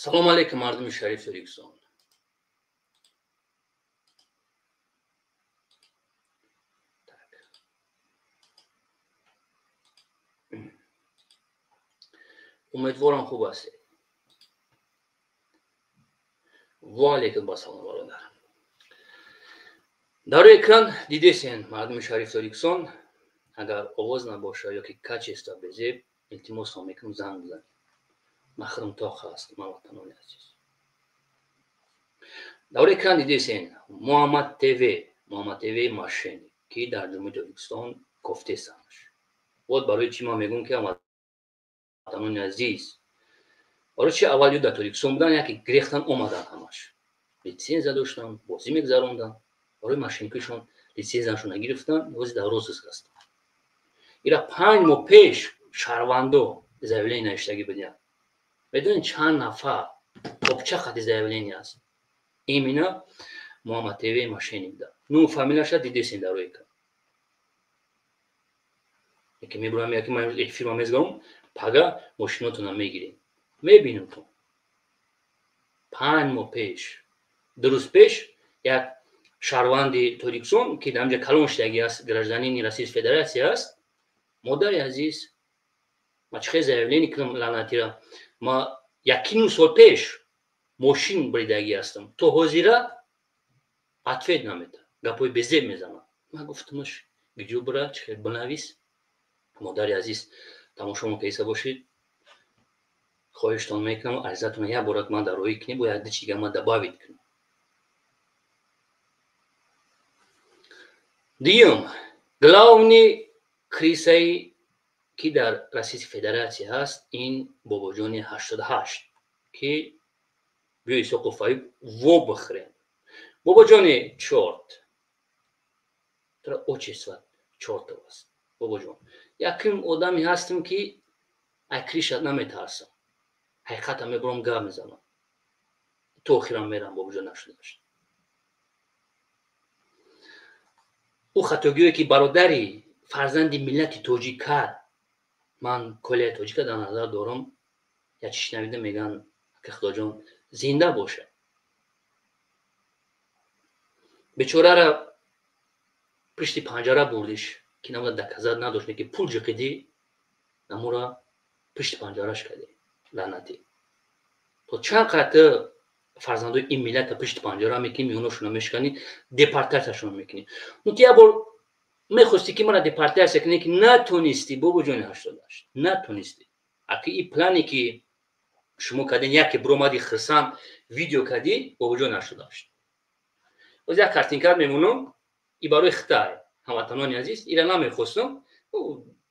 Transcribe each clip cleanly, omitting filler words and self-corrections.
Салом алейкум, мардуми шариф Тоҷикистон. Умедворам, хуб ҳастед. Ва алейкум ассалом, бародар. Дар рӯи экран дидесен, мардуми шариф Тоҷикистон. Агар овоз набошад ё ки качество безеб, илтимосро мекунам, занг бизанед. Ман худам тоқ ҳаст, ҳамватанони азиз. Дар рӯи экран дидесен Муҳаммад ТВ, Муҳаммад ТВ мошенник, ки дар Ҷумҳурии Тоҷикистон кофтесанаш. Вот барои чӣ ман мегӯям, ки ҳамватанони азиз, барои чи аввал ё дар Тоҷикистон будан, яке гирехтан омадан, ҳамаш литсензия доштан, бозӣ мегузарондан, барои мошенникишон литсензияшон нагирифтан, бози дар розыск ҳастанд. Ира 5 моҳ пеш шаҳрвандо заявление навиштагӣ будиянд. Медонед, чанд нафар копча қати заявление аст именно Муҳаммад ТВ мошенник да. Ну, фамилияша дидесен дар рӯи экран. Яке мебурам, яке ман эфирма мезгарам, пага мошинотона мегирем, мебинем. То 5 моҳ пеш, 2 рӯз пеш як шаҳрванди Тоҷикистон, ки дар инҷа калон шудагӣ аст, гражданини Российской Федерация аст. Модари азиз, ма чӣ хел заявление кунам лаънатира? Ма якним сол пеш мошин буридагӣ ҳастам, то ҳозира ответ намедиҳад, гапҳои безеб мезанад. Ма гуфтамаш, гиҷо бура, чӣ хел бинавис. Модари азиз, тамошомо кайса бошед, хоҳиштон мекунам, аризатон як бора ман дар роҳӣ кунем, бояд ду чига ман добавить кунам. Дуюм, главный крысаи, ки дар Российской Федерация ҳаст, ин Бобоҷони 88, ки биё, Исоқу Фаюб во бихӯрем. Бобоҷони чёрт, тура отчество чёртов аст. Бобоҷон, якум одаме ҳастем, ки ай крышат наметарсам, ҳақиқатам мебурам, гап мезанам, то охирам мерам. Бобоҷон, нашудашт ӯ хатогиҳое, ки бародари фарзанди миллати тоҷик кард. Ман колияи тоҷика дар назар дорам. Як чи шунавида мегӯянд, ки Худоҷон зинда бошад. Бечорара пишти панҷара бурдиш, ки намуда доказать надошт, ки пул ҷиқидӣ, намура пишти панҷараш кардӣ. Лаънатӣ, то чанд қадр фарзандои ин миллата пишти панҷара мекунӣ, миёношона мешиканӣ, депортатсияшон мекунӣ? Ну, ту як бор мехостӣ, ки мара депортатсия кунӣ, ки натонистӣ. Бобоҷони 88, натонистӣ. Аки и плане, ки шумо кардин, яке биромади, хирсан видео кардӣ. Бобоҷони 88, боз як картинка мемонам и барои хитай. Ҳамватанони азиз, ира намехостам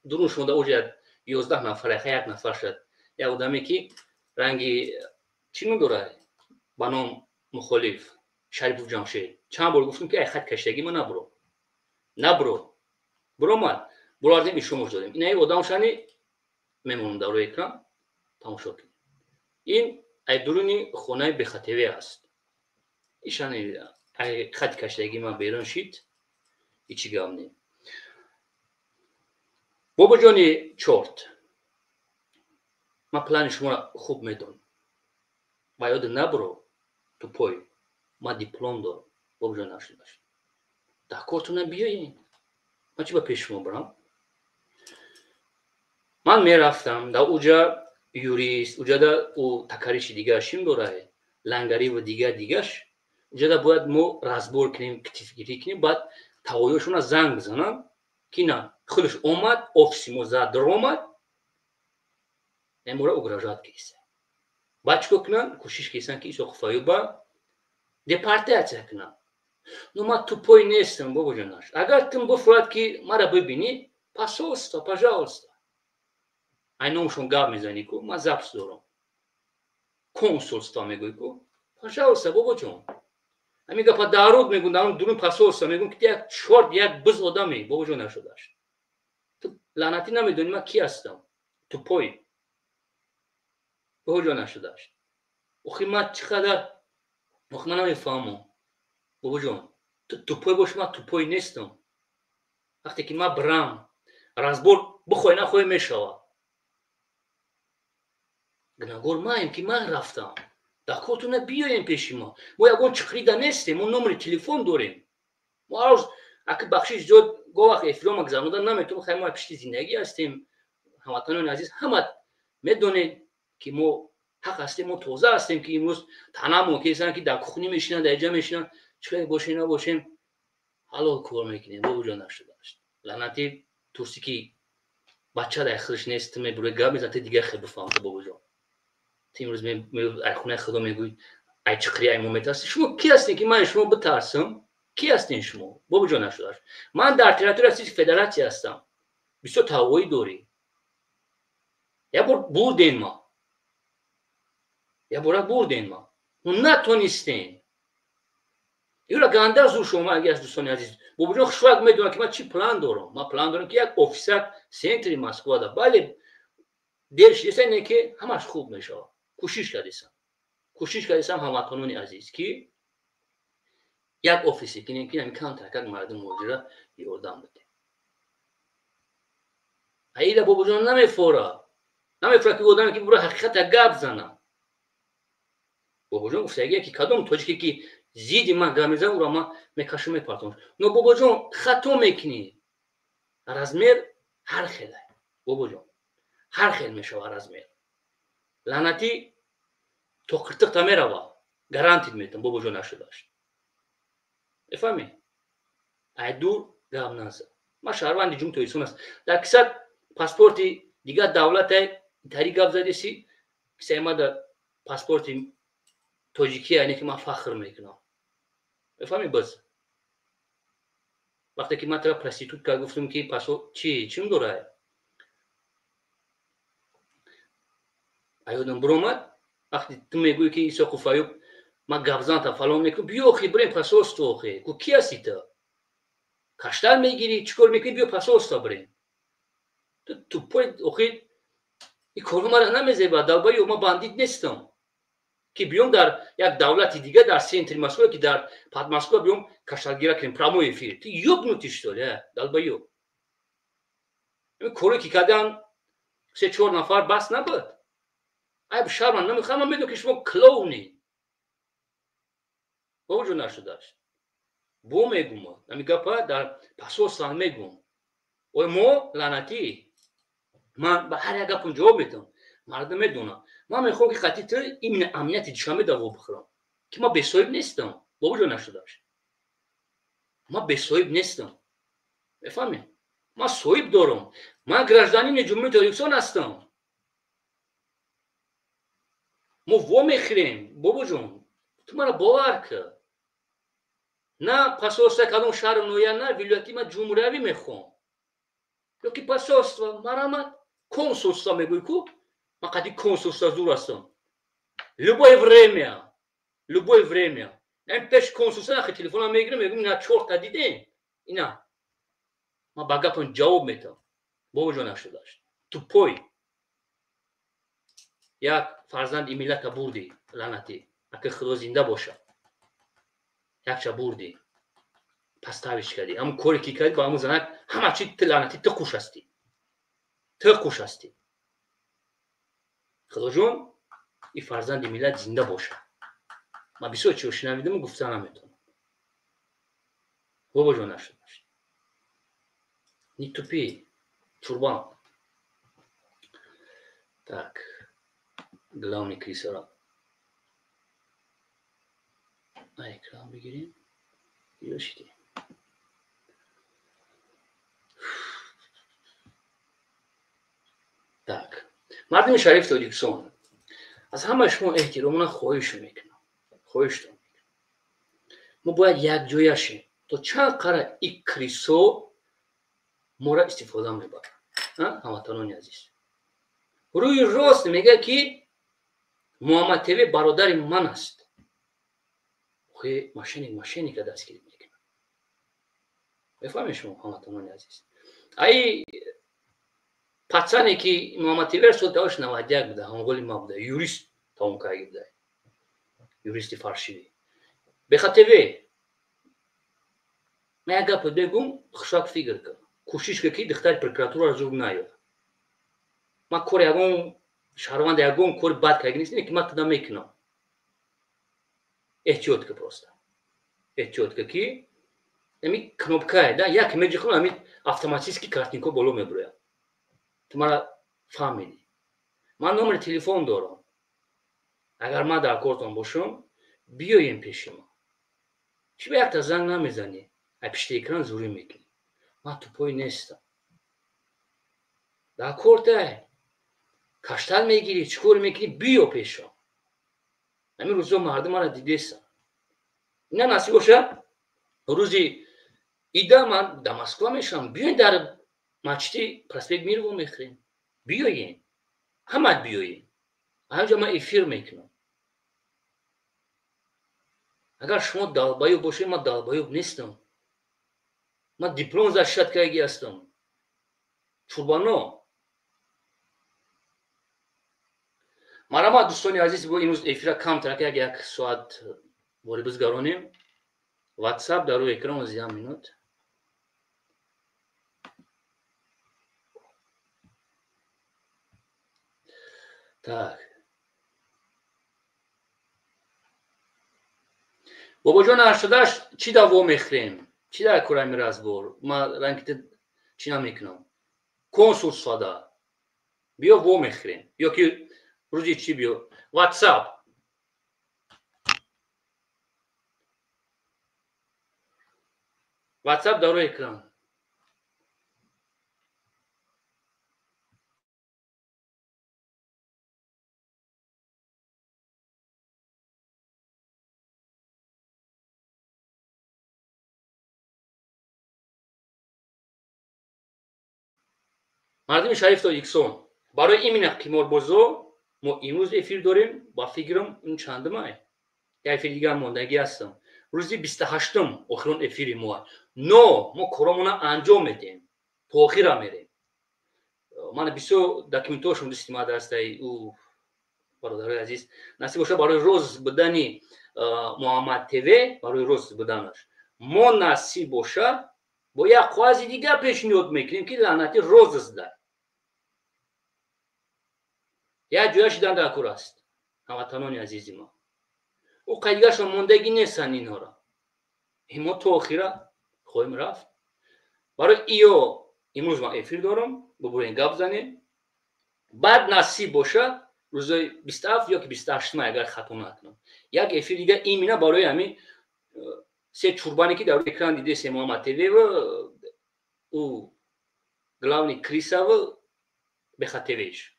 дурун шуда, оҷа 11 нафар, як нафар шуд, як одаме, ки ранги чӣ ном дорад, ба ном мухолиф Шарипов Ҷамшед. Чанд бор гуфтам, ки ай хат каштагӣ ма набуро, набуро, буромад, буровардем, ишомош додем. Инаи одамшани мемонам дар рӯи экран, тамошо кунед. Ин ай дуруни хонаи бехатеве аст. Ишани ай хати каштагӣ ма берун шид, ҳичи гап не. Бобоҷони чёрт, ман плани шуморо хуб медонам ва ёд набуро, тупой. Ман диплом дорам, бобоҷон нашудаш. Дар кортона биёен, ман чӣ ба пеши шумо барам? Ман мерафтам дар уҷа юрист, уҷада ӯ такариши дигараш чим дорад, лангариву дигар дигаш. Уҷада бояд мо разбор кунем, китифгирӣ кунем, баъд тавоёшона занг бизанам, ки на худаш омад, офиси мо зад, даромад, моро угрожать киса. Баъд чӣ кор кунанд? Кӯшиш кисанд, ки Исоқу Фаюба депортатсия кунанд. Ну, ман тупой нестам, бобоҷонаш. Агар тум бифурад, ки мара бибинӣ, посольство, пожалуйста, ай номшон гап мезанӣ ку, ман запись дорам, консулство мегӯй ку, пожалуйста, бобоҷон, ҳамин гапа даруд мегӯм, дар дурун посольство мегӯм, ки як чёрт, як биз одаме. Бобоҷон, нашудаш, ту лаънатӣ намедонӣ ман ки ҳастам, тупой. Бобоҷон, нашудаш, охи ман чӣ қадар, охи ман намефаҳмам. Бобоҷон, ту тупой боши, ман тупой нестам. Вақте ки ман бирам, разбор бихоҳӣ нахоҳӣ мешавад. Гунаҳгор маем, ки ман рафтам. Дакотуна биёем пеши мо. Мо ягон чиқрида нестем, мо номери телефон дорем. Мо ҳар рӯз аки бахшиш зиёд го вақт эфирома гузаронида наметавонем, хай мо пишти зиндагӣ ҳастем. Ҳамватанони азиз, ҳама медонед, ки мо ҳақ ҳастем, мо тоза ҳастем, ки имрӯз танамон кесанд, ки дар кухни мешинанд, дар иҷа мешинанд, чӣ хеле бошем набошем, ҳалол кор мекунем. Бобоҷон нашудааст. Лаънати турси ки бача дар худаш нест, ту мебурӣ гап мезанӣ, ту дигар хел бифаҳм, ту бобоҷон. Ту имрӯз ай хонаи худо мегӯӣ, ай чиқри ай мо метарсӣ. Шумо ки ҳастем, ки ман шумо битарсам? Ки ҳастем шумо? Бобоҷон нашудааст. Ман дар территорияи Российской Федерация ҳастам. Бисёр тавоӣ дорӣ. Як бор бурден ма. Як бора бурден ма. Ну натонистем. Юра ганда зур шумо агар дӯстони азиз. Бобоҷон хушвак медонад, ки ман чӣ план дорам. Ман план дорам, ки як офисак центри Москва да. Бале, дер шидеса, не ки ҳамаш хуб мешавад. Кӯшиш кардесам. Кӯшиш кардесам, ҳамватанони азиз, ки як офисе кинем, ки ҳамин камтар мардум муҳоҷира ёрдам бидем. Аида бобоҷон намефора. Намефора, ки одаме ки бура ҳақиқата гап зана. Бобоҷон гуфтагие, ки кадом тоҷике ки зидди ман гап мезанам, ӯро ман мекашам, мепартом. Но бобоҷон, хато мекунӣ. Размер ҳар хелай. Бобоҷон, ҳар хел мешава размер. Лаънатӣ то қиртиқта мерава. Гарантит метам, бобоҷон нашудааст. Мефаҳмӣ? Ай дур гап наза. Ман шаҳрванди Ҷумҳурии Тоҷикистон аст. Дар кисат паспорти дигар давлатай тари гап задеси, кисаи ма дар паспорти тоҷикия, яъне ки ман фахр мекунам. Мефаҳмӣ боз? Вақте ки ман тара проститутка гуфтам, ки паспорт чӣ чим дорай? Аёдам биромад, вақте ту мегӯӣ, ки Исоқу Фаюб ман гапзанта фалон мекунам, биё охи бирем посольство охи. Гу ки ҳасти ту? Каштар мегирӣ, чӣ кор мекунӣ, биё посольство бирем. Ту тупой охи, ин корҳо мара намезебад, долбоёб, ман бандит нестам. Ки биём дар як давлати дига, дар центри Москва, ки дар Подмосква биём кашталгира кунем прямой эфир. Ту ёбнутый, что ли, а? Долбоёб. Ин коре ки кардан се чор нафар бас набуд. Айб шарман намехоҳам, ман медонам, ки шумо клоуни. Бобоҷон нашудааст. Бо мегум, ҳамин гапа дар посольство мегум. Ой мо лаънатӣ. Ман ба ҳар як гапам ҷавоб медиҳам. Мардум медонад. Ман мехоҳам, ки қатъи ту именно амнияти Душанбе даво бихӯрам. Ки ман бесоҳиб нестам. Бобоҷон нашудааст. Ман бесоҳиб нестам. Мефаҳмед? Ман соҳиб дорам. Ман гражданини Ҷумҳурии Тоҷикистон ҳастам. Мо во мехӯрем, бобоҷон. Ту маро бовар кун. На посольство кадом шаҳру ноҳия, на вилояти, ман ҷумҳуриявӣ мехоҳам. Ё ки посольство, марамат консулство мегӯӣ ку? Ман қади консулство зур ҳастам. Любое время, любое время. Ин пеш консулство нахи телефонам мегирам, мегӯям, ина чорта дидем. Ина. Ман ба гапам ҷавоб медиҳам. Бобоҷон нашудааст. Тупой. Як фарзанди миллата бурдӣ, лаънатӣ. Ака худо зинда бошад. Якча бурдӣ. Паставиш кардӣ. Ҳамон коре ки кардӣ ба ҳамон занак, ҳама чи ту лаънатӣ, ту қуш ҳастӣ. Ту қуш ҳастӣ. Худоҷон, ин фарзанди миллат зинда бошад. Ман бисёр чиро шунавидаму гуфта наметавонам. Бобоҷон нашудааст. Не тупи, чурбан. Так, главный крисора на экран бигирем. Ёшите. Так, мардуми шарифи Тоҷикистон, аз ҳамаи шумо эҳтиромона хоҳиш мекунам. Хоҳиштон мекунам. Мо бояд якҷоя шем, то чанд қара ин крисо моро истифода мебарад. Ҳамватанони азиз. Рӯи рост мегӯяд, ки Муҳаммад ТВ бародари ман аст. Охи мошенник мошенника дастгирӣ мекунад. Мефаҳмед шумо, ҳамватанони азиз? Ай пацане ки Муҳаммад ТВ соли 1991 буда, ҳамғоли ман буда, юрист тамом карда буда. Юристи фаршивӣ. Беха ТВ. Ман як гапо бегум, хушак фикр кун. Кӯшиш кун, ки духтари прокуратураро зур наёб. Ман кори ягон шаҳрванд, ягон кори бад карда нест, ки ман туда мекунам. Эҳтиёт ки, просто эҳтиёт ки ами кнопкае да як меҷихм, ами автоматически картинко боло мебурояд. Ту мара фаҳмидӣ. Ман номери телефон дорам. Агар ман дар кортон бошам, биёем пеши ман. Чӣ ба якта занг намезанӣ? Ай пишти экран зурӣ мекунӣ. Ман тупой нестам. Дар кортай каштал мегирӣ, чӣ кор мекунӣ, биё пешам. Ҳамин рӯзо мардум мара дидесан. Ина насиб боша, рӯзи ида ман дар Москва мешавам. Биёен, дар масҷиди проспект Мирво мехӯрем. Биёен, ҳамат биёен. Ҳамҷа ман эфир мекунам. Агар шумо долбоёб бошед, ман долбоёб нестам. Ман диплом защищать кардаги ҳастам. Чурбано. Марҳамат, дӯстони азиз, бо имрӯз эфира камтар як соат бори бизгаронем. WhatsApp дар рӯи экран зиям минут. Так. Бобоҷон 88, чӣ да вомехӯрем? Чӣ дар курами разбор? Ман ранги чӣ намекунам. Консулствода. Биё вомехӯрем. Ё ки рӯзи чӣ биё? WhatsApp. WhatsApp дар рӯи экран. Мардуми шариф Тоҷикистон, барои именно қиморбозо мо имрӯз эфир дорем. Ба фикрам, ин чандумай, як эфири дигар мондагӣ ҳастам. Рӯзи 28-ум охирон эфири мо. Но мо коромона анҷом медиҳем, то охира мерем. Ман бисёр документҳошон дасти ма дастаи ӯ. Бародарои азиз, насиб боша, барои роз будани Муҳаммад ТВ, барои роз буданаш мо, насиб боша, бо як қоғази дигар пешниҳод мекунем, ки лаънати розыс дар як ҷоя шидан дар кор аст. Ҳамватанони азизи мо, ӯ қайдигашон мондагӣ нестанд инҳоро. Мо то охира хоҳем рафт. Барои иё имрӯз ман эфир дорам, бубурен, гап занем. Баъд насиб боша, рӯзои 27 ё ки 28-ма, агар хато накунам, як эфир дигар именно барои ҳамин се чурбане, ки дар рӯи экран дидесе, Муҳаммад ТВ, ӯ главный крисав, Беха ТВш.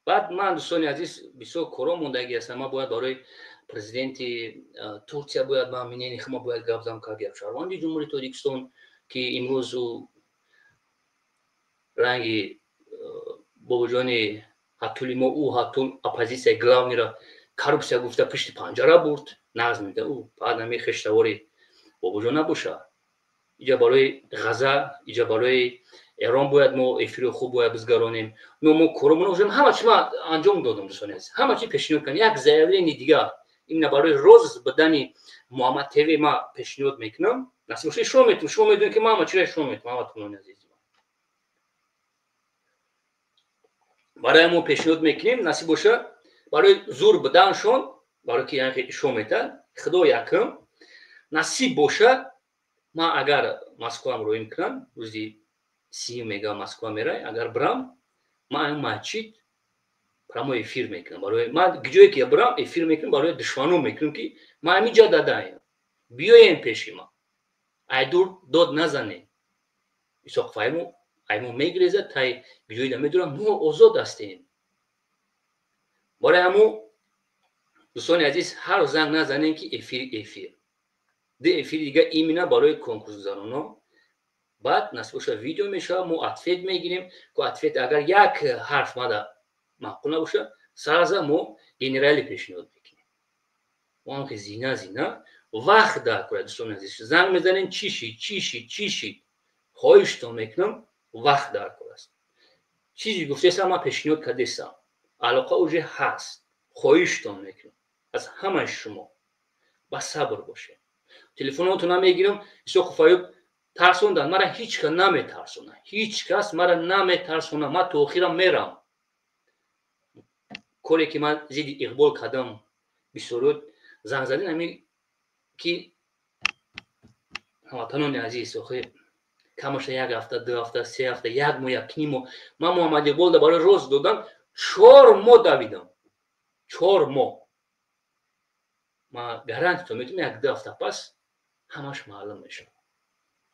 Баъд ман, дӯстони азиз, бисёр коро мондагӣ ҳастам. Ман бояд барои президенти Турсия бояд ман мнение хума бояд гап занам, как як шаҳрванди Ҷумҳурии Тоҷикистон, ки имрӯз ӯ ранги бобоҷони ҳатули мо, ӯ ҳатул оппозитсияи главныйра коррупсия гуфта пишти панҷара бурд. Нағз меда, ӯ баъд ҳами хештавори бобоҷон набоша. Иҷа барои Ғаза, иҷа барои Эрон бояд мо эфири хуб бояд бизгаронем. Но мо коромона уже ҳама чи ма анҷом додам, дӯстони азиз, ҳама чи пешниҳод кардам. Як заявление дигар именно барои роз будани Муҳаммад ТВ ма пешниҳод мекунам. Насиб боша, шумо метавонед, шумо медонед, ки ман ҳама чиро шумо метавонам. Ҳамватанони азиз, барои мо пешниҳод мекунем, насиб боша, барои зур буданшон, барои ки ишо метад худо якм. Насиб боша, ман агар Москвам роим кунам, рӯзи 30 мега Москва мерай, агар бирам, ман ин масҷид прямой эфир мекунам. Барои ман ҷое ки бирам, эфир мекунам, барои душманон мекунам, ки ман ҳаминҷа дадаем, биёем пеши ман, айдур дод назанем. Исоқ Фаҳиму аймо мегирезад, тай ҷоида медурам, мо озод ҳастем. Барои ҳамо, дӯстони азиз, ҳар занг назанем, ки эфир, эфир ду эфири дига именно барои конкурсгузароно. Баъд насиб боша, видео мешавад, мо ответ мегирем. Ко ответ агар як ҳарф мада маъқул набоша, сразу мо генерали пешниҳод мекунем. Мо ҳам ки зина зина вақт дар кора. Дӯстони азиз, занг мезанем, чӣ шид, чӣ шид, чӣ шид? Хоҳиштон мекунам, вақт дар кор аст. Чизе гуфтесам, ман пешниҳод кардесам, алоқа уже ҳаст. Хоҳиштон мекунам аз ҳамаи шумо, ба сабр бошед. Телефонотон намегирам. Исоқу Фаюб тарсондан мара, ҳеҷ кас наметарсона, ҳеҷ кас мара наметарсона. Ман то охирам мерам. Коре ки ман зидди Иқбол кардам, бисёриёт Занг задин ҳами ки, ҳамватанони азиз, охи камаша як ҳафта, 2 ҳафта, 3 ҳафта, як моҳ, 1,5 моҳ. Ман Муҳаммад Иқболда барои рост додан 4 моҳ давидам, 4 моҳ. Ман гарантито метавонам, 1-2 ҳафта пас ҳамаш маълум мешавад.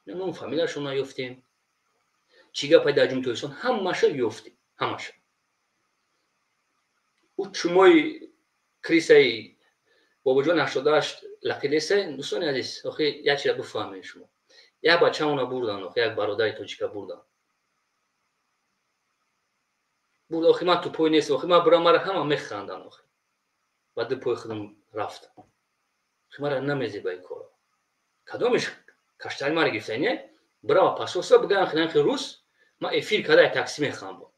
Ном фамилияшон наёфтем, чӣ гапай дар Ҷумҳури Тоҷикистон, ҳамаша ёфтем, ҳамаша. Ӯ чумои крисаи Бобоҷон 88 лақидеса. Дӯстони азиз, охи як чиза бифаҳмед шумо: як бачамона бурдан, охи як бародари тоҷика бурдан, бурд. Охи ман тупой нест, охи ман бурам, мара ҳама механдан. Охи ба ду пои худам рафтам, охи мара намезеба ин кора. Кадомиш каштари мара гирифта не бирава пасоса бигам хинахи рус. Ман эфир карда такси мехамбо,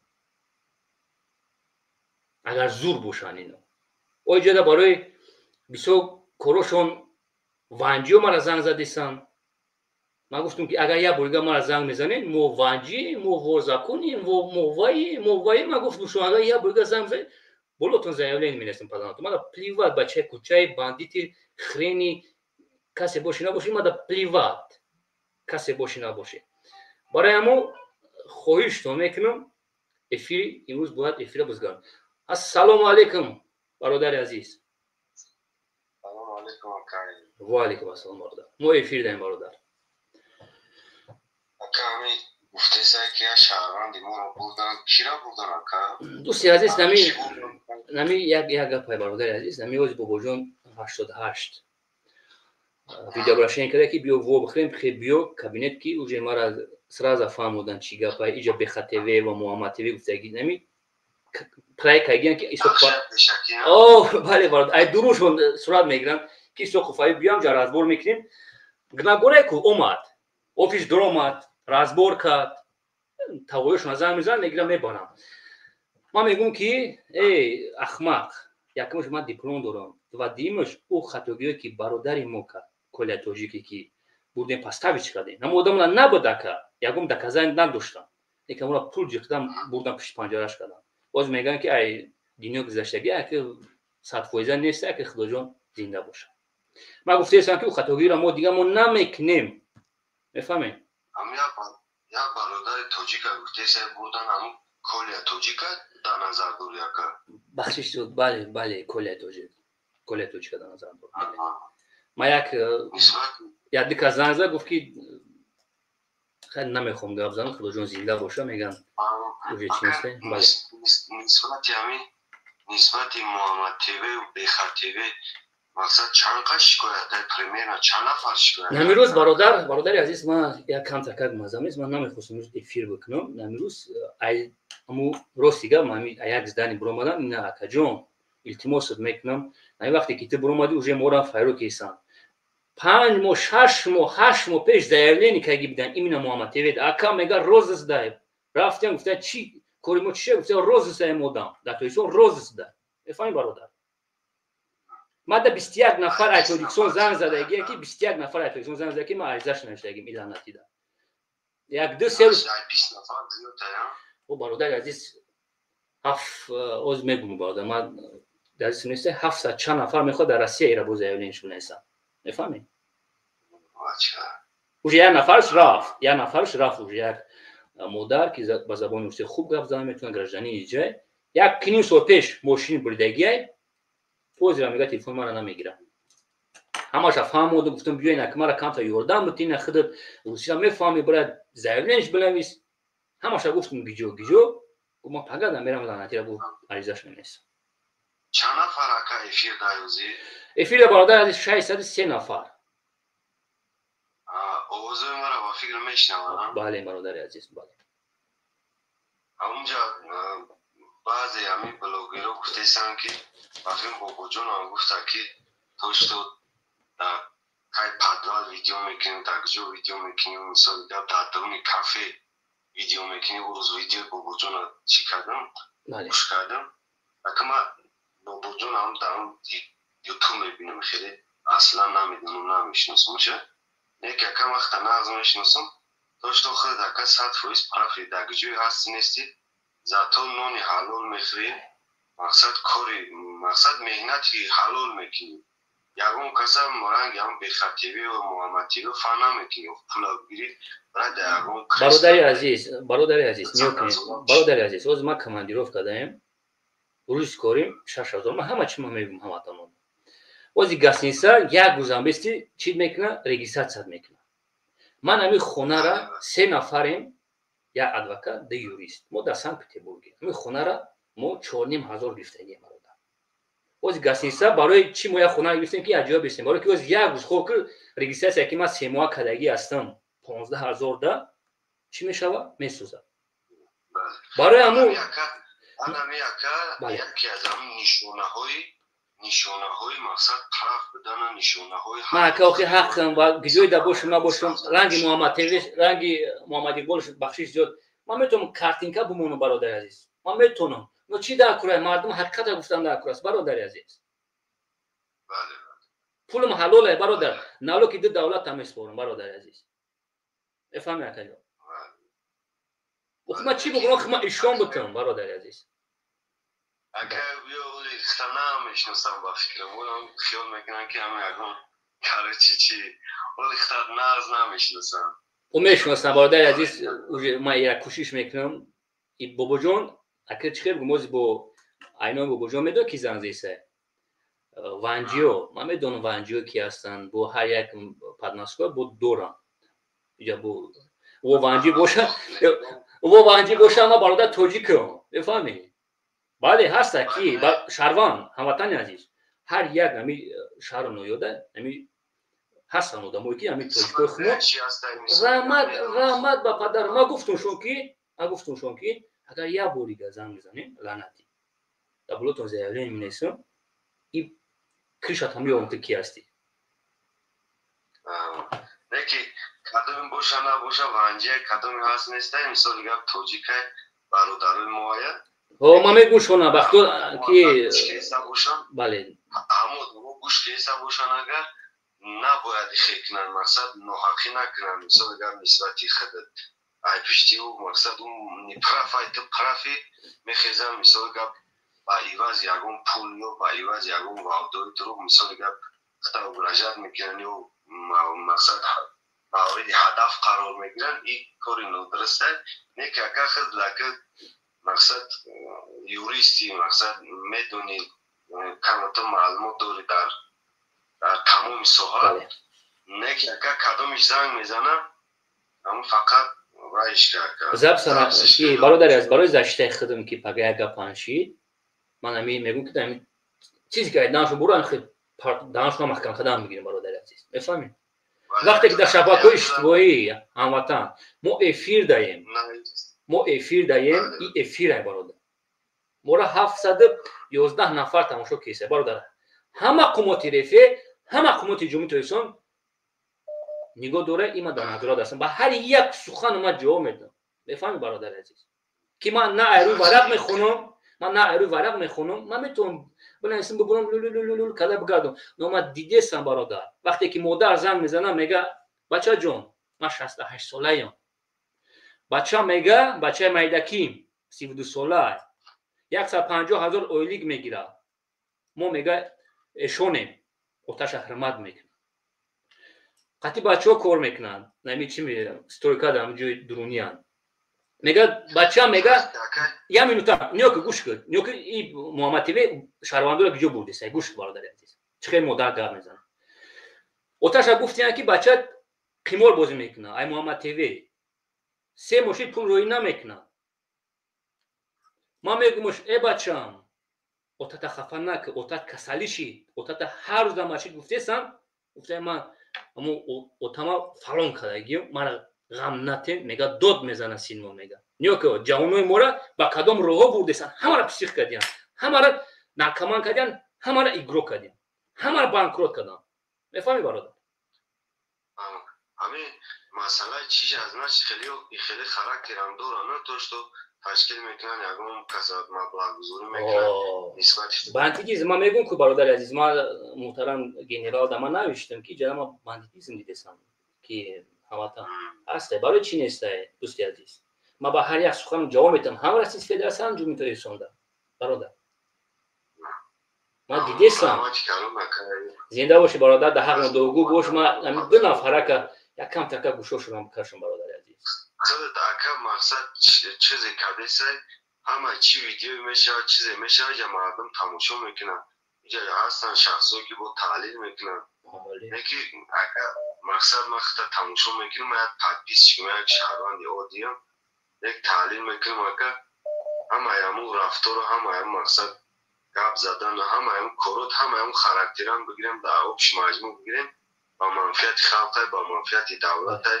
агар зур бошанд ино. Оҷода барои бисёр корошон ванҷиё мара занг задисан. Ман гуфтам, ки агар як борига мара занг мезанед, мо ванҷӣ, мо возакунем, мо ваи, мо ваи. Ман гуфтам, шумо агар як борига занг мезанед, болотон заявление менависам. Паданатон мада плевать, бачаи кӯчаи бандити хрени касе боши набоши, мада плевать, касе боши набоши. Барои ҳамо хоҳиштон мекунам, эфири имрӯз бояд эфира бизгарам. Ассалому алайкум, бародари азиз. Ва алайкум ассалом, бародар. Мо эфир даем, бародар. Гуфтесае, ки як шаҳрванди моро бурдан. Кира бурдан, ака? Дӯсти азиз, нами як гапай, бародари азиз. Нами ози Бобоҷон 88 видеообращение карда, ки биё, во бихӯрем, биё кабинет, ки уже мара сразу фаҳмодан чӣ гапай. Иҷа Беха ТВ ва Муҳаммад ТВ гуфтаги, нами проект кардагиян, ки о бале, бародар, ай дурушон сурат мегиранд, ки Исоқуфаи биём ҷа разбор мекунем. Гнагорай ку омад, офис дуромад, разбор кард. Тавоёшон занг мезананд, мегирам, мебарам. Ман мегӯм, ки эй ахмақ, якумш, ман диплом дорам, ва дуюмаш, ӯ хатогиҳое, ки бародари мо кард, Коля тоҷике, ки бурдем, поставить кардем, ҳама одамона набуд, ака, ягон доказание надоштам, лекин амора пул ҷиқдам, бурдам, пишти панҷараш кардам. Боз мегӯям, ки ай дунё гузаштагӣ, аки 100% нест, аки Худоҷон зинда бошад. Ман гуфтаестам, ки ӯ хатогиро мо дига мо намекунем, мефаҳмем. Як бародари тоҷика гуфтеса, бурдан, ҳамун Коля тоҷика дар назар дори, ака? Бахшиш, бале, Коля тоҷик, Коля тоҷика дар назар дор. Ман як дика занг зад, гуфт, ки хеле намехоҳам гап занам, Худоҷон зинда боша, меган, уже чи нест, бале. Нисбати ҳамин, нисбати Муҳаммад ТВ, Беха ТВ, мақсад чанд қад шикоят, примерно чанд нафар шикоят? Намирӯз, бародар, бародари азиз, ман як камтакак мазам нест, ман намехостам имрӯз эфир бикунам. Намирӯз аму рости гап, ман як здани буромадам, ина, акаҷон, илтимосат мекунам. Ами вақте ки ту буромадӣ, уже мора файро кесам. 5 моҳ, 6 моҳ, 8 моҳ пеш заявление карги будан именно Муҳаммад ТВ. Ака, мега, розыск дай. Рафтем, гуфтан, чи кори мо чише? Гуфтан, розыск даем, одам дар Тоҷикистон розыск дай. Мефаҳмӣ, бародар? Мада 21 нафар ай Тоҷикистон занг задагия, ки 21 нафар ай Тоҷикистон занг зада, ки ман аризаш навиштагим иланатида як ду се рӯз. О, бародари азиз, ҳаф оз мегум, бародар, ман дар нест, 700 чанд нафар мехоҳад дар Россия ира боз заявление бинависам, мефаҳмед? Уже як нафарш рафт, як нафарш рафт, уже як модар, ки ба забони русия хуб гап зана метавонад, гражданини иҷай, 1,5 сол пеш мошини буридагиай, ҳозира мега, телефон мара намегирам. Ҳамаша фаҳмоду гуфтам, биёин, ака, мара камта ёрдам бутина, худат русия мефаҳми, бира заявление ш бинавис. Ҳамаша гуфтам, гиҷо гиҷо. Гуфт, ман пагада мерам лаънатира, гуфт, аризаш менависам. Чанд нафар, ака, эфир даёзӣ? Эфир, бародар азиз, 603 нафар. Овозои мара ба фикр мешнавам? Бале, бародари азиз, бале. Ҳамунҷа баъзе ҳамин блогерҳо гуфтесанд, ки ба филм Бобоҷонам гуфта, ки то что дар кай подвал видео мекунем, дар куҷо видео мекунем, мисоли гап, дар даруни кафе видео мекунем. Ӯ рӯз видеои Бобоҷона чӣ кардам, гӯш кардам, ака. Ман Бобоҷонам дар он Ютуб мебинам, хеле аслан намедонам, намешиносамша. Не ки, ака, вақта нағз мешиносам. То что худ, ака, 100% прав и, дар куҷое ҳасти нести, зато нони ҳалол мехӯрӣ, мақсад кори, мақсад меҳнати ҳалол мекунӣ. Ягон каса ранги ҳам Бехативӣ ва Муҳаммадтивӣ фан намекунӣ, пула бигирӣ, рада ягон. Бародари азиз, бародари азиз, бародари азиз, ҳозир ман командировка даем, рӯз корим 6000. Ман ҳама чи ман мегӯм ҳаматонон. Ҳозир гостиница як рӯзам бести чӣ мекуна? Регистрация мекуна. Ман ҳамин хонара се нафарем, як адвокат, ду юрист. Мо дар Санкт Петербурге ҳамин хонара мо 4500 гирифтагием, бародар. Ҳозир гостиница барои чӣ мо як хона гирифтем, ки як ҷоя бистем? Барои ки ҳозир як рӯз хоб регистрация, ки ман 3 моҳа кардагӣ ҳастам, 15 000 да чӣ мешавад? Месӯзад. Барои ҳамун. Анами ака, яке аз ҳамн нишонаҳои мақсад тараф будана, нишонаҳои. Ман, ака, охи ҳаққам ва гиҷои да бошам, набошам, ранги Муҳаммад ТВ, ранги Муҳаммад Иқбол, бахшиш зиёд, ман метавонам картинка бимонам, бародари азиз, ман метавонам. Но чӣ дар кура? Мардум ҳақиқата гуфтан дар кураст, бародари азиз. Пулам ҳалоле, бародар, налог и ду давлатам меспорам, бародари азиз, мефаҳми, акаҷон? Охи ман чӣ бигӯям? Охи ман ишон бутам, бародари азиз. Ака, намешиносам, ба фикрам хиёл мекунам, ки ҳама ягон, короче, чи оли хта нағз намешиносам. О, мешиносам, бародари азиз. Ман як кӯшиш мекунам. Бобоҷон, ака, чӣ хел гумози бо айнои бобоҷон медон, ки занзеса ванҷиё, ман медонам ванҷиё ки ҳастанд, бо ҳар як подмосковье бо дорам. Иҷа бо во ванҷӣ боша, во ванҷӣ боша, ман, бародар, тоҷикам, мефаҳмӣ? Бале, ҳаста ки шаҳрванд, ҳамватани азиз, ҳар як ами шаҳру ноёда ами ҳастанд одамое, ки ами тоҷикои хумо. Раҳмат, раҳмат ба падар. Ман гуфтумшон, ки агар як борига занг мезанем, лаънатӣ, дар болотон заявление менависам и крышатам меёвам, ту ки ҳастӣ. Неки кадоме боша, набоша, ванҷия кадоме ҳаст, неста, мисоли гап, тоҷикай, бародарои моая. Ҳо, ман мегӯшонам вақто ки бале. Ҳамо гӯш кеса бошан, агар набояд ихе кунанд, мақсад, ноҳақӣ накунанд, мисол агар нисбати худат ай пишти ӯ, мақсад, ӯ неправ ай, ту прав и, мехезам, мисол гап, ба ивази ягон пул ё ба ивази ягон ваъдои дурӯғ, мисоли гап, хата угрожать мекунанд ё мақсад, мавриди ҳадаф қарор мегиранд. Ин кори нодуруста. Не ки ака, худ лака, мақсад, юристи, мақсад, медонӣ, камото маълумот дорӣ дар тамоми соҳа. Не ки ака, кадомиш занг мезана, ҳамн фақат. Запись, бародари аз барои защита и худам, ки пага як гап паншид, ман ами мегӯм, ки чизе ки данашон буран, данашон маҳкам кардан мегирем, бародари азиз, мефаҳмед? Вақте ки дар шабакаҳои иҷтимоӣ, ҳамватан, мо эфир даем, мо эфир даем, и эфирай, бародар, мора 711 нафар тамошо киса, бародар. Ҳама қумоти рефе, ҳама қумоти Ҷумҳури Тоҷикистон нигоҳ дора, има дар назорат ҳастам. Ба ҳар як сухану ман ҷавоб медам, мефаҳми, бародари азиз, ки ман на айрӯи варақ мехонам, ман на айрӯи варақ мехонам. Ман метавонам бинависам, бибурам, лулулулул када бигардам, но ман дидесам, бародар. Вақте ки модар занг мезанам, мега: «Бачаҷон, ман 68 солаям, бача», мега, «бачаи майдаким 32 сола, 150 000 ойлик мегирад. Мо», мега, «эшонем, оташа ҳурмат мекунам, қатъи бачаҳо кор мекунанд, нами чи стройка, дар ҷои дурунианд», мега, бача, мега, як минута, ниёки, гӯш кун, ниёки, и Муҳаммад ТВ шаҳрвандоро куҷо бурдеса? Гӯш кун, бародари азиз, чӣ хел модар гап мезанад. Оташа гуфтиян, ки бача қимор бозӣ мекунад, ай Муҳаммад ТВ се мошин пул роӣ намекунад. Ман мегӯмош: «Э, бачам, отата хафа накун, отат касалӣ шид, отата ҳар рӯз дар масҷид гуфтесам, гуфтаи ман амо отама фалон кардагиё, мара ғам натем», мега, дод мезана синмо, мега. Ниёко, ҷавонои мора ба кадом роҳҳо бурдесан? Ҳамара псих кардиян, ҳамара наркоман кардиян, ҳамара игрок кардиян, ҳамара банкрот кардан, мефаҳми, бародар? Ҳамин масъалаи чиш аз нас хеле хеле характер ам доранд, то что ташкил мекунанд, ягон каса маблағгузорӣ мекунанд нисбати. Бандитизм, ман мегӯм ку, бародари азиз, ман, муҳтарам генерал, да ман навиштам, ки ҷара ман бандитизм дидесам, ки ҳамватан ҳасте. Барои чӣ нестай, дӯсти азиз? Ман ба ҳар як суханам ҷавоб метиҳам, ҳам Российский Федерация, ҳам Ҷумҳурии Тоҷикистонда, бародар. Ман дидесам. Зинда бошӣ бародар, дар ҳақ дуогӯ бош. Ман ҳамин ду нафарака якам така гӯшошонам бикашам, бародари азиз. Худат ака мақсад чизе кардесай, ҳама чи видео мешавад, чизе мешавад, ҷа мардум тамошо мекунанд. Иҷа ҳастанд шахсое ки бо таҳлил мекунанд. Леки ака мақсад ман худта тамошо мекунам, ман як подписчик, ман як шаҳрванди оддиам, як таҳлил мекунам ака, ҳамаи ҳамун рафтору, ҳамаи ҳамун мақсад гап задану, ҳамаи ҳамун корот, ҳамаи ҳамун характерам бигирем, дар общий маҷмӯъ бигирем, ба манфиати халқай, ба манфиати давлатай.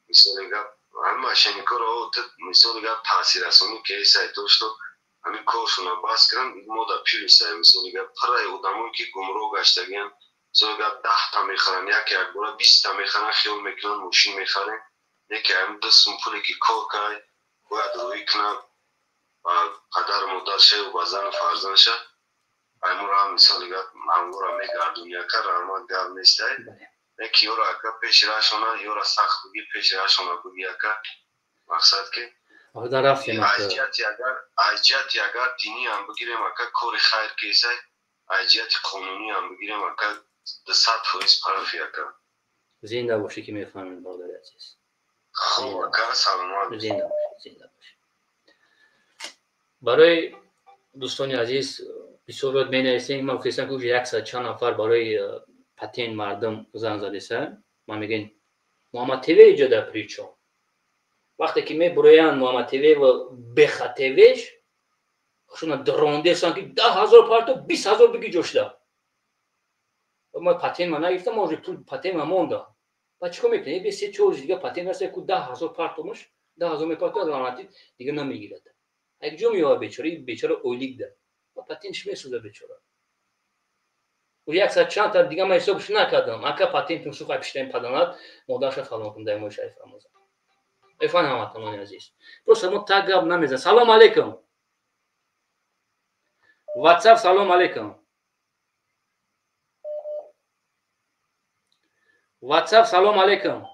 Мисоли гап ҳамин мошенникоро мисоли гап таъсиррасонӣ ки эсай то что ҳамин коршона бас кунанд, мо дар плюсай. Мисоли гап пурраи одамое ки гумроҳ гаштагианд, мисоли гап 10та мехаранд, яке якбора 20та мехаранд, хиёл мекунанд мошин мехарем, яке ҳамин 2 сум пуле ки кор кард бояд рӯӣ кунад ба падару модаршаю ба зану фарзандша. Аймуро ҳам мисоли гап ҳамвора мегардонӣ ака, раҳмат, гап нестай. Яки ёро ака пеши рашона, ёра сахт буги, пеши рашона буги ака, мақсад ки аз ҷиҳати агар динӣ ҳам бигирем ака, кори хайр ки эсай, аз ҷиҳати қонунӣ ҳам бигирем ака, 200% парафи ака. Зинда бошӣ ки мефаҳмед, бародари азиз. Хуб ака, саломат. Зинда бошӣ, зинда бошӣ. Барои дӯстони азиз бисёр бояд менависем, ман гуфтам ки уже 100 чанд нафар барои патент мардум занг задеса. Ман мегӯям Муҳаммад ТВ иҷода причом. Вақте ки мебуроянд Муҳаммад ТВ ва Беха ТВш, хушона дрондесан ки 10 000 парто 20 000 биги ҷошда. Ма патент ма нагирифтам, ма уже пул патент ма монда. Ба чикор мекунем? Бе се чор дига патент раста ку 10 000 партомаш, 10 000 мепарто лаънати дига намегирад. Як ҷо меёва бечора, бечора ойлик да. Ба патентш месӯза бечора. Уже 100 чанд та дига ман ҳисобш накардам. Ака патентум сӯхт, пиштаим паданат, модарша фалон кун, дай мои шариф Рамазон. Эфан ҳамватанони азиз. Просто мо так гап намезанем. Салом алейкум. WhatsApp салом алейкум. WhatsApp салом алейкум.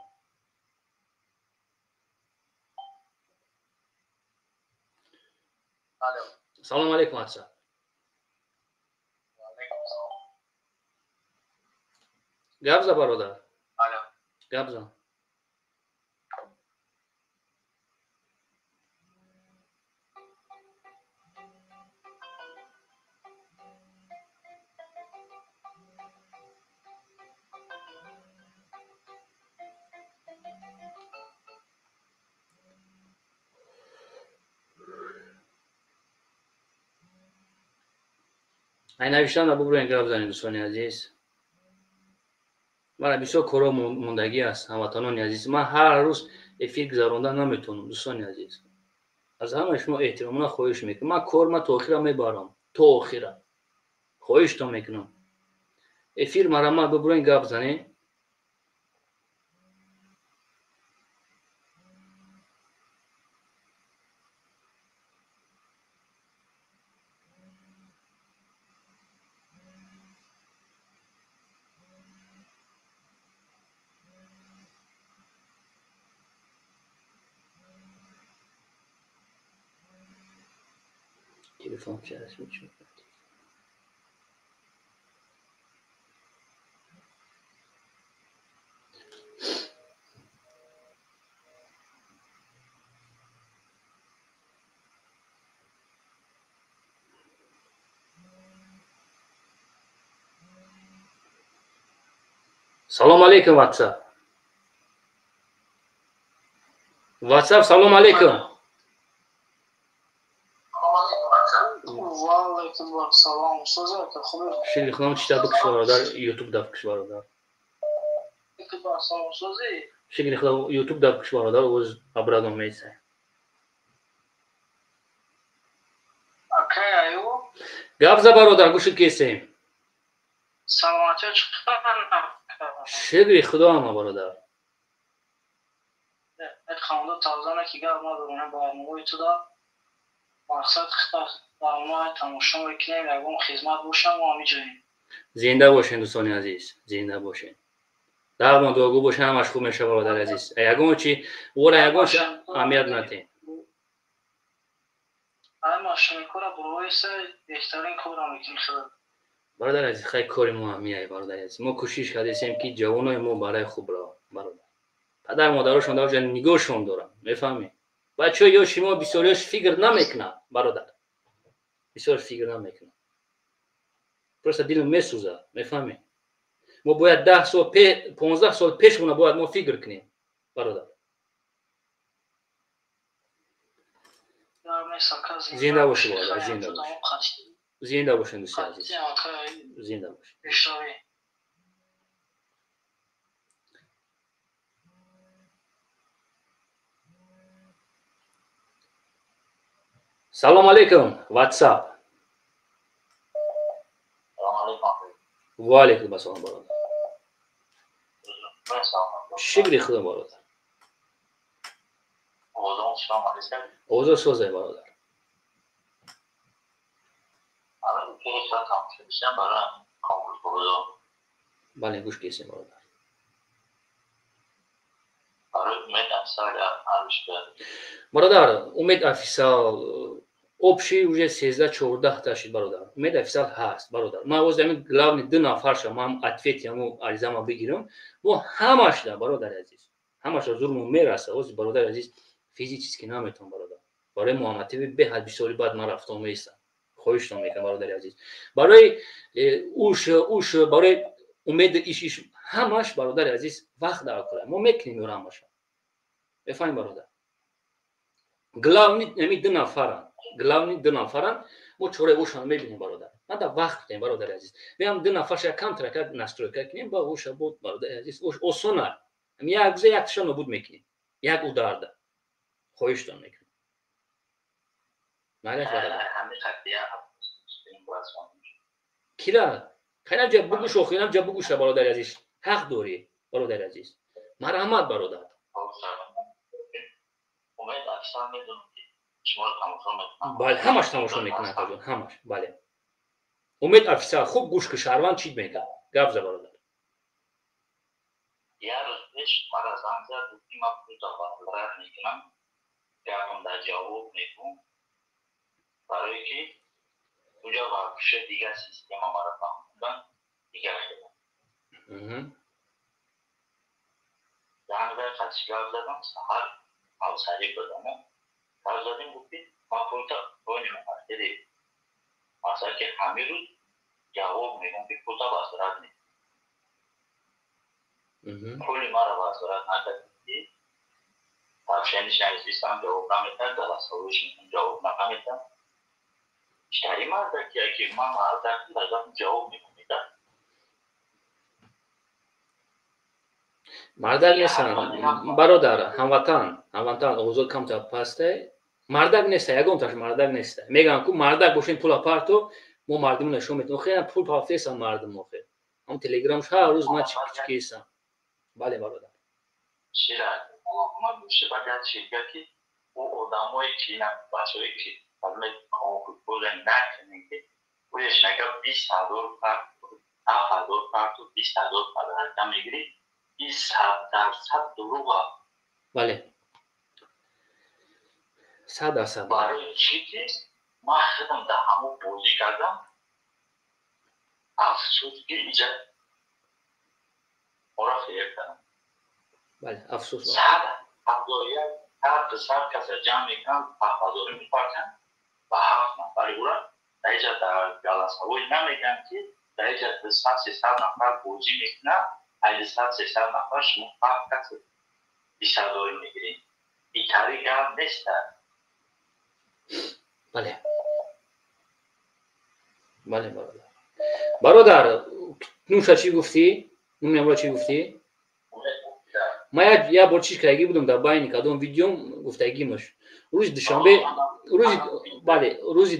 Салом алейкум WhatsApp. Гап за бародар. Гап за. Ай навиштан бубурен гап занед дӯстони азиз. Мана бисёр корҳо мондагӣ аст, ҳамватанони азиз. Ман ҳар рӯз эфир гузаронда наметавонам, дӯстони азиз. Аз ҳамаи шумо эҳтиромона хоҳиш мекунам. Ман кор ма то охира мебарам, то охира. Хоҳиштон мекунам. Эфир марамат бубурен гап занед. Телефон чараш мечун. Салом алейкум, WhatsApp. WhatsApp салом алейкум. Шили худам чита бикш бародар, YouTube да бикш бародар. Шили худам YouTube да бикш бародар, оз обратно мейсай. Гап за бародар, гӯшит кесем. Шили худам бародар. Мақсад барномаи тамошо мекунем, ягон хизмат бошам, мо ҳамиҷоем. Зинда бошен дӯстони азиз, зинда бошен. Дармон дуогӯ бошен, ҳамаш хуб мешавад бародари азиз. Ягон чи вора ягон чи аҳамият натем. Ай машинкора буроиса беҳтарин корро мекунӣ худат. Бародари азиз, хай кори мо ҳамияй, бародари азиз. Мо кӯшиш кардесем, ки ҷавонои мо барои хуб раванд, бародар. Падар модарошон дар оҷа нигоҳшон доранд, мефаҳмед? Бачаҳои ёши мо бисёриёш фикр намекунанд, бародар. Бисёр фикр намекунанд. Просто дилм месӯзад, мефаҳмед? Мо бояд 10 сол, 15 сол пешмона бояд мо фикр кунем, бародар. Зинда бошӣ, бародар, зинда бошӣ. Зинда бошед, дӯсти азиз, зинда бошед. Салом алейкум, WhatsApp. Ва алейкум ассалом, бародар. Шукри худо, бародар. Овозо созай, бародар. Бале, гӯш кесем, бародар. Бародар, Умед Офисал общий уже 13-14 та шид, бародар. Умед Офисал ҳаст, бародар. Ман оз ҳамин главный ду нафарша ман ответ яму аризама бигирам. Мо ҳамашда, бародари азиз, ҳамаша зурмон мераса. Оз, бародари азиз, физически наметавон, бародар. Барои Муҳаммадтв беҳад бисёри баъд ман рафтом меистам. Хоҳиштон мекунам, бародари азиз. Барои уш, барои Умед иш ҳамаш, бародари азиз, вақт дар кора. Мо мекунем ёра ҳамаша. Мефаҳмед, бародар? Главный ҳамин ду нафаранд. Главный ду нафаранд. Мо чораи ошонро мебинем, бародар. Ман дар вақт дем, бародари азиз. Биям ду нафарша камтарака настройка кунем, ба оша буд, бародари азиз. Ош осона. Як рӯза як тиша нобуд мекунем. Як ударда. Хоҳиштон мекунем. Майлаш, бародар. Кира? Хайнам ҷа бугӯш, охирам ҷа бугӯша, бародари азиз. Ҳақ дорӣ, бародари азиз. Марҳамат, бародар. Бале, ҳамаш тамошо мекунад, акаҷон, ҳамаш, бале. Умед Офисал, хуб гӯш ки шаҳрванд чӣ мегӯяд. Гап за, бародар. Як рӯз пеш мара занг зад, гуфт, ки ман пулта рад мекунам, гапам дар ҷавоб мекун, барое ки уҷа вообще дигар система мара фаҳмондан, дигар хела. Занг зад, қатиш гап задам, саҳар ҳавсарӣ будам. Гап задем, гуфт, ки ман пулта пони муқаддари масалан, ки ҳамин рӯз ҷавоб мегӯм, ки пулта возврат мекунам. Пули мара возврат накард, ки сообщениш нависистам, ҷавоб наметад, голосовиш ҷавоб наметад. Читари мардак, ки ман мардак ҷавоб мекунам. Мардак нестанд, бародар, ҳамватан, ҳамватан, овозот камтар пасте. Мардак неста, ягонташ мардак неста. Мегӯям, ку мардак бошем, пула парто, мо мардумро нишон метем. Охир пул пафтесам мардум, охир. Ҳам телеграмш ҳар рӯз ман чикесам. Бале, бародар. Чира, ман баъд ширкат, ки ӯ одамое ки бачаҳое ки конкурс накунем, ки ӯяш нага 20 000 парт, 7000 парту 20 000 подарка мегирӣ, ин 100% дурӯға. Бале, 100%. Барои чӣ ки ман худам дар ҳамон бозӣ кардам, афсӯс, ки иҷа моро фиреб кардам. Бале, афсӯс. 171, 100, 200 каса ҷамъ мекунанд, 7000 мепартанд ба ҳафт нафари ура. Дар иҷа дар голосовой намегӯянд, ки дар иҷа 200, 300 нафар бозӣ мекунанд, аз 200, 300 нафар шумо ҳафт каси 20 000 мегиред. Итари гап неста. Бале, бале, бародар. Бародар, нуша чӣ гуфтӣ? Нумиамро чӣ гуфтӣ? Ман як бор чиз кардагӣ будам, дар байни кадом видеом гуфтагимаш. Рӯзи душанбе, рӯзи, бале, рӯзи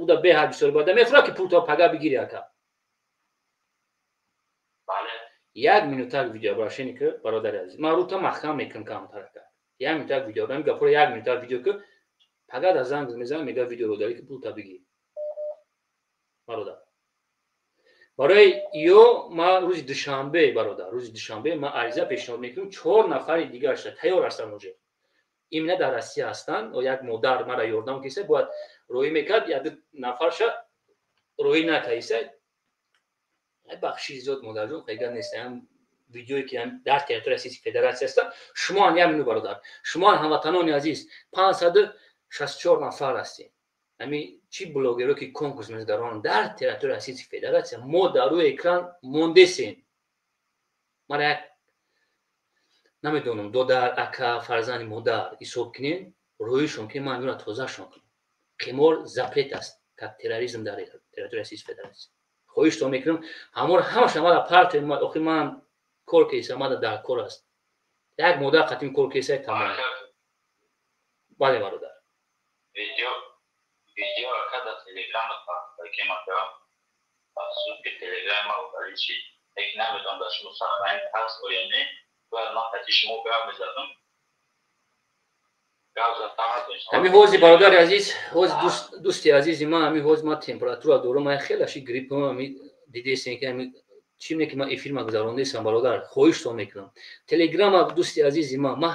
уда беҳад бисёр бада мефурад, ки пул то пага бигирӣ, ака. Як минутак видеообращение ки, бародари азиз, ман рута маҳкам мекунам камтар, ака. Як минутак видео, ҳамин гапҳоро як минутак видео ки, пага дар занг мезанам, мега видеоро дарӣ, ки пулта бигирӣ, бародар. Барои ё ман рӯзи душанбе, бародар, рӯзи душанбе ман ариза пешниҳод мекунам. Чор нафари дигарша тайёр ҳастанд, уже именно дар Россия ҳастанд. Як модар мара ёрдам киса, бояд роҳӣ мекард, як нафарша роҳӣ накардиса. Бахши зиёд модарҷон, хайгар нестам. Видеое ки дар территорияи Российской Федерация аст, шумо як минут бародар, шумо ҳамватанони азиз 564 нафар ҳастем. Ҳами чӣ блогеро ки конкурс мегузаронанд дар территорияи Российской Федерация, мо дар рӯи экран мондесем. Мара як намедонам, додар, ака, фарзанди модар ҳисоб кунем, рӯишон ки ман юра тозашон кунам. Қимор запрет аст, как терроризм дар территорияи Российской Федерация. Хоҳиштон мекунам, ҳаморо ҳамаша мада партои, охир ман кор кеса, мада дар кор аст. Як модар қатим кор кесай, тамом. Бале, бародар. Видео ака дар Телеграм ки макам, афсӯс ки Телеграм ма удалить шид. Лекин намедонам дар шумо сохранить ҳаст оё не. Бояд ман қати шумо гап мезадам. Ҳамин ҳози бародари азиз, ҳози дӯсти азизи ман, ҳамин ҳози ман температура дорам, ман хеле гриппам, ҳамин дидесем ки ҳамин чӣ ме ки ман эфирма гузарондесам, бародар, хоҳиштон мекунам. Телеграма, дӯсти азизи ман, ман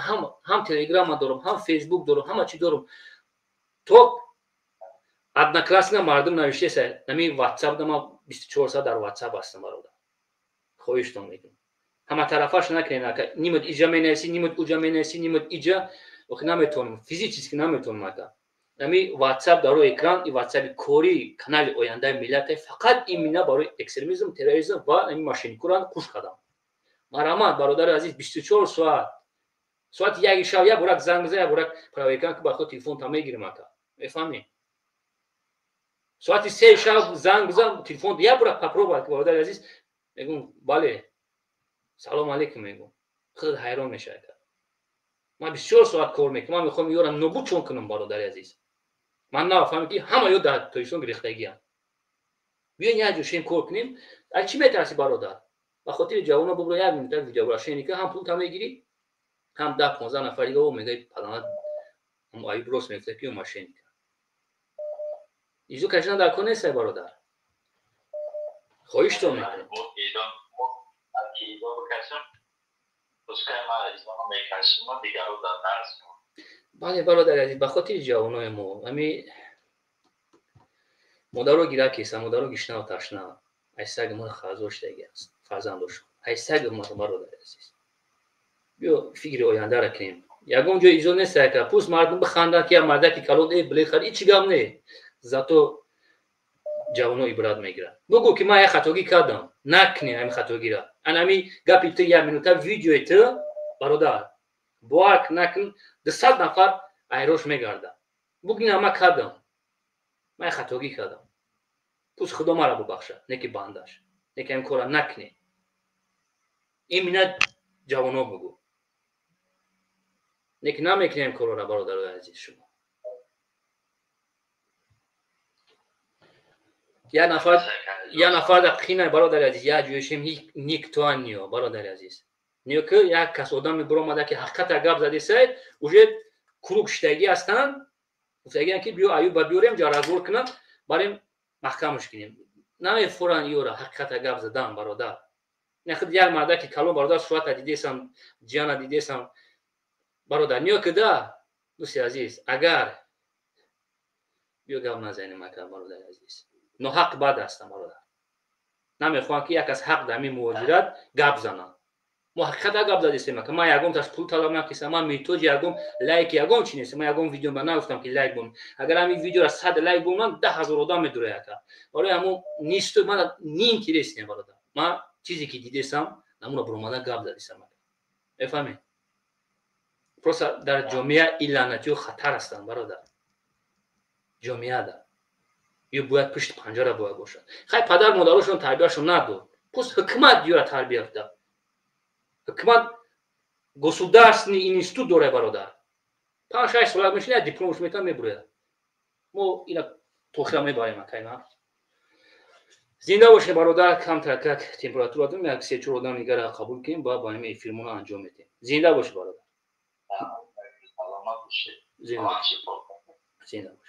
ҳам Телеграма дорам, ҳам Фейсбук дорам, ҳама чӣ дорам. То Одноклассника мардум навиштеса, ҳамин Ватсап да ман 24 соат дар Ватсап ҳастам, бародар. Хоҳиштон мекунам. Ҳама тарафаш накунед, ака, нимат иҷа менависӣ, нимат уҷа менависӣ, нимат иҷа, охи наметавонам, физически наметавонам, ака. Ҳами Ватсап дар рӯи экран, и Ватсапи кори канали ояндаи миллате, фақат именно барои экстремизм, терроризм ва ҳами мошенникуран қуш кардам. Марҳамат, бародари азиз, 24 соат, соати яки шаб як борак занг бизан, як борак проверка ки ба худ телефонта мегирим, ака. Мефаҳмӣ? Соати 3 шаб занг бизан, телефон як борак попробуй, бародари азиз, мегӯм бале, салом алейкум мегӯм. Худат ҳайрон мешавӣ, ака. Ман 24 соат кор мекунам, ман мехоҳам ёрам нобуд чон кунам, бародари азиз. Ман нафаҳмам ки ҳама ё дар Тоҷикистон гирифтагиам. Биён як ҷо шем кор кунем. Аз чӣ метарсӣ, бародар? Ба хотири ҷавоно бубро як минута видеообращение ки ҳам пулта мегирӣ, ҳам 10-15 нафар дига о мегӯяд палана аюб рост мегуфта ки ё мошенник. Изо кашидан дар кор нестай, бародар. Хоҳиштон мекунам. Бале, бародари азиз, ба хотири ҷавонои мо, ҳами модаро гира кеса, модаро гишнаву ташна, ай саги мо хазор шудаги аст, фарзандошон. Ай саги мо, бародари азиз. Биё фикри ояндара кунем. Ягон ҷой изо нест, ака, пуст мардум биханданд ки як мардаки калон э билет харид, ҳеҷ гап не. Зато ҷавоно ибрат мегиранд. Бугӯ ки ман як хатогӣ кардам, накунем ҳамин хатогиро. Ана ҳамин гапи ту як минута видеои ту, бародар, бовар накун, 200 нафар айрош мегардад. Бугӯ ина ман кардам, ман як хатогӣ кардам. Пуст Худо маро бубахшад, не ки бандаш, не ки ҳамин корро накунем. Именно ҷавоно бугӯ. Не ки намекунем корро, бародарои азиз, шумо. Я нафар дар қинай, бародари азиз, як ҷоишем никто ниё, бародари азиз. Ниё ки як кас одаме биромада ки ҳақиқата гап задесай, уже круг шидагӣ ҳастанд, гуфтагиан ки биё Аюба биёрем, ҷаразор кунам, барем маҳкамаш кунем. Намефуранд ёра ҳақиқата гап задан, бародар. Не худ як мардаки калон, бародар, сурата дидесам, ҷиана дидесам, бародар, ниё ки да, дӯсти азиз, агар биё гап назанем, ака, бародари азиз. Ноҳақ бад ҳастам, бародар. Намехоҳам ки як аз ҳақ дар ҳамин муҳоҷират гап занам. Мо ҳақиқата гап задистем, ака. Ман ягон таш пул талаб накистам, ман меҳтоҷи ягон лайк, ягон чи нестам. Ман ягон видео ба нагуфтам ки лайк бом. Агар ҳамин видеоро 100 лайк бомам, 10 000 одам медурад, ака. Барои ҳамон нисту ман неинтересно, бародар. Ман чизе ки дидесам, намура буромада гап задистам, ака. Мефаҳмед? Просто дар ҷомеа ин лаънатиҳо хатар ҳастанд, бародар. Ҷомеада ё бояд пушти панҷара бояд бошад. Хай, падар модарошон тарбияшон надод, пуст ҳукумат ёра тарбия куда. Ҳукумат государственный институт дорад, бародар. 5-6 сола мешина, дипломш метавон мебурояд. Мо ина тохира мебарем, акайна. Зинда бошед, бародар. Камтар как температура дорем, як се-чор одам дигара қабул кунем, ба ҳамин эфирмона анҷом медиҳем. Зинда бошед, бародар. Зинда бошед. Зинда бошед.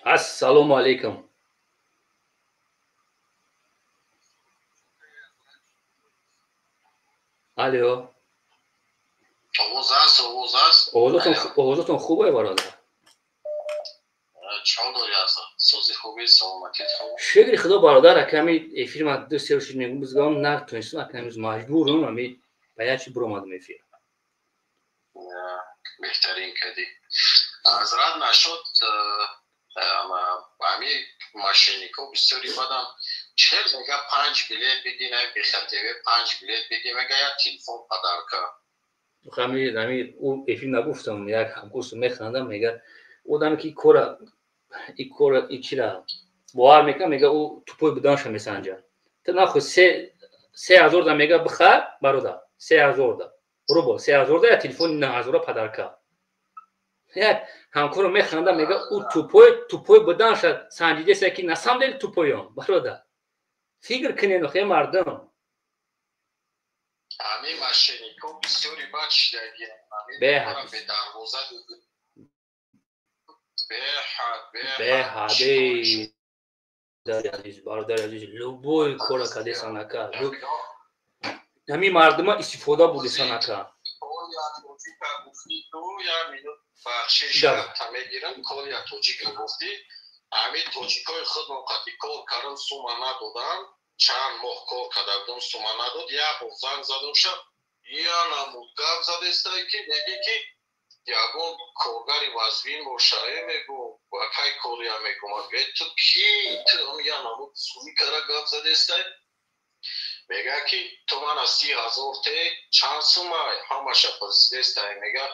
Ассалому алейкум. Алло. Овоз ҳаст, овоз ҳаст. Овозатон хубе, бародар? Чон дори аз сози хуби, саломатит хуб? Шукри Худо, бародар, аками эфир ман 2-3 рӯз шуд, мегум бизгам, натонистам, аками маҷбурум, ами ба як чи буромадам эфир. Беҳтарин кардӣ. Азрат нашуд, ами мошеннико бисёри бадам. Чел мега, панҷ билет биги, на бехатеве панҷ билет биги, мега, як телефон подарка. Ами ӯ эфир нагуфтам, як ҳамкурсу механдам, мега, одаме ки кора и кора и чира бовар мекунам, мега, ӯ тупой буданша месанҷад. Ту нахо 3000 да, мега, бихар, бародар, 3000 да, рубл, 3000 да я телефони 9000 подарка. Як ҳамкоро механда, мега, ӯ тупой буданша санҷидеса, ки на самом деле тупой он. Бародар, фикр кунед, охе мардум. Ами мошеннико бисёри бад шидагиам. Беҳад. Бедарвоза, беҳад. Беҳад, азиз, бародари азиз, любой кора кадесан, ака, ҳамин мардума истифода бурдесан, ака. Бахшиш мегирам, кори тоҷика гуфтӣ, ҳамин тоҷикои худмон қати кор кардам, сума надодам. Чанд моҳ кор карда будам, сума надод. Як бор занг задам, ша я намуд гап задестай, ки меги, ки ягон коргари вазбин боша, е, мегу, акай кория мегум, е, ту ки, ту я намуд суми кара гап задестай. Мега, ки ту мана 30 000 те, чанд сума, ҳамаша пурсидестай. Мега,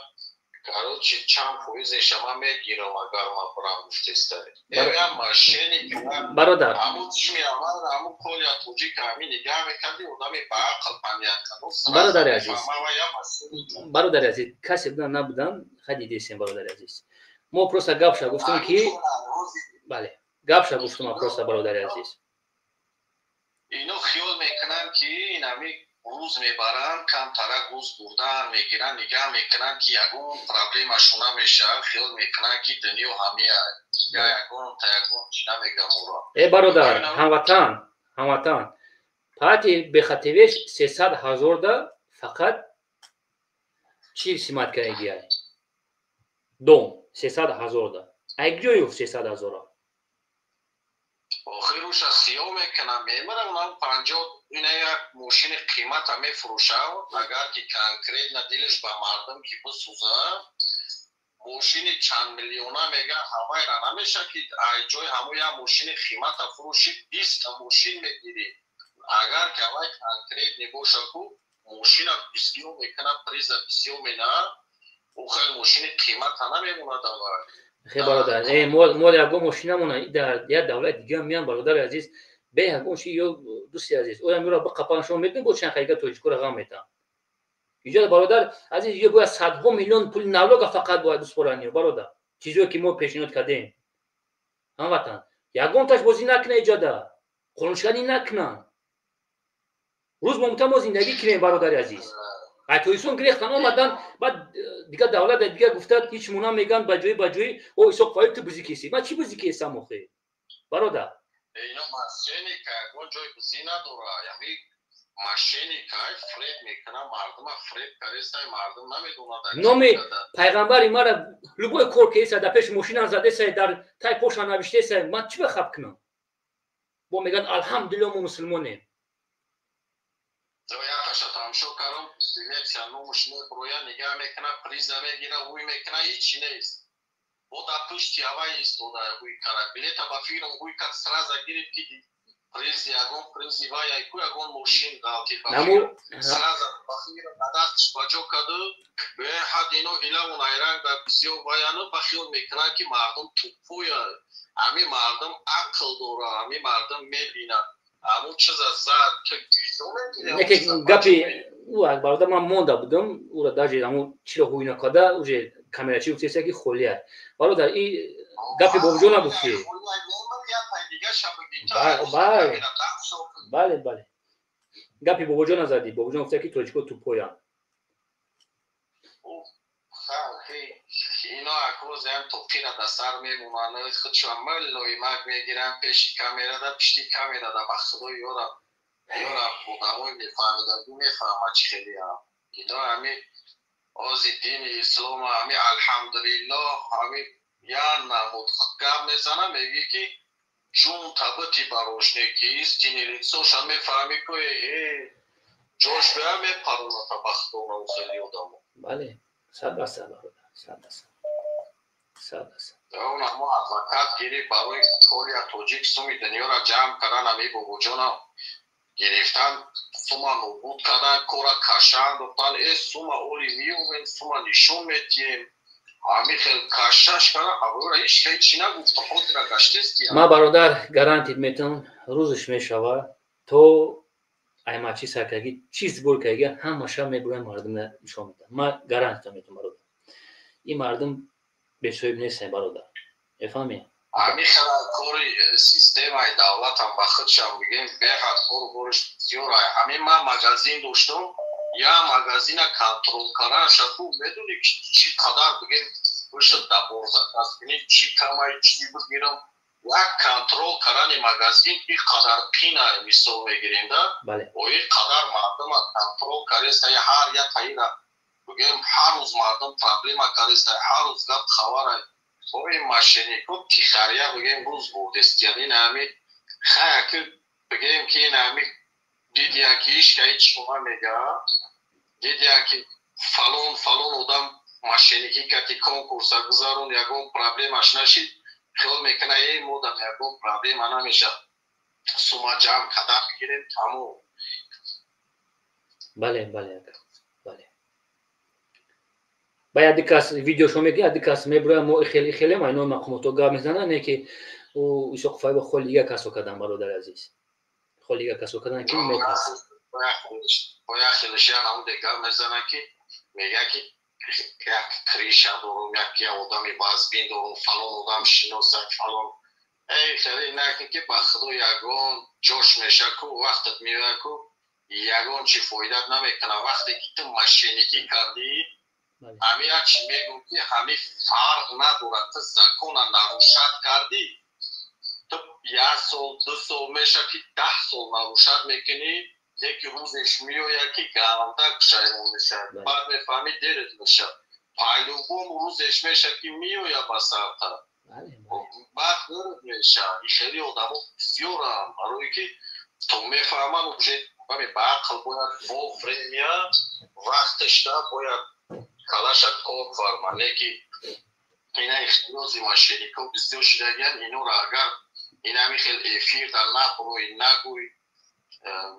короче, чанд фоизеша ман мегирам, агар ман бурам, гуфтестай. Я мошенник. Бародар. Ҳаму чими аввал, ҳаму коля тоҷика ҳамин нигаҳ мекарди, одами ба ақл памият. Бародари азиз, бародари азиз, касе будан набудан, хай дидесем, бародари азиз. Мо просто гапша гуфтем, ки бале, гапша гуфтум просто, бародари азиз. Ино хиёл мекунанд, ки инами рӯз мебаранд, камтарак рӯз бурдан мегиранд, нигаҳ мекунанд, ки ягон проблемашу намешавад. Хиёл мекунанд, ки дунё ҳамия, я ягон та ягон чи намегам уро. Э, бародар, ҳамватан, ҳамватан, пати бехатевеш 300 000 да фақат чи симат кардагиай дом 300 000 да айкҷо ёфт 300 000-а? Охируша сиёҳ мекунам, мемирам, унам панҷоҳ ина як мошини қимата мефурӯшам. Агар ки конкретно дилаш ба мардум ки бисӯза, мошини чанд миллиона, мега, ҳавайра намеша, ки ай ҷои ҳамо як мошини қимата фурӯши, 20-та мошин мегирӣ. Агар ки ҳавай конкретный боша ку, мошина бисёр мекуна, приза бисёр мена, ӯ хел мошини қимата намемонад аввал. Хе, бародар, э, мо ягон мошинамона дар як давлати дига меян, бародари азиз, бе ягон чи ё дӯсти азиз, оя меро биқапан, шумо медонед, бо чанд хайга тоҷикоро ғам метаҳам иҷода. Бародар азиз, ё бояд садҳо миллион пули налога фақат бояд дуспорани, бародар. Чизое ки мо пешниҳод кардем, ҳамватан, ягонташ бозӣ накуна, иҷода қонуншиканӣ накунанд. Рӯз момута мо зиндагӣ кунем, бародари азиз. Ай тоҷикистон гирехтан омадан, баъд дигар давлат дигар гуфта, ҳеч муна меган, ба ҷои ба ҷои о Исоқ Фаил, ту бузӣ кисӣ. Ман чӣ бузӣ кисам охе, бародар? Ино мошенника, ягон ҷои бузӣ надора. Яъни мошенника фреб мекуна мардума, фреб карестай, мардум намедонад. Номи пайғамбари мара любой кор кеса, дар пеши мошинам задесай, дар тай поша навиштесай, ман чӣ бахаб кунам? Бо меган, алҳамдулилло, мо мусулмонем. Якаша тамошо кардам, селекция номуш меброя, нигаҳ мекуна, приза мегира, ҳуй мекуна, ҳичи нест. Бо дар пушти ҳавай истода, ҳуй кара билета, ба фикрам, ҳуй кард, сразу гирифт, ки призи, ягон призи вай айку, ягон мошин ғалтид, сразу, ба фикрам, ба дастш ба ҷо карду. Беҳад ино ҳилаву найранг дар бисёр ваяну ба хиёл мекунанд, ки мардум туппоя. Ҳами мардум ақл дора, ҳами мардум мебинад, ҳамун чиза зад. Неке гапи ӯ, бародар, ман монда будам ӯра, даже ҳамун чиро ҳуй накарда, уже камерачи гуфтеса, ки холия. Бародар, и гапи бобоҷона гуфтӣ. Бале, бале, бале, гапи бобоҷона задӣ. Бобоҷон гуфта, ки тоҷико тупоянд. Ино акрозиам тоқира да сар мемонанд, худшон миллоимак мегиранд, пеши камерада, пишти камерада, ба худо, ёра, ёра, одамои мефаҳмида мефаҳмад, чӣ хелиам ино. Ҳами ози дини ислома, ҳами алҳамдулиллоҳ, ҳами Я намуд гап мезанам, мегӣ ки ҷун табити барошне ки истини лицоша мефаҳмӣ ку ҷош беа мепароната ба худона хеле одамо. Бале, 100%, бародар, 100%. 100%. Он ҳамо адвокат гирифт барои Колия тоҷик суми дунёра ҷамъ кардан, ами бобоҷонам гирифтан, сума нобуд кардан, кора кашан гуфтан, э сума оли меомем, сума нишон метиҳем. Ҳами хел кашаш кардан, ҳаворо ҳеч ҳечи нагуфт, ҳозира гаштести. Ман, бародар, гарантит метавон, рӯзаш мешава, то аймачи саркаги чиз сбор карги, ҳамаша мебурам, мардум нишон медиҳам. Ман гарантитон метавон, бародар. Ин мардум бесоҳиб нестем, бародар, мефаҳмӣ? Ҳамин хела кори системаи давлатам ба худшам бигем, беҳад кору бориш бисёр. Ҳамин ман магазин доштам, я магазина контрол карданаша ту медонӣ чӣ қадар бигем бошад дабор заказ кунӣ, чӣ камай чӣ бигирам, як контрол кардани магазин ин қадар қина мисол мегирем да, ин қадар мардума контрол кареста, ҳар як таира бигем, ҳар рӯз мардум проблема кареста, ҳар рӯз гап хабара. Ин мошеннико тихария бигем рӯз бурдестиян. Ин ҳами хая ки бигем ки ин ҳами дидиян ки ҳеч ка ҳеч шума мега, дидиян ки фалон фалон одам мошенникӣ кати конкурса гузарон, ягон проблемаш нашид, хиёл мекуна, эй модам ягон проблема намешад, сума ҷамъ карда бигирем, тамом. Бале, бале, бале. Ба яди кас видеошо мекунад, яди кас мебурояд, мо хеле хеле майно мақомотҳо гап мезананд, не ки ӯ Исоқ Фаиба холи дига касо кардан, бародари азиз, холи дига касо кардан ки метарсад. Бояд хелешиян ҳамон гап мезанад ки мега ки як криша дорум, як я одами базбин дорум, фалон одам шиносад, фалон. Эй, хеле накун ки ба худо ягон ҷош меша ку, вақтат меояд ку, ягон чи фоидат намекунад. Вақте ки ту мошенникӣ кардӣ, ҳами як чи мегӯм ки ҳами фарқ надорад, ту закона нарушать кардӣ, ту як сол, 2 сол меша ки 10 сол нарушать мекунӣ, яке рӯзеш меояд ки гармда пушаймон мешавад, баъд мефаҳмӣ дерет мешавад. По-любому рӯзеш мешавад ки меояд ба сарта, баъд дерет мешавад. Хеле одамо бисёрам, барое ки то мефаҳманд уже ба ақл бояд вовремя вақташда бояд калаша кор фарма. Не ки ина ихтиёзи мошеннико бисёр шидагиян. Инора агар инами хел эфир дар набурӯй, нагӯй,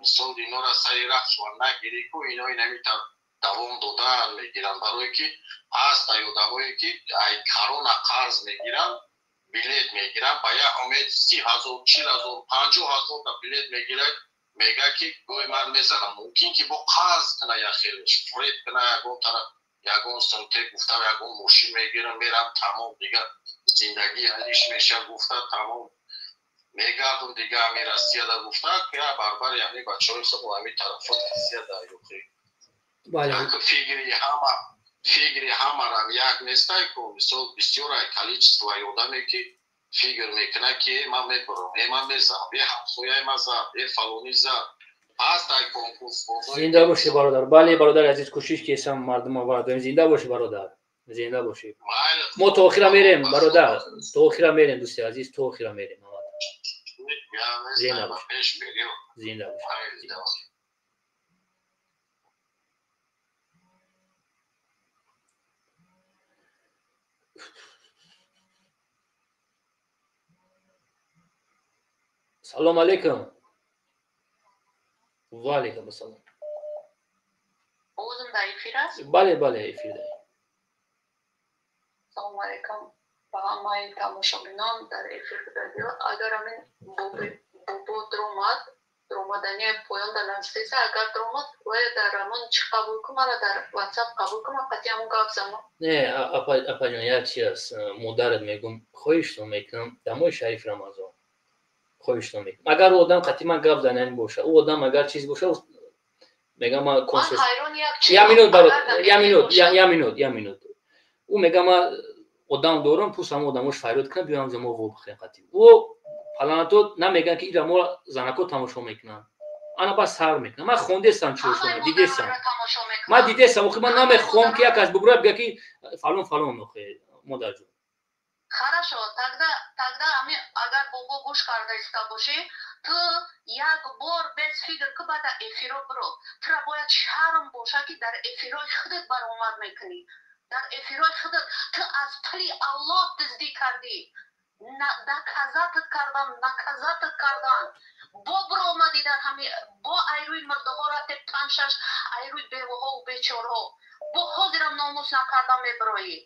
мисол инора сари рахшва нагирӣ ку, ино инами давом додан мегиранд, барое ки ҳаст ай одамое ки ай корона қарз мегиранд, билет мегиранд ба як умед, 30 000, 40 000, 50 000 та билет мегирад, мега ки гӯй ман мезанам. Мумкин ки бо қарз кина, як хелеш фуреб кина, ягон тараф ягон сумте гуфта, ягон мошин мегирам, мерам, тамом, дигар зиндагӣ ҳалиш меша гуфта, тамом мегардум дига ҳами Россияда гуфта, я барбари ҳами бачаҳои худо ҳами тарафо Россияда ёхи. Фигри ҳама, фигри ҳамарам як нестай ку. Мисол, бисёрай количествои одаме ки фигр мекунад ки ман мебурам, э ман мезанам, э ҳамсояи ман зад, э фалонӣ зад. Ҳаст ай конкурс. Зинда бошӣ, бародар. Бале, бародари азиз, кӯшиш ки эсам мардума вардорем. Зинда бошӣ, бародар, зинда бошӣ. Мо то охира мерем, бародар, то охира мерем, дӯсти азиз, то охира мерем. Зинда бош, зинда бош. Салом алейкум. Ва алейкум ассалом. Овозам дар эфир аст? Бале, бале, эфирда. Салому алейкум ба ҳамаи тамошобинон дар эфир радио. Агар ҳамин бобо дромад, дромадани поён дар навиштеса, агар дромад, вая дар ҳамон чӣ қабул кун, мара дар ватсап қабул кун, ман қатъи ҳамон гап занам. Не, апаҷон, як чи аст, модарат мегум, хоҳиштон мекунам, дар моҳи шарифи Рамазон хоҳиштон мекунам, агар ӯ одам қатъи ман гап занани боша, ӯ одам агар чиз боша, мегам ман я минут, барод, я минут, я минут, я минут. Ӯ мегам ман одам дорам, пус ҳама одамош фарёд кунам, биёям мо вобихӯрем қатъи ӯ паланато. Намеган ки ира мо занако тамошо мекунанд, ана бас сар мекунам. Ман хондестам, чизошона дидестам, ман дидестам. Охи, ман намехоҳам ки як кас бигӯяд, бига ки фалон фалон. Охи, модарҷон. Хорошо, тогда ами агар бобо гӯш карда иста бошӣ, ту як бор без фикр ки бада эфиро биро. Тура бояд шарм боша, ки дар эфирои худат баромад мекунӣ. Дар эфирои худат ту аз пули Аллоҳ дуздӣ кардӣ. Доказать кардан, наказать кардан. Бо биромадӣ дар ҳами бо айрӯи мурдаҳо рафте, панҷ-шаш айрӯи беваҳову бечорҳо. Бо ҳозирам номус накарда мебироӣ.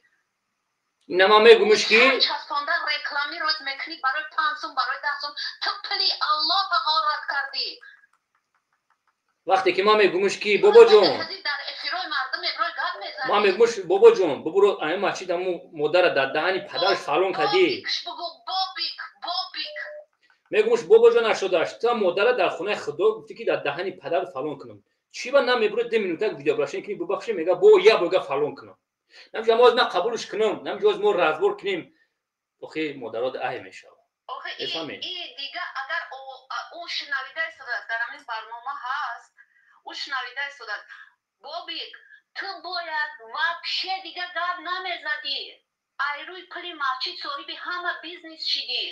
Ина ман мегумш ки часпонда реклами рӯз мекунӣ барои 5 сум, барои 10 сум. Ту пули Аллоҳ ғорат кардӣ. Вақте ки ман мегумш ки, бобоҷон, дар эфирои мардум мебирои, гап мезанӣ. Ман мегумш, бобоҷон, бубуро ами масҷид, аму модара дар даҳани падараш фалон кардӣ. Бугу, бобик, бобик. Мегумш, бобоҷон, 88 ту модара дар хонаи худо гуфтӣ, ки дар даҳани падар фалон кунам. Чӣ ба намебуро 2 минута видеообращение кунӣ, бубахши, мега бо як бога фалон кунам. Намҷа мо ман қабулш кунам, намҷа мо разбор кунем, охи модаро ай мешавад. Охи дига агар ӯ шунавида истодааст, дар ҳамин барнома ҳаст, ӯ шунавида истодааст. Бобик, ту бояд вообще дига гап намезадӣ. Айрӯи пули масҷид соҳиби ҳама бизнес шидӣ.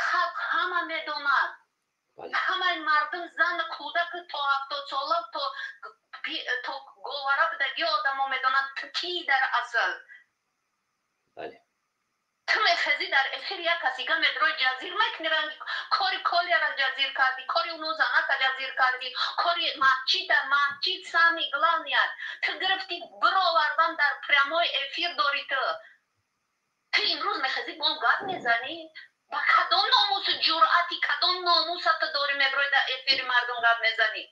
Халқ ҳама медонад, ҳамаи мардум, зану кӯдаку то 70 сола, то говара будаги одамо медонанд, ту кӣ дар асл. Ту мехезӣ, дар эфир як касига медрои, ҷазир мекунӣ, ранги кори колияра ҷазир кардӣ, кори уну занака ҷазир кардӣ, кори масҷида. Масҷид самый главный ту гирифтӣ, бировардан дар прямой эфир дорӣ. Ту имрӯз мехезӣ, бо он гап мезанӣ. Ба кадом номусу ҷуръати, кадом номуса ту дорӣ, меброи, дар эфири мардум гап мезанӣ?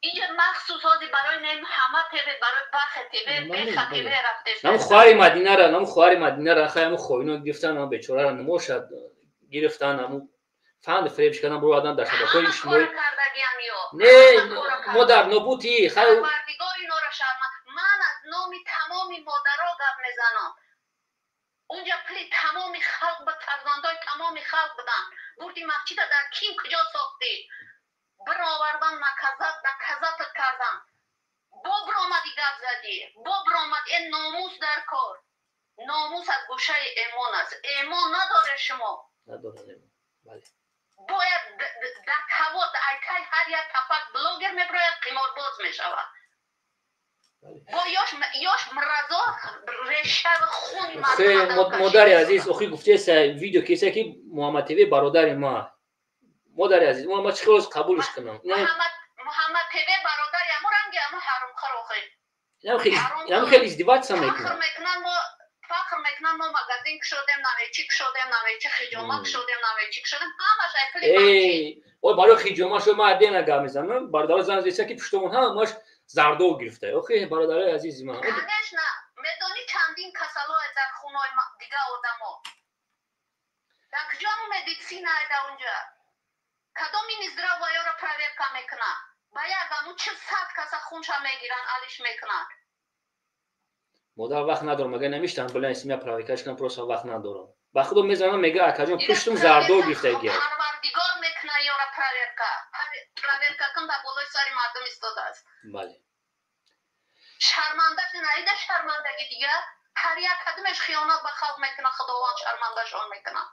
Инҷа махсус ҳозир барои не Муҳаммад ТВ, барои Бахе ТВ, Беха ТВ рафтест. Нам хоҳари Мадинара, нам хоҳари Мадинара, хай, ҳаму хоино гирифтан, ам бечорара намоша гирифтан, ҳаму фанду фиребш кардан, буроадан дар шабакаҳои иҷтимоӣ. Не, модар, нобути хай. Парвардигор инора шарма. Ман аз номи тамоми модаро гап мезанам. Унҷа пули тамоми халқ ба фарзандои тамоми халқ буданд. Бурди масҷида дар ким куҷо сохтӣ, бировардан, наказать, наказать кардан. Бо биромадӣ, гап задӣ, бо биромадӣ. Э, номус дар кор. Номус аз гӯшаи эмон аст. Эмон надоре шумо. Бояд дар ҳаво айкай ҳар як тапак блогер мебирояд, қиморбоз мешавад. Бо ёш мразо решави хуни. Модари азиз, охи гуфтеса видео кеса, ки Муҳаммад ТВ бародари ма. Модари азиз, ма чӣ хелос қабулш кунам? Муҳаммад ТВ бародари аму ранги аму ҳаромхӯр охи. Ям хеле издеваться мекунам. Мекунам, мо фахр мекунам, мо магазин кушодем, намечи кушодем, намечи хиҷома кушодем, намечи кушодем, ҳамаш айпули. Ой, барои хиҷома шо ма адена гап мезанам. Бародаро зан зеса, ки пуштомон ҳамаш зардо гирифта. Охи, бародарои азизи ман. Конечно, медонӣ, чандин касалое дар хунои дига одамо. Дар куҷо медицина дар унҷа? Кадом Минздрав ваёра проверка мекунад? Ба як аму 40 каса хунша мегиранд, алиш мекунанд. Модар, вақт надорам, агар намиштам билан семья проверка ш кунам, просто вақт надорам. Ба худо мезанам, мега, акаҷон, пуштум зардо гирифтагия. Парвардигор мекуна ёра проверка. Проверка кун, дар болои сари мардум истодааст. Бале. Шарманда наида, шармандаги дига. Ҳар як кадомеш хиёнат ба халқ мекунад, Худованд шармандашон мекунад.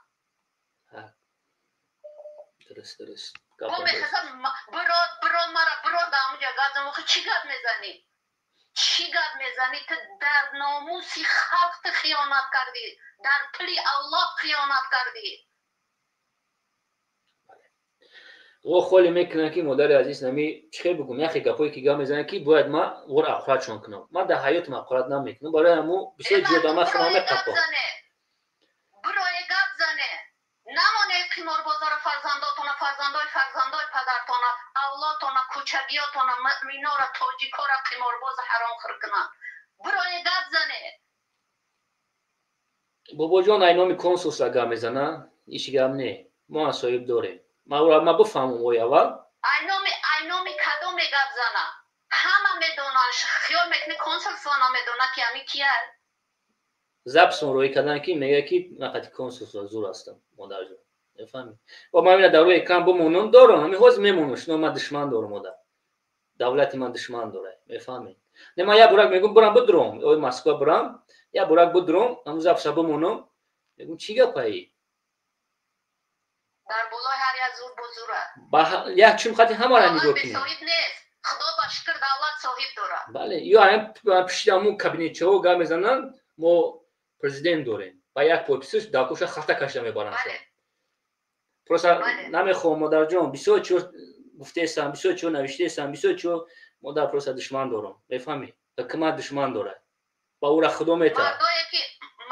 Дуруст. Бо мехезад, биро, биро, мара биро, дар ҳамуҷа гап зан. Охи, чӣ гап мезанӣ? Чӣ гап мезанӣ? Ту дар номуси халқ ту хиёнат кардӣ, дар пули Аллоҳ хиёнат кардӣ. О, холе мекунам, ки, модари азиз, нами чӣ хел бигӯм, яхе гапое ки гап мезанам, ки бояд ман вор ақуратшон кунам. Ман дар ҳаётам ақурат намекунам, барои ҳаму бисёр ҷода ман худам меқапам. Бироe, гап зане, намоне қиморбозора, фарзандотона, фарзандои фарзандои падартона, авлодтона, кӯчагиётона, мӯъминора, тоҷикора қиморбоза ҳаромхӯр кунанд. Бироe, гап зане. Бобоҷон, ай номи консулса гап мезана, иши гап не, мо аз соҳиб дорем. Ма бифаҳмам ой аввал. Айноми кадоме гап зана? Ҳама медонанд. Хиёл мекунӣ, консулство намедонад, ки ами кия? Запись он роӣ кардан, ки мега, ки ман қати консулство зур ҳастам. Модарҷон, мефаҳмӣ, ва ман ина дар рӯи экран бимонам, дорам, ҳамин ҳозир мемонам. Шуно, ман душман дорам, модар, давлати ман душман дорад, мефаҳмед? Не, ман як бурак мегӯм, бурам, бидуром, ой, Москва бурам, як бурак бидуром, ҳамун запись а бимонам. Мегум чӣ гапаи? Дар болои ҳар як зур бо зура. Ба як чун хати ҳамаро нигоҳ кунем. Соҳиб нест. Худо ба шукр давлат соҳиб дорад. Бале, ё ҳам пишти ҳамун кабинетчаҳо гап мезананд, мо президент дорем. Ба як подписаш дакоша хата кашида мебаранд. Просто намехоҳам модарҷон, бисёр чиз гуфтаестам, бисёр чиз навиштаестам, бисёр чиз модар просто душман дорам. Мефаҳмӣ? Ҳукумат душман дорад. Ба ӯра худо метавад.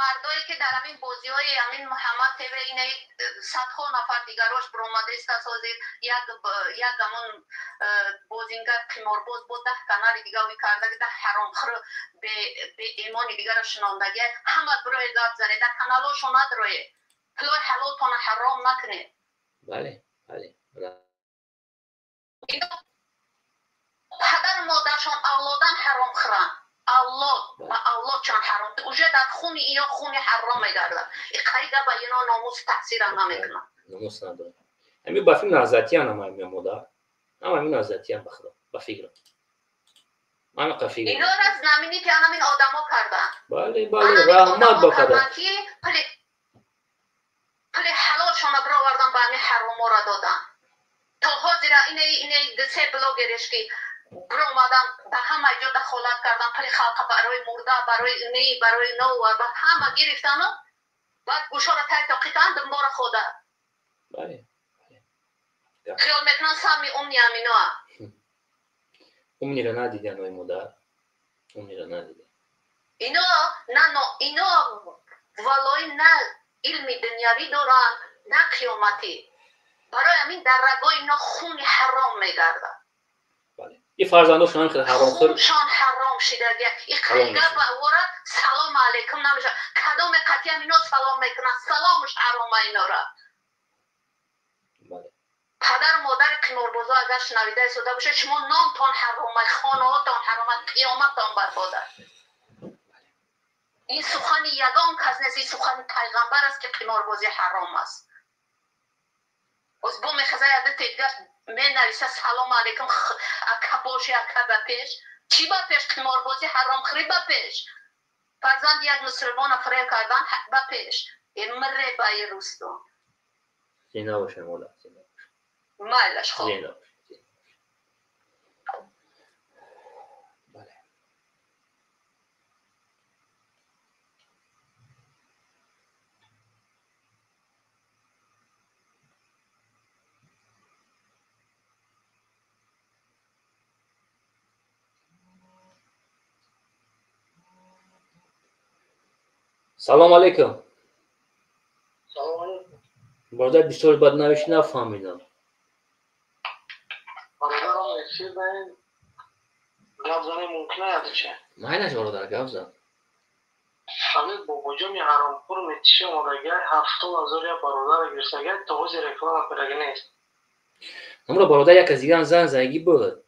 Мардое ки дар ҳамин бозиҳои ҳамин Муҳаммад ТВ инаи садҳо нафар дигарош баромадааст ҳозир як ҳамон бозингар қиморбоз бо 10 канали дига уй кардаги 10 ҳаромхӯр беимони дигаро шинондагия ҳама бироe гап занед, дар каналҳошон надрое, пулои ҳалолтона ҳаром накунед. Бале, бале. Падару модаршон авлодан ҳаромхӯранд. Авлод ба авлод чанд ҳаром уже дар хуни ино хуни ҳаром мегардад. Иқарига ба ино номус таъсирам намекунад. Номус надорад. Ҳами ба фикр назатиян ҳама ҳами модар. Ҳама ҳами назатиян ба худо, ба фикрам. Ман қа фикр. Инора знаменити анамин одамо карданд. Бале, бале, раҳмат ба падар. Пули ҳалолшона бировардан ба ҳами ҳаромора додан. То ҳозира инаи се блогереш ки биромадан ба ҳама ҷо дахолат кардан, пули халқа барои мурда, барои ни, барои нов, ба ҳама гирифтану баъд гӯшора тай тоқитанд дунбора хода. Бале. Хиёл мекунанд сами умни аминоа. Умнира надидиан ой модар. Умнира надидиан. Ино на ино валои на илми дунявӣ доранд, на қиёматӣ. Барои ҳамин дар рагои ино хуни ҳаром мегардад. И фарзандошон ҳам хеле ҳаромхӯр. Хуншон ҳаром шидагия. И қайга ба ора салом алейкум намешавад. Кадоме қатъиан ино салом мекунанд, саломш ҳарома инора. Падару модари қиморбозо агар шунавида истода бошед, шумо нонтон ҳарома, хонаҳотон ҳарома, қиёматтон барбод аст. Ин сухани ягон кас нест, ин сухани пайғамбар аст ки қиморбозӣ ҳаром аст. Боз бо мехеза яда тедгаш менависа салом алейкум ака боши, ака ба пеш. Чӣ ба пеш? Қиморбозӣ ҳаромхӯрӣ ба пеш. Фарзанди як мусулмона фиреб кардан ба пеш. Мире ба и рустон. Зинда бошед модар, зинда бошед. Майлаш хоб. Зинда бошед. Бале. Салом алейкум. Салом алейкум. Бародар бисёр бад навишт нафаҳмидам. Бародарам эфир даем гап занем мумкин аст чӣ? Майлаш бародар гап зан. Ҳамин бобоҷони ҳаромхӯр метиши омадагиай 70 ҳазор як бародарро гирифтагиай то ҳозир реклама кардагӣ нест. Ҳамро бародар як аз дигарам занг задагӣ буд.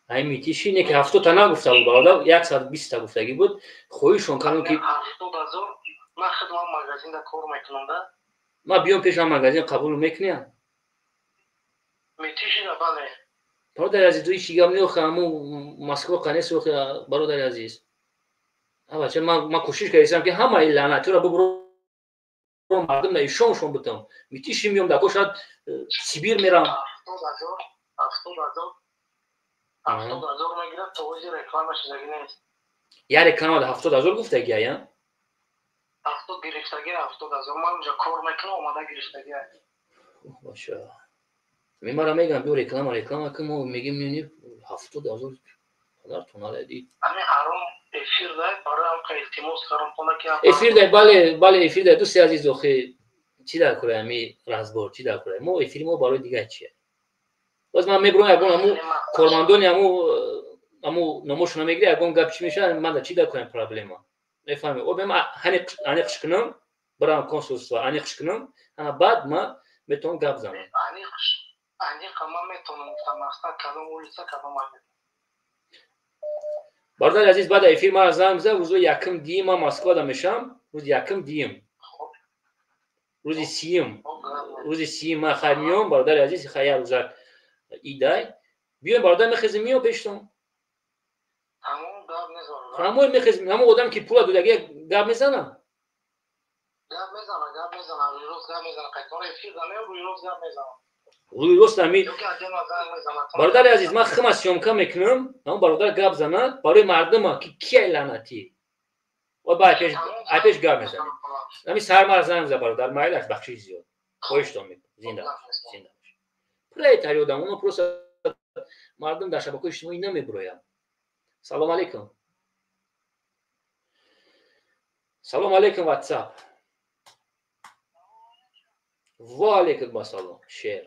Ай метиши не ки 70 та нагуфта буд бародар, 120 та гуфтагӣ буд. Хоҳишон кардам ки 70 ҳазор ман худам магазинда кор мекунам да. Ман биём пешам магазин қабул мекуням. Метишида бале. Бародари азиз, ҳеҷ гап не охи ҳамун Москва қанес охи бародари азиз. Бача ман кӯшиш кардам ки ҳамаи лаънатиро бубурам мардум на ишоншон бутам. Метиши миём дако шояд Сибир мерам. 70 ҳазор 70 ҳазор мегирад то ҳозир реклама шудагӣ нест. Я реклама 70 ҳазор гуфтагӣ ая? 70 гирифтагӣ 70 ҳазор. Ман унҷа кор мекунам, омада гирифтагӣ. Баша. Мара мегам биё реклама, реклама ки мо мегим не 70 ҳазор падар тонале дид. Ҳамин ҳаром эфир дай барои ҳам илтимос кардам тона ки эфир дай бале, бале эфир дай дӯсти азиз охи чӣ дар кура ҳами разбор чӣ дар кура? Мо эфири мо барои дигар чия? Боз ман мебурам ягон ҳаму кормандони ҳаму номошона мегирӣ ягон гап чӣ мешавад, ман чӣ дар кунам проблема? Мефаҳмӣ? О бем аниқш кунам, барам консулство аниқш кунам, ана баъд ман метавонам гап занам. Аниқ ман метавонам гуфтам мақсад кадом улица кадом магазин. Бародари азиз, баъд эфир мара занг зад, рӯзи якум диюм ман Москвада мешавам, рӯзи якум диюм. Рӯзи сиюм. Рӯзи сиюм ман хайр меом, бародари азиз, хайр як рӯзак идай. Биёем бародар мехезем меом пештон. Тамом гап нест бародар. Ҳамон мехезем, ҳамон одам ки пула додагӣ гап мезанам. Гап мезана, гап мезана, рӯи рост гап мезана, қайтона эфир даме, рӯи рост гап мезана. Рӯи рост ами бародари азиз, ман хима съёмка мекунам, ҳамон бародар гап занад барои мардума ки кияй лаънатӣ. Ва ба айпеш гап мезанем. Ами сармар занг за бародар, майлаш бахшиш зиёд. Хоҳиштон мекунам. Зинда бош, зинда бош. Пролетари одам, оно просто мардум дар шабакаҳои иҷтимоӣ намебуроянд. Салом алейкум. Салом алейкум, WhatsApp. Ва алейкум ассалом, шер.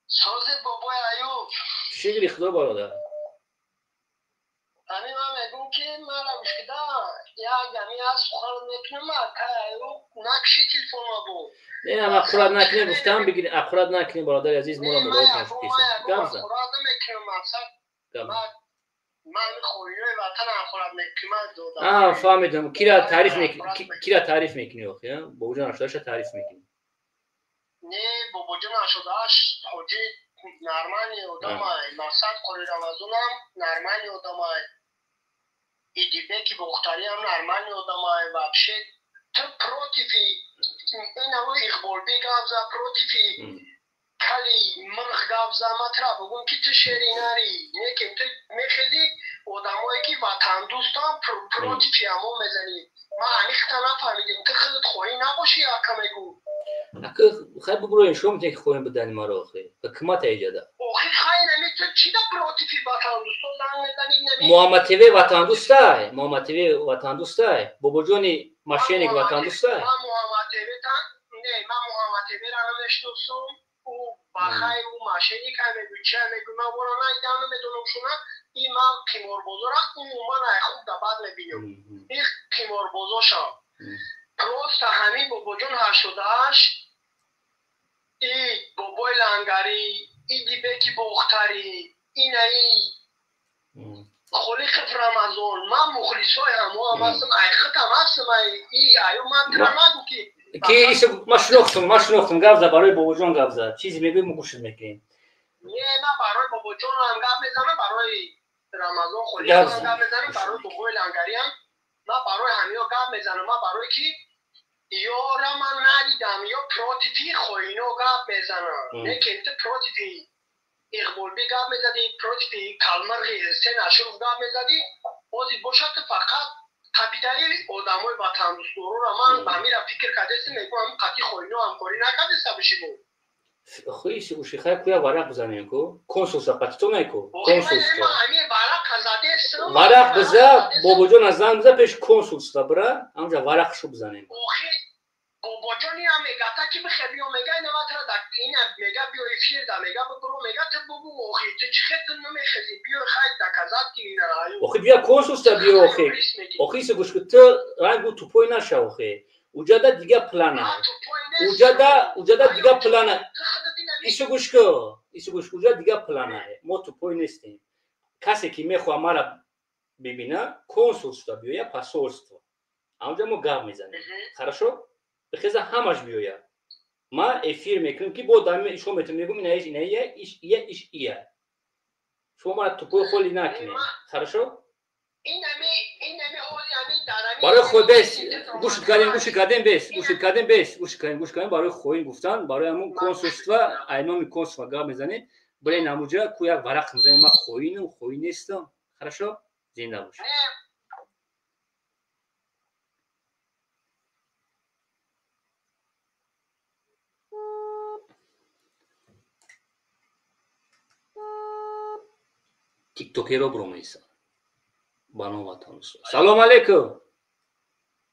Сози бобои Аюб. Шукри Худо бародар. Ами ман мегӯм ки мара гӯшкида як ами аз сухан мекунам, акай Аюб накши телефонма бу. Не, ам аккурат накунем гуфтам бигир, аккурат накунем бародари азиз, моро мудои ташкиса. Гап зан. Аккурат намекунам мақсад. Ман хоринои ватанам аккурат мекунам додам. А, фаҳмидам. Кира таъриф мекунӣ, кира таъриф мекунӣ охи, а? Бобоҷон Ашудаша таъриф мекунӣ. Не, бобоҷон Ашудаш ҳоҷи нормальный одамай, мақсад Қори Рамазонам нормальный одамай. Идибеки Бохтариам нормальный одамай, вообще ту против инаво Иқболби гап за, против кали мирғ гап за, ман тура бигӯм ки ту шери нари, некем ту мехези одамое ки ватандӯстам против ҳамо мезанӣ. Ман ҳамихта нафаҳмидем, ту худат хоҳӣ набошӣ ака мегӯ. Ака хай бигӯроем, шумо метавонед ки хоҳем бидани маро охи. Ҳукумат эҷода. Охи хай нами ту чӣ да против ватандӯсто занг мезанӣ нами? Муҳаммад ТВ ватандӯстай, Муҳаммад ТВ ватандӯстай, бобоҷони мошенник ватандӯстай. Ман Муҳаммад ТВ та не, ман Муҳаммад ТВ ра намешиносам. Ӯ бахай ӯ мошенник ай мегӯ, чи ай мегӯ, ман вора наидам, намедонам шуна. И ман қиморбозора умуман ай хуб да бад мебинам. И қиморбозошам. Просто ҳамин бобоҷон 88, и бобои Лангарӣ, и Дибеки Бохтарӣ, инаи Холиқов Рамазон, ман мухлисои ҳамоам ҳастам, ай худам ҳастам, ай и аю ман тура нагӯ ки ки ман шинохтум, ман шинохтум, гап зад, барои бобоҷон гап зад. Чизе мегӯӣ мо гӯшт мекунем. Не, ман барои бобоҷонам гап мезанам, барои Рамазон Холиқовам гап мезанам, барои бобои Лангариам, ман барои ҳамиё гап мезанам, ман барои ки ёра ман надидам, ё против хоино гап мезанам. Не ки ту против Иқболби гап мезадӣ, против Калмирғи Ҳусейн Ашуров гап мезадӣ, ҳозир бошад ту фақат капитали одамои ватандӯстдорора ман ба ҳамира фикр кардестам, мегӯям ҳамин қатъи хоино ҳамкорӣ накардеста биши бо. Хоҳиши гӯши хай куя варақ бизанем ку? Консулство қатито неку? Консулство. Варақ биза, бобоҷон аз занг биза пеш консулство бира, ҳамҷа варақшу бизанем. Охи бобоҷони ҳам мега та ки бихе биё мега ина ватра да ина мега биё эфир да мега бибуро мега ту бугу охи ту чӣ хел ту намехези биё хай доказат ки ина аю. Охи биё консулство биё охи. Охи се гӯш ку ту рангу тупой наша охи. Уҷада дига плана. Уҷада дига плана. Ису гӯш ку, ису гӯш ку, уҷада дига плана. Мо тупой нестем. Касе ки мехоҳад мара бибина, консулство биёя, посольство. Ҳамҷа мо гап мезанем. Хорошо? Бихеза ҳамаш биёя. Ман эфир мекунем ки бо дами ишо метавонем мегӯм ина иш ина ия иш ия иш ия. Шумо мара тупой холи накунед. Хорошо? Барои худ бес гӯшт кардем, гӯшт кардем бес, гӯшт кардем бес, гӯшт кардем, гӯшт кардем барои хоин гуфтан, барои ҳамун консулство, ай номи консулство гап мезанед, билен ҳамуҷа ку як варақ мезанем, ман хоинам, хоин нестам. Хорошо? Зинда бош. Тиктокеро бромеса. Ба ном ватандӯст. Салом алейкум.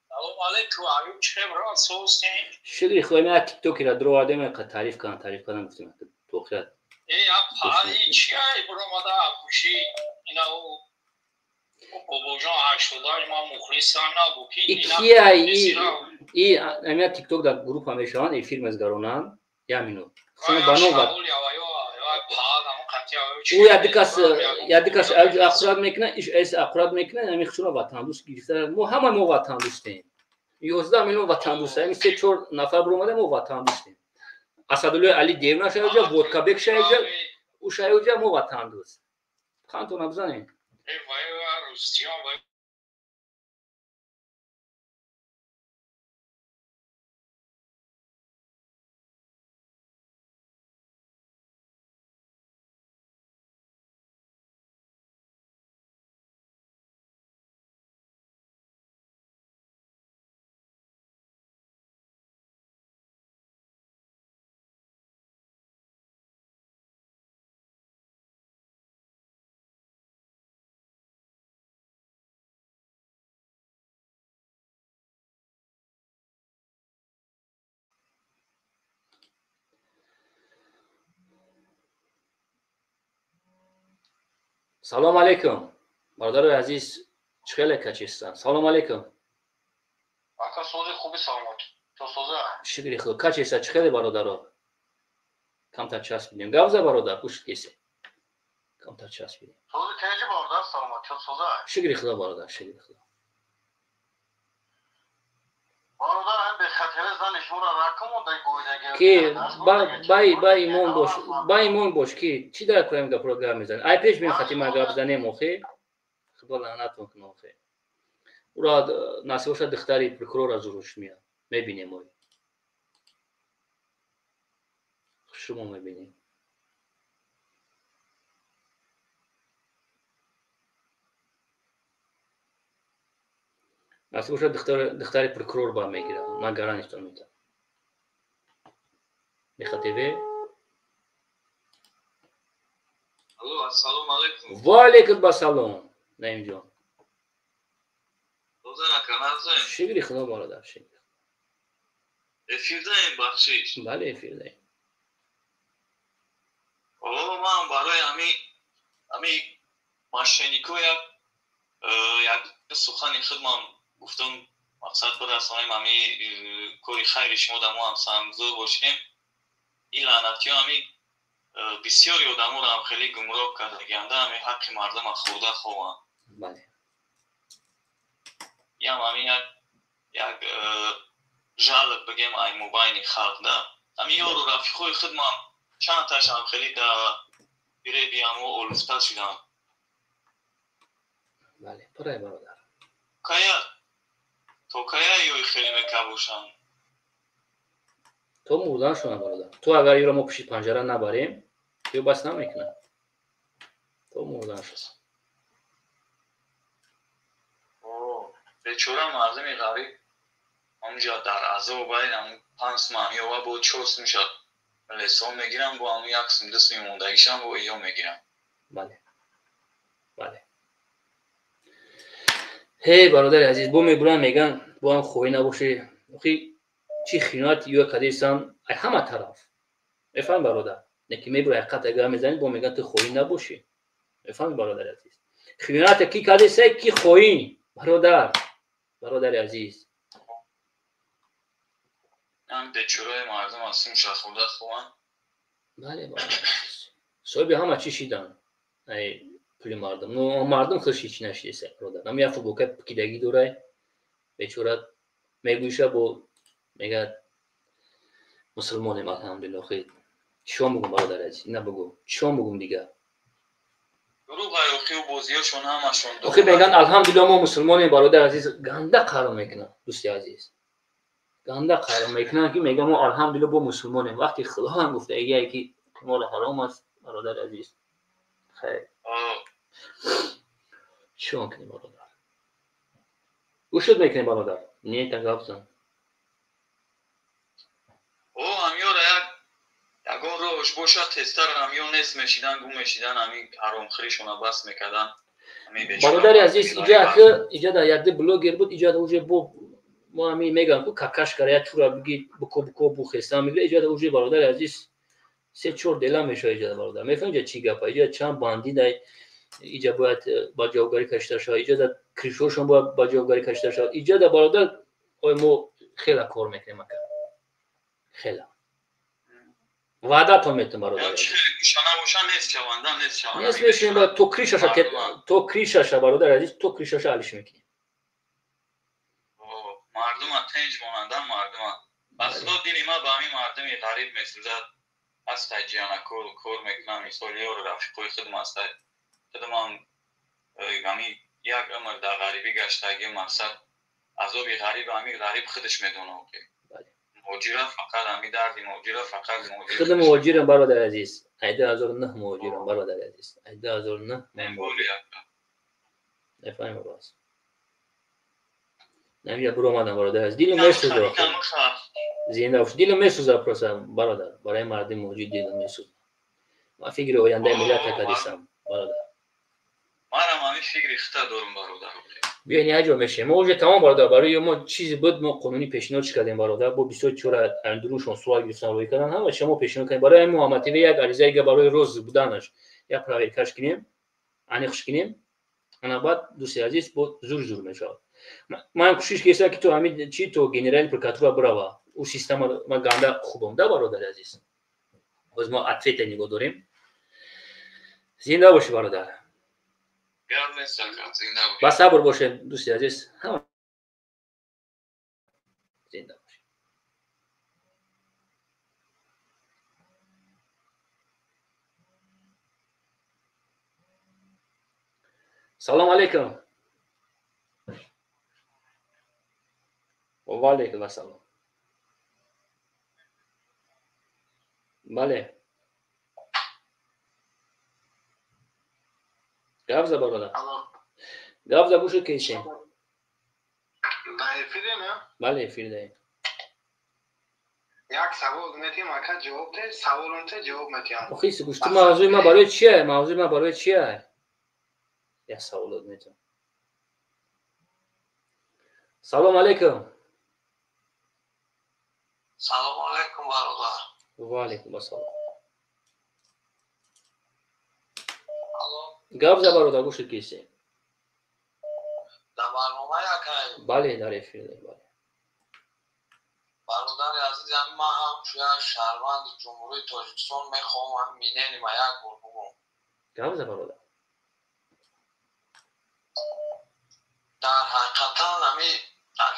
Салом алейкум, аюб чӣ брат, соз нем? Шукри Худо, ман тиктокера дровардем, ка таъриф кардам, таъриф кардам, гуфтем тохират. Э, апа, чи ай бромада акуши, ина ӯ бобоҷон 88 ман мухлисам набу ки ина кия и амия тикток дар группа мешаванд, эфир мезгаронанд. Як минут. Шумо ба ном ват ӯ ядикас ақурат мекунад, иш эс ақурат мекунад, ами хушуна ватандӯст гирифта. Мо ҳама мо ватандӯстем. 11 миллион ватандӯст. Ами 3-4 нафар биромада мо ватандӯстем. Асадуллои Али девна шаяҷа, Водкабек шаяҷа, ӯ шаяҷа мо ватандӯст. Хантона бизанем. Салом алейкум. Бародарои азиз, чӣ хеле качистан? Салом алейкум. Ака, сози хуби, саломат. То соза. Шукри худо. Качиста, чӣ хеле бародаро? Камтар часпидем. Гап за бародар, гӯшт кесе. Камтар часпидем. Сози тенҷи бародар, саломат. То соза. Шукри худо бародар, шукри худо. Бародар, ҳам бехатаре зани шуморо ракм монда гӯйдаги. Ки ба имон бош, ба имон бош, ки чӣ дар кунем гапро гап мезанем. Ай пеш бин хати ма гап занем охи. Худо лаънатон кунад охи. Ура насиб бошад духтари прокурор аз уруш меяд. Мебинем ой. Шумо мебинем. Насиб бошад духтари прокурор ба мегирад. Ман гарантитон медиҳам. Бехатеве? Алло, ассалому алайкум. Ва алайкум ассалом. Наимҷон. Шукри худо бародар, шукри. Эфирдаем, бахшиш. Бале, эфирдаем. О, ман барои ҳами мошеннико як сухани худман гуфтам, мақсад бирасонем ҳами кори хайри шумо да мо ҳам саҳмгузор бошем. Ин лаънатиҳо ҳами бисёри одаморо ҳам хеле гумроҳ кардагианда, ҳами ҳаққи мардума хӯрда хованд. Бале. Ям ҳами як жалоб бигем ай мобайни халқ да. Ҳами ёру рафиқҳои худман чанд ташам хеле да фиреби ҳамо олуфта шуданд. Бале, пурай бародар. Кая то кая ёи хеле мекабошанд? То мурданшона бародар. То агар ёро мо пушти панҷара набарем, ё бас намекунад. То мурданшона. Бечора мардуми ғариб ҳамҷа дар азоб ай, ҳам 5 сум ҳам ёва бо 4 сум шад. Лесо мегирам, бо ҳамун 1 сум 2 суми мондагишам бо иё мегирам. Бале. Бале. Ҳей бародари азиз, бо мебуранд меган, бо ҳам хоҳӣ набошӣ. Охи чӣ хиёнат ё кадесан ай ҳама тараф. Мефаҳми бародар? Не ки мебура ҳақиқат агар мезанӣ, бо меган ту хоҳӣ набошӣ. Мефаҳми бародари азиз? Хиёнат ки кадесай, ки хоҳӣ, бародар. Бародари азиз. Ҳам бечораи мардум аз сум шахӯрда хованд. Бале, бародари азиз. Соҳиби ҳама чӣ шидан? Ай пули мардум. Ну, мардум худш ҳеч нашидеса, бародар. Ҳам як футболка пикидагӣ дорай. Бечора мегӯиша бо мегӯяд мусулмонем, алҳамдулиллоҳ. Хе чион бугум бародари азиз? Ина бугу. Чион бугум дигар? Дурӯғ ай охи, бозиёшон ҳамашон дурӯғ. Охи мегӯянд алҳамдулиллоҳ мо мусулмонем, бародари азиз. Ганда қарор мекунанд, дӯсти азиз. Ганда қарор мекунанд ки мегӯянд мо алҳамдулиллоҳ бо мусулмонем. Вақти Худо ҳам гуфта эгае ки қимор ҳаром аст, бародари азиз. Хайр. Чион кунем бародар? Гӯшт мекунем бародар. Не та гап зан. О, ҳамёра як ягон роҳш бошад, тезтар ҳамё нест мешидан, гум мешидан, ҳамин ҳаромхӯришона бас мекардан. Бародари азиз, иҷа ки иҷа да якде блогер буд, иҷа да уже бо мо ҳамин мегӯям ку какаш кара як чура биги буко буко бухеста мегӯя, иҷа да уже бародари азиз 3-4 дела мешавад иҷа да бародар. Мефаҳмӣ иҷа чӣ гапа? Иҷа чанд бандид ай, иҷа бояд ба ҷавобгарӣ кашида шавад, иҷа да кришошон бояд ба ҷавобгарӣ кашида шавад. Иҷа да бародар ой мо хела кор мекунем ака. Хела. Ваъдатон метум бародар. Нест мешавем ба то кришаша, то кришаша бародари азиз, то кришаша алиш мекунем. Мардума тенҷ монанда, мардума. Ба худо дили ма ба ҳамин мардуми ғариб месӯзад. Ҳастай ҷиана кор мекунам, мисол ёру рафиқои худам ҳастай. Худамам ҳамин як умр дар ғарибӣ гаштагӣ, мақсад азоби ғариб ҳамин ғариб худаш медонад. Муҳоҷира фақат ҳамин дарди муҳоҷира фақат муҳоҷир. Худ муҳоҷирам бародари азиз. Ай 2009 муҳоҷирам бародари азиз. Ай 2009 ман муҳоҷирам. Нефаҳмам боз. Намия буромадам бародари азиз. Дилам месӯзад. Зинда бош. Дилам месӯзад просто бародар. Барои мардуми муҳоҷир дилам месӯзад. Ман фикри ояндаи миллат кардисам бародар. Манам ҳамин фикри хита дорам бародар. Биён як ҷо мешем. Мо уже тамом бародар, барои мо чизе буд, мо қонунӣ пешниҳод кардем бародар. Бо бисёр чора андурушон суол гирифтан рӯй кардан, ҳама шумо пешниҳод кардем. Барои Муҳаммад ТВ як аризаи га барои роз буданаш, як проверкаш кунем. Аниқш кунем, ана баъд, дӯсти азиз, бо зур зур мешавад. Ман кӯшиш кардам, ки то ҳамин чи то генерали прокуратура бирава. Ӯ система ма ганда хубам да, бародари азиз. Боз мо ответа нигоҳ дорем. Зинда бошӣ, бародар. Ба сабр бошем, дӯсти азиз. Зинда бошед. Салом алейкум. Ва алейкум ассалом. Бале, гап за, бародар, гап за, гӯши кешем. Дар эфире не? Бале, эфир даем. Як савол метиҳам, ака, ҷавоб де, саволам те, ҷавоб метиҳам. Охи, гӯш, ту мавзӯи ма барои чия? Мавзӯи ма барои чия? Як саволот метиҳам. Салом алейкум. Салому алейкум, бародар. Ва алейкум ассалом. Гап за, бародар, гӯши кисе. Дар барнома, акай? Бале, дар эфир, бале. Бародари азиз, ҳами ман ҳамчун як шаҳрванди Ҷумҳурии Тоҷикистон мехоҳам ҳами миненима як бор бугум. Гап за, бародар. Дар ҳақиқатан ҳами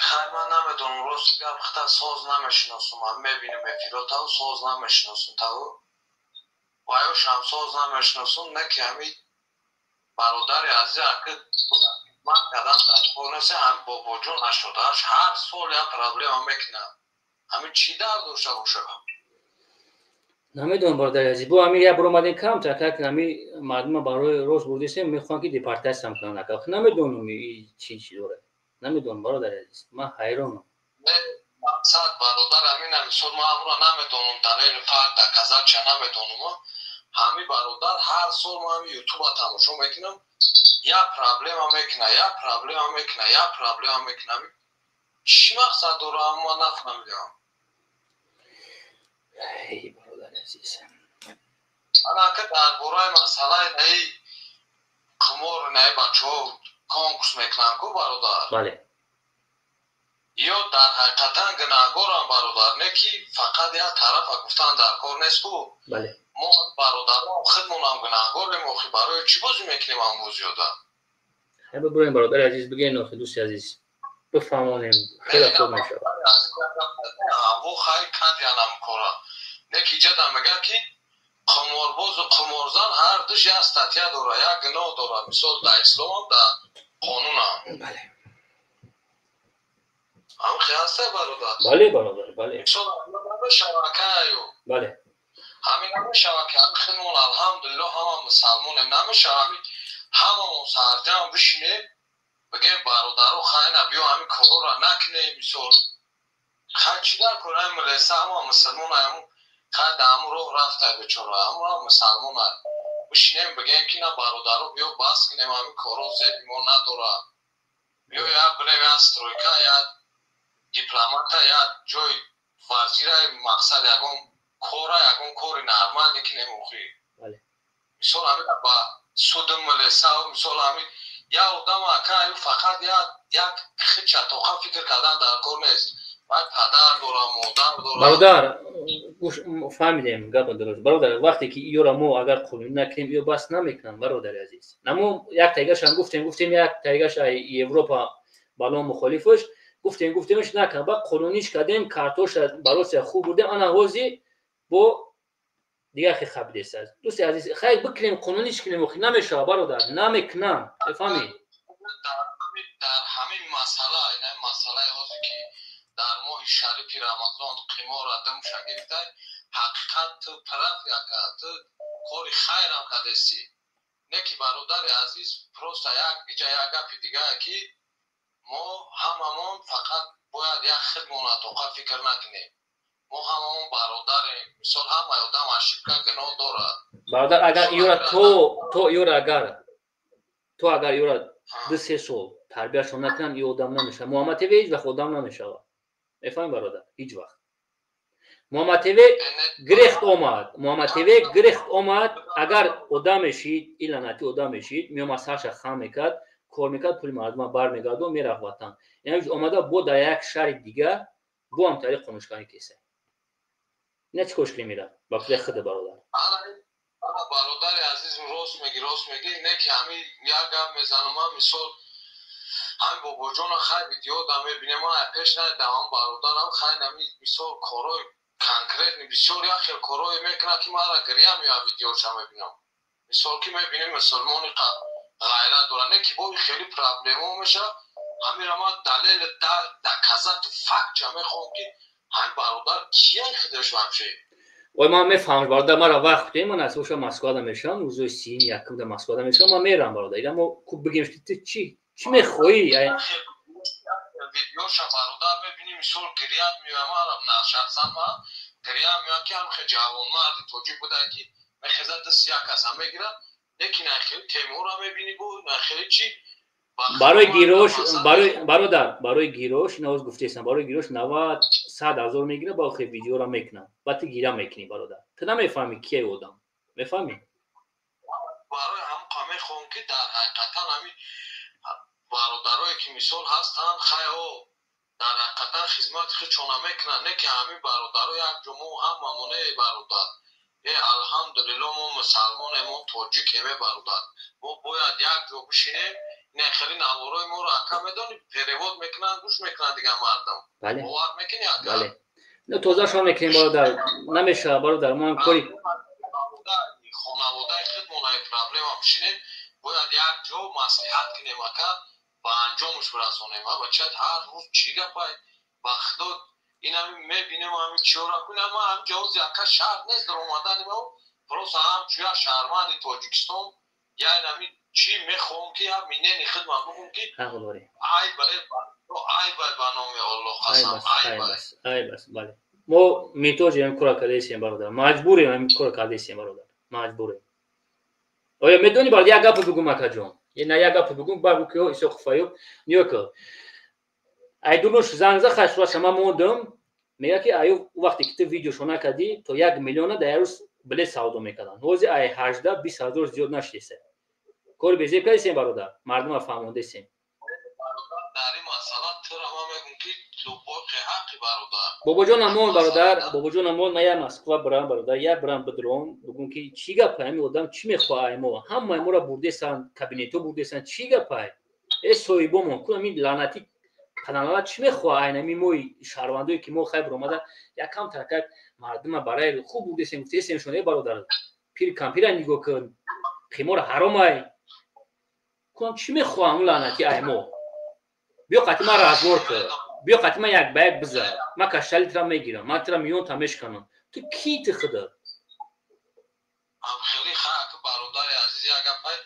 хай, ман намедонам, рости гап, хата соз намешиносум. Ҳам мебинам эфиротаву, соз намешиносум таву, ваёшам соз намешиносум. Не ки ҳами, бародари азиз, аки ман кадан дар кор нест. Ҳами Бобоҷон нашудааш ҳар сол як проблема мекунад. Ҳамин чӣ дард дошта бошад? Намедонам, бародари азиз. Бо ҳамин як бор омадем, камтар как ҳами мардума барои рост бурдисем, мехоҳам, ки депортатсиям кунанд, ака. Намедонам, чӣ чӣ дорад, намедонам, бародари азиз, ман ҳайронам. Мақсад, бародар, ҳамин мисол, ман ҳамро намедонам, далели факт доказать ча намедонам. Ҳами бародар ҳар сол ман ҳами ютуба тамошо мекунам, як проблема мекуна, як проблема мекуна, як проблема мекуна. Чӣ мақсад дора, ман нафаҳмидам. Бародари азиз. Анака дар бораи масъалаи наи қимор, наи бачаҳо конкурс мекунанд ку, бародар. Бале. Ё дар ҳақиқатан гунаҳгорам, бародар, не ки фақат як тарафа гуфтан дар кор нест ку. Бале. Мо бародарон худмонам гунаҳгорем. Охи, барои чӣ бозӣ мекунем ам бозиёда? Бибурем, бародари азиз, бигӯен, охи, дӯсти азиз, бифаҳмонем, хеле хуб мешавад. Во, хай, кадиянам кора не ки иҷадам мегӯяд, ки қиморбозу қиморзан ҳар душ як статья дора, як гуноҳ дора, мисол, дар исломам, дар қонунам. Бале. Ҳамхи ҳаста, бародар? Бале, бародар, бале. Мисол, намешавад, Бале. Ҳамин намешавад, ки ҳами худмон, алҳамдулилло, ҳама мусалмонем, намешавад ҳами ҳамамон сарҷам бишинем, бигем: бародаро, хайна, биё, ҳамин корора накунем. Мисол, хай, чӣ дар кор ҳами милиса? Ҳама мусалмон, ҳаму хай, дар ҳамун роҳ рафта, бечора, ҳамура мусалмон. Бишинем, бигем, ки на, бародаро, биё, бас кунем, ҳамин корро зеби мо надорад. Биё, як бирем, як стройка, як дипломата, як ҷои вазира, мақсад, ягон кора, ягон кори нормал кунем. Охи, мисол, ҳамин ба суду милиса, мисол, ҳамин як одам, ака, фақат як хича тоқа фикр кардан дар кор нест. Баъд падар дора, модар дора. Бародар, фаҳмидем гапа дуруст, бародар. Вақте ки ёра мо агар қонунӣ накунем, ё бас намекунам, бародари азиз. Намо як тайгашам гуфтем, як тайгаш Европа бало мухолифаш гуфтем, гуфтемш накунам, баъд қонуниш кардем, картоша барося хуб бурдем. Ана ҳозир бо дигар хе хабидест. Дӯсти азиз, хайр, бикунем, қонуниш кунем. Охи, намешава, бародар, намекунам, мефаҳмӣ? Дар ҳамин масъала, ин масъалаи ҳозир, ки дар моҳи шарифи Рамазон қиморра думша гирифтай, ҳақиқат, ту прав, яка, ту кори хайрам кардестӣ. Не ки, бародари азиз, просто як иҷа як гапи дигае, ки мо ҳамамон фақат бояд як хидмона тоқа фикр накунем. Мо ҳамамон бародарем. Мисол, ҳамаи одам ошибка, гуноҳ дорад. Бародар, агар ёра то ёра, агар то агар ёра 2-3 сол тарбияшон накунанд, ё одам намешавад. Муҳаммад ТВ ҳеҷ вақт одам намешавад, мефаҳмӣ, бародар? Ҳеҷ вақт. Муҳаммад ТВ гирехт омад, Муҳаммад ТВ гирехт омад. Агар одам мешид, ин лаънатӣ одам мешид, меомад, сарша хам мекард, кор мекард, пули мардума бармегардон, мерафт ватан. Яъне омада бо дар як шаҳри дига бо ҳам тариқ қонуншиканӣ кеса. Ина чӣ корш кунем ира? Ба фикри худ, бародар. Бародари азиз, рост мегӣ, рост мегӣ. Не ки ҳами як гап мезанам ман, мисол, ҳами бобоҷона хай видео да мебинем, ман пеш надидам бародарам. Хай, нами мисол корҳои конкретный бисёр як хел корҳое мекунад, ки мара гиря меояд, видеоша мебинам. Мисол, ки мебинем, мусулмони ғайрат дорад, не ки бои хеле проблема мешавад. Ҳамира ман далел, доказать, фактча мехоҳам, ки ҳамин бародар кия худаш вообще. Ой, ман мефаҳмам, бародар, мара вақт будем, ман аз боша Москвада мешавам, рӯзои 31 да Москвада мешавам, ман мерам, бародар. Ира мо куб бигем, ту чӣ мехоҳӣ? Видеоша, бародар, мебинӣ, мисол, гирят меояд мара, на шахсан ман гиря меояд, ки ҳамхе ҷавонмарди тоҷик буда, ки мехезад, даст як каса мегирад, лекин хеле темура мебинӣ, бо хеле чи. Барои гирош, барои бародар, барои гирош навоз гуфтесам, барои гирош 90-100 ҳазор мегира, ба охир видеора мекунам, ба ту гира мекунӣ. Бародар, ту намефаҳмӣ, кияй одам, мефаҳмӣ? Барои ҳам мехоҳам, ки дар ҳақиқатан ҳами бародарое, ки мисол ҳастанд, хайо, дар ҳақиқатан хизмати худшона мекунанд, не ки ҳамин бародаро як ҷо мо ҳамамоне, бародар, е, алҳамдулилло, мо мусалмонем, мо тоҷикем, е, бародар, мо бояд як ҷо бишинем. Не хеле наворои моро, ака, медонӣ, перевод мекунанд, гӯш мекунанд дигар мардум. Бовар мекунӣ, ака? Бале, тозашон мекунем, бародар, намешавад, бародар, мо ҳам кори хонаводаи худмон проблема бишинем, бояд як ҷо маслиҳат кунем, ака, ба анҷомаш бирасонем. Бача, ҳар рӯз чӣ гапай, ба худо, инами мебинем, ҳами чиёра кунам. Ман ҳам ҷавози, ака, шарт нест дар омадани мо, просто ҳамчун як шаҳрванди Тоҷикистон я инами чӣ мехоҳам, ки як мнение худман бигӯм, ки айб, айб, ба номи Аллоҳ қасам, айб. Айб аст, бале. Мо метоҷем, ҳамин кора кардесем, бародар, маҷбурем, ҳамин кора кардесем, бародар, маҷбурем. Оё медонӣ, бародар, як гапо бигӯм, акаҷон, на, як гапо бигӯм, багӯ, ки Исоқов Аюб ниё ки айдунош занг за, хай, суратша ман мондам, мега, ки Аюб, вақте ки ту видеошо накардӣ, то 1 миллиона дар як рӯз билет савдо мекарданд, ҳозир ай 18-20 ҳазор зиёд нашидеса. Кори безеб кардесем, бародар, мардума фаҳмондесем. Дар ин масъала тура ман мегӯм, ки любой ҳаққи, бародар. Бобоҷон, амон, бародар, бобоҷон, амон, ман як Москва бирам, бародар, як бирам, бидром, бигӯм, ки чӣ гапай, ҳамин одам чӣ мехоҳад? Мо ҳамаи моро бурдесан, кабинетҳо бурдесан, чӣ гапай? Э, соҳибомон ку, ҳамин лаънатӣ каналала чӣ мехоҳад? Айнами мои шаҳрвандое, ки мо хай биромада якам таракак мардума барои хуб бурдесем, гуфтесем шон: «Э, бародар, пир кампира нигоҳ кун, қимор ҳаромай кунам». Чӣ мехоҳам лаънати ай мо? Биё қати ман разбор кун, биё қати ман як ба як бизар, ман каштали тира мегирам, ман тира миёнта мешканам. Ту ки, ту худат? Хеле хак, бародари азиз, як гапай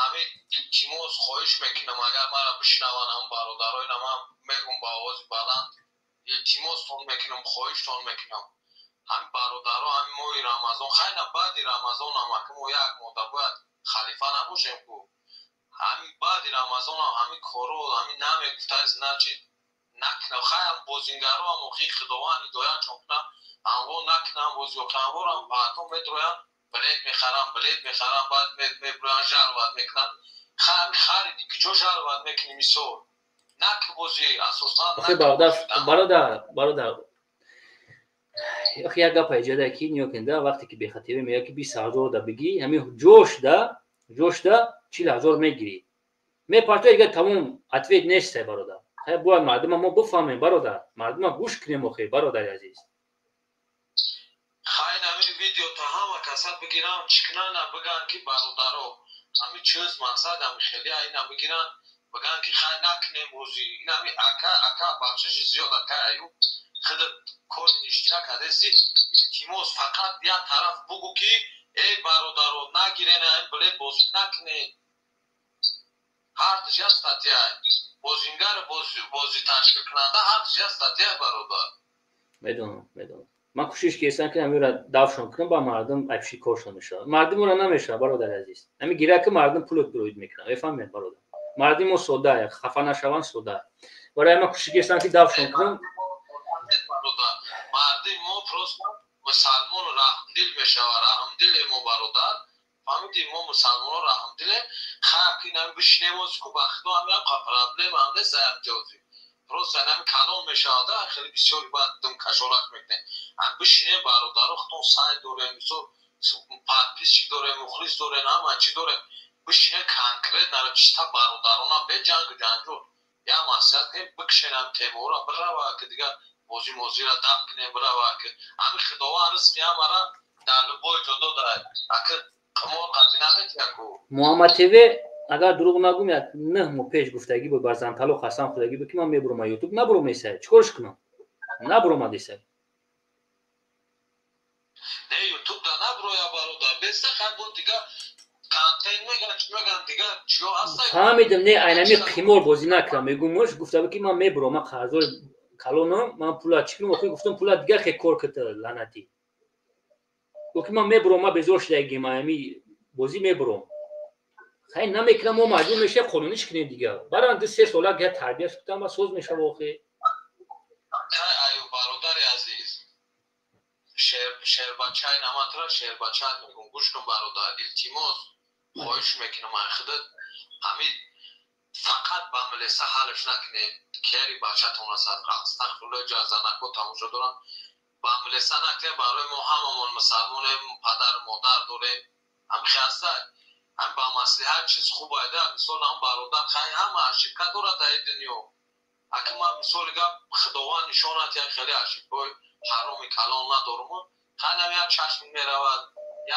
ҳамин илтимос, хоҳиш мекунам, агар мара бишнаванд ҳам бародароина, ман мегум ба овози баланд, илтимостон мекунам, хоҳиштон мекунам, ҳамин бародаро, ҳамин моҳи Рамазон, хайна, баъди Рамазонам, ака, мо як мода бояд халифа набошем ку, ҳамин баъди Рамазонам ҳамин коро ҳамин намегуфта, значит, накунам. Хайам, бозингароам охи, Худованд ҳидоятшон кунам, анво накунам бози, охи, анворам баъдҳо медроянд, билет мехарам, билет мехарам, баъд меброянд, жаловать мекунанд. Хайами хариди, куҷо жаловать мекунӣ, мисол, нак бози асосан. Бародар, бародар, охи, як гапа иҷода, ки ниё кунда, вақте ки бехатирӣ меяд, ки 20 ҳазор да бигӣ, ҳамин ҷошда 40 ҳазор мегирӣ, мепартои, дига тамом, ответ нестай, бародар. Хай, бояд мардума мо бифаҳмем, бародар, мардума гӯш кунем, охи, бародари азиз. Хай, ҳамин видео та ҳама каса бигирам, чӣ кунанд, бигӯянд, ки бародаро, ҳамин чиз мақсад ҳами хеле ина бигиранд, бигӯянд, ки хай, накунем бозӣ. Ин ҳами, ака, ака, бахшиши зиёд, ака Аюб, худат кори иштирак кардеси, илтимос, фақат як тараф бугӯ, ки эй бародаро, нагирен ҳамин билет, бозӣ накунед. Ҳардуш як статья, бозингар, бози ташкилкунанда, ҳардуш як статья, бародар. Медонам, медонам. Ман кӯшиш кардам, ки ҳаминро давшон кунам, ба мардум айбши коршон мешавад, мардум ора намешавад, бародари азиз. Ҳамин гира, ки мардум пулот бироид мекунад, мефаҳмед, бародар? Мардуми мо сода, хафа нашаванд, сода. Барои ман кӯшиш кардам, ки давшон кунам. Мардуми мо просто мусалмон раҳмдил мешавад, раҳмдиле мо, бародар. Фаҳмидӣ, мо мусалмоно раҳмдилем. Хайр, ки нами бишинем, ку ба худо ҳам проблема ҳам нест, аям ҷози. Просто нами калон мешавада, хеле бисёри баъд дум кашолак мекунем. Ам бишинем, бародаро, худтон сай дорем, мисол подписчик дорем, мухлис дорем, ҳама чӣ дорем. Бишинем конкретно чиста бародарона, бе ҷангу ҷанҷол. Я маслиҳат кунем, бикшенам темора, бирава ки дигар бозӣ мозира даб кунем, бирава ки ҳами худованд ризқи ҳамара дар любой ҷо додад. Аки қимор қатъи наметия ку. Муҳаммад ТВ, агар дурӯғ нагӯм, як 9 моҳ пеш гуфтагӣ буд, бар зантало қасам хӯрдагӣ буд, ки ман мебурам ютуб. Набуромесай, чӣ корш кунам? Набуромадесай. Не, ютуб да набуроя, бародар, беста хай бо дигар контент меган, чӣ меган, дигар чиё ҳаста. Фаҳмидам, не, айнами қимор бозӣ накунам. Мегӯм, гуфта буд, ки ман мебурам, ман қарздори калонам, ман пула чӣ кунам? Охир гуфтам, пула дигар хе кор кита, лаънатӣ. Гуфт, ки ман мебурам, ман безор шудагим ами бозӣ, мебурам. Хай, намекунам, мо маҷбур мешавем қонуниш кунем дигар. Баран 2-3 сола я тарбия шудам ва соз мешава охи. Аю, бародари азиз, шербачаи наматра, шербачаат мегум, гӯш кун, бародар, илтимос, хоҳиш мекунам, ай худат ҳами фақат ба милиса ҳалш накунед. Кери бачатона садқа, астағфирулло, ҷазанако тамошо дорам. Ба милиса накунед, барои мо ҳамамон мусалмонем, падару модар дорем. Ҳами хаста ҳам ба маслиҳат чиз хуб айда. Мисол, ҳам бародар, хай, ҳама ошибка дорад дар дунё. Аки ман, мисоли гап, худованд нишонат, як хеле ошибкаҳои ҳароми калон надорум. Хай, нам як чашм меравад,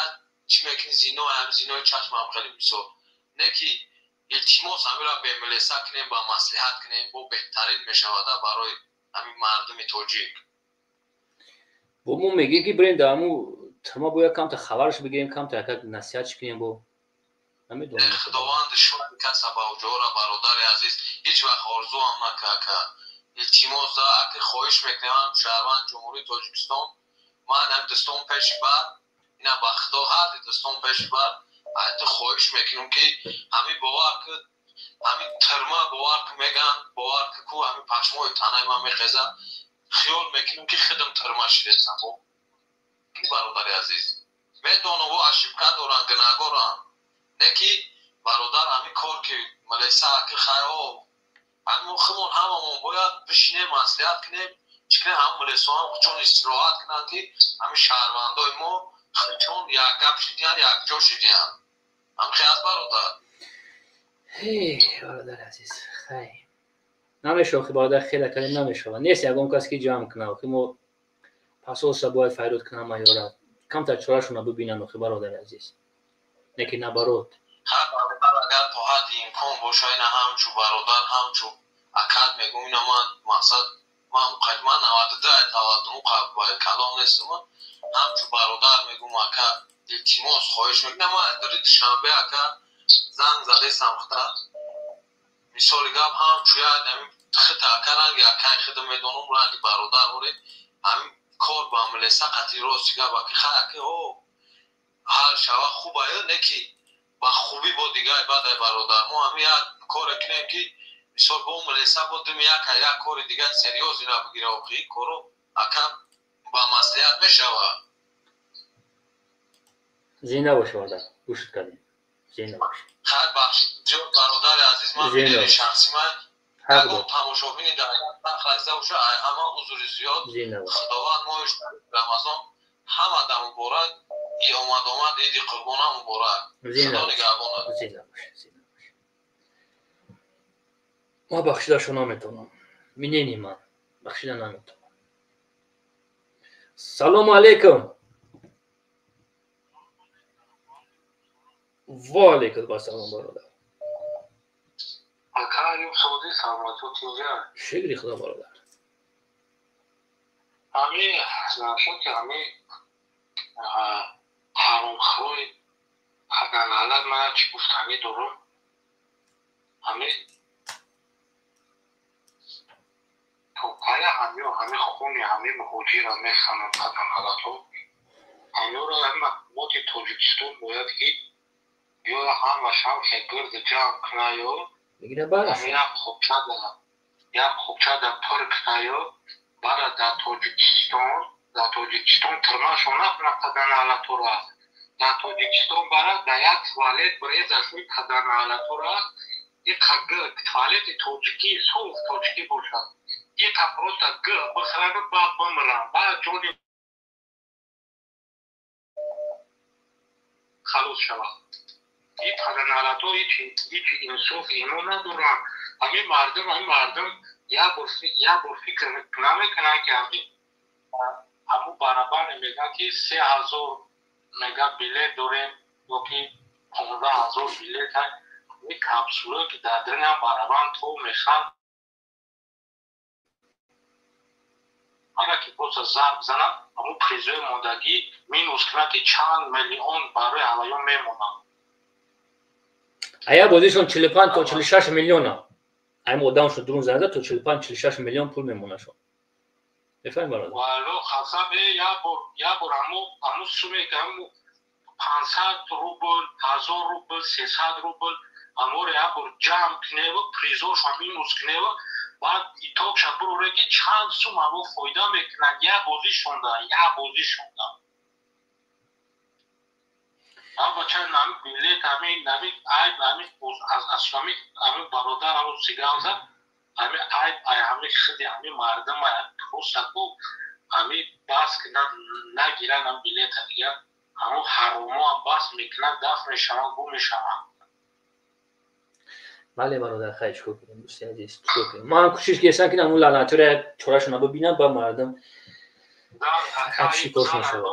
як чӣ мекунӣ, зино, ҳам зинои чашмам хеле мисол не, ки илтимос, ҳамира бемилиса кунем, ба маслиҳат кунем, бо беҳтарин мешавада барои ҳамин мардуми тоҷик. Бо мо мегӯем, ки бирем дар ҳаму тама, бояд камта хабарш бигирем, камта якак насиҳатш кунем, бо намедонам. Худованд шукр каса ба уҷора, бародари азиз, ҳеҷ вақт орзуам накака. Илтимос, аки хоҳиш мекунем, шаҳрванд Ҷумҳурии Тоҷикистон, ман ҳам дӯстон пеши бар, ина ба худо ҳарди дӯстон пеши бар, ту хоҳиш мекунем, ки ҳами бовар ки, ҳами тирма, бовар ки меган, бовар ки ку ҳами пашмои танаи ман мехеза, хиёл мекунем, ки худам тирма шидесам. Бародари азиз, медонам, о ошибка доранд, гунаҳгоранд, не ки бародар, ҳами кор ки милиса, ки хайо, ҳами худмон ҳамамон бояд бишинем, маслиҳат кунем, чӣ кунем, ҳам милисоам чун истироҳат кунанд, ки ҳами шаҳрвандои мо чун як гап шидиянд, якҷо шидиянд. Ҳам хел аст, бародар. Бародари азиз, хай, намешава, охи бародар, хеле кардем, намешава. Нест ягон кас, ки ҷамъ кунад. Охи мо пасоса бояд файрод кунам, маёра камтар чорашона бибинанд, охи бародари азиз, не ки наоборот. Ҳар бародар, агар то ҳадди имкон боша, ина ҳамчу бародар, ҳамчу акад мегӯм, ина ман мақсад, ман ман 92 таваллудум, калон нестам, ҳамчу бародар мегӯм, ака, илтимос, хоҳиш мекунам. Ман дари Душанбе, ака, занг задесам худа, мисоли гап, ҳамчу як хита, ака, ранги акай хида медонам, ранги бародар оре, ҳамин кор ба милиса қатъи, рости гап, аки хай, аки о ҳал шава хуб ая, не ки ба хубӣ бо дигар бадай. Бародар, мо ҳами як коре кунем, ки мисол бо милиса бо думи як як кори дигар серьёзный бигира. Охи коро, ака, ба маслиҳат мешавад. Зинда бош, бародар, гӯшт кардем, зинда бош. Хайр, бахшид зиёд, бародари азиз, ман бидуни шахси ман ягон тамошобини дар хаза боша, ҳама узри зиёд. Худованд моҳи Рамазон ҳама да муборак, и омад омад, иди қурбона муборак. Худо нигаҳбонад. Зинда бош, зинда бош. Ма бахшидашо наметавонам, минени ман бахшида наметавонам. Салому алейкум. Ва алейкум ассалом, бародар. Шукри худо, бародар. Ҳами нашоти ҳами ҳаромхӯи ҳагалалат, ман чӣ гуфтанӣ дорам, ҳами то кая ҳамиё ҳами хуни ҳами муҳоҷира механанд ҳагалалатҳо, ҳамиёро ҳами мақомоти Тоҷикистон бояд ки ё ҳамаш ҳам гирди ҷамъ куна, ё як хобчада пур куна, ё бара дар Тоҷикистон, дар Тоҷикистон тирмашон накуна қаданалатора. Дар Тоҷикистон барад, дар як туалет бирезашӯи падарнаалатора, иқа г туалети тоҷикӣ, соф тоҷикӣ бошад, иқа просто г бихӯрану баъд бимирам, баъд ҷони халос шавад. И падарнаалато ҳичи инсоф имон надоранд. Ҳамин мардум як бор фикр намекунанд, ки ҳамун барабане мегӯянд, ки 3000 мега билет дорем ё ки 15 000 билет. Ин капсулое, ки дар дуням барабан то механд, ана ки просто зарб занад, ҳамун призои мондагӣ минус кунад, ки чанд миллион барои ҳаваён мемонад. Ая бозишон 45 то 46 миллиона. Ай одамшон дурун зада, то 45 46 миллион пул мемонашон. Мефаҳмӣ, бародар? Валло қасам, як бор ҳаму суме ки ҳаму 500 рубл, 1000 рубл, 300 рубл, ҳаморо як бор ҷамъ куневу призошо минус куневу баъд итогша бироре, ки чанд сум ҳамо фоида мекунанд як бозӣ шонда, як бозӣ шонда. Бача, ҳами билет, ҳами айб, ҳами аз ҳами бародар ҳаму сигал зад, ҳами айб ай ҳами хиди ҳами мардум ай. Просто ку ҳами бас нагиранд ҳам билета, дигар ҳамун ҳаромоам бас мекунанд, дафт мешаванд, гум мешаванд. Бале, бародар, хайр, чикор кунем, дӯсти азиз, чикор кунем? Ман кӯшиш кардам, ки ҳамун лаънатиро як чорашона бибинам, ба мардум шикоршон шавад.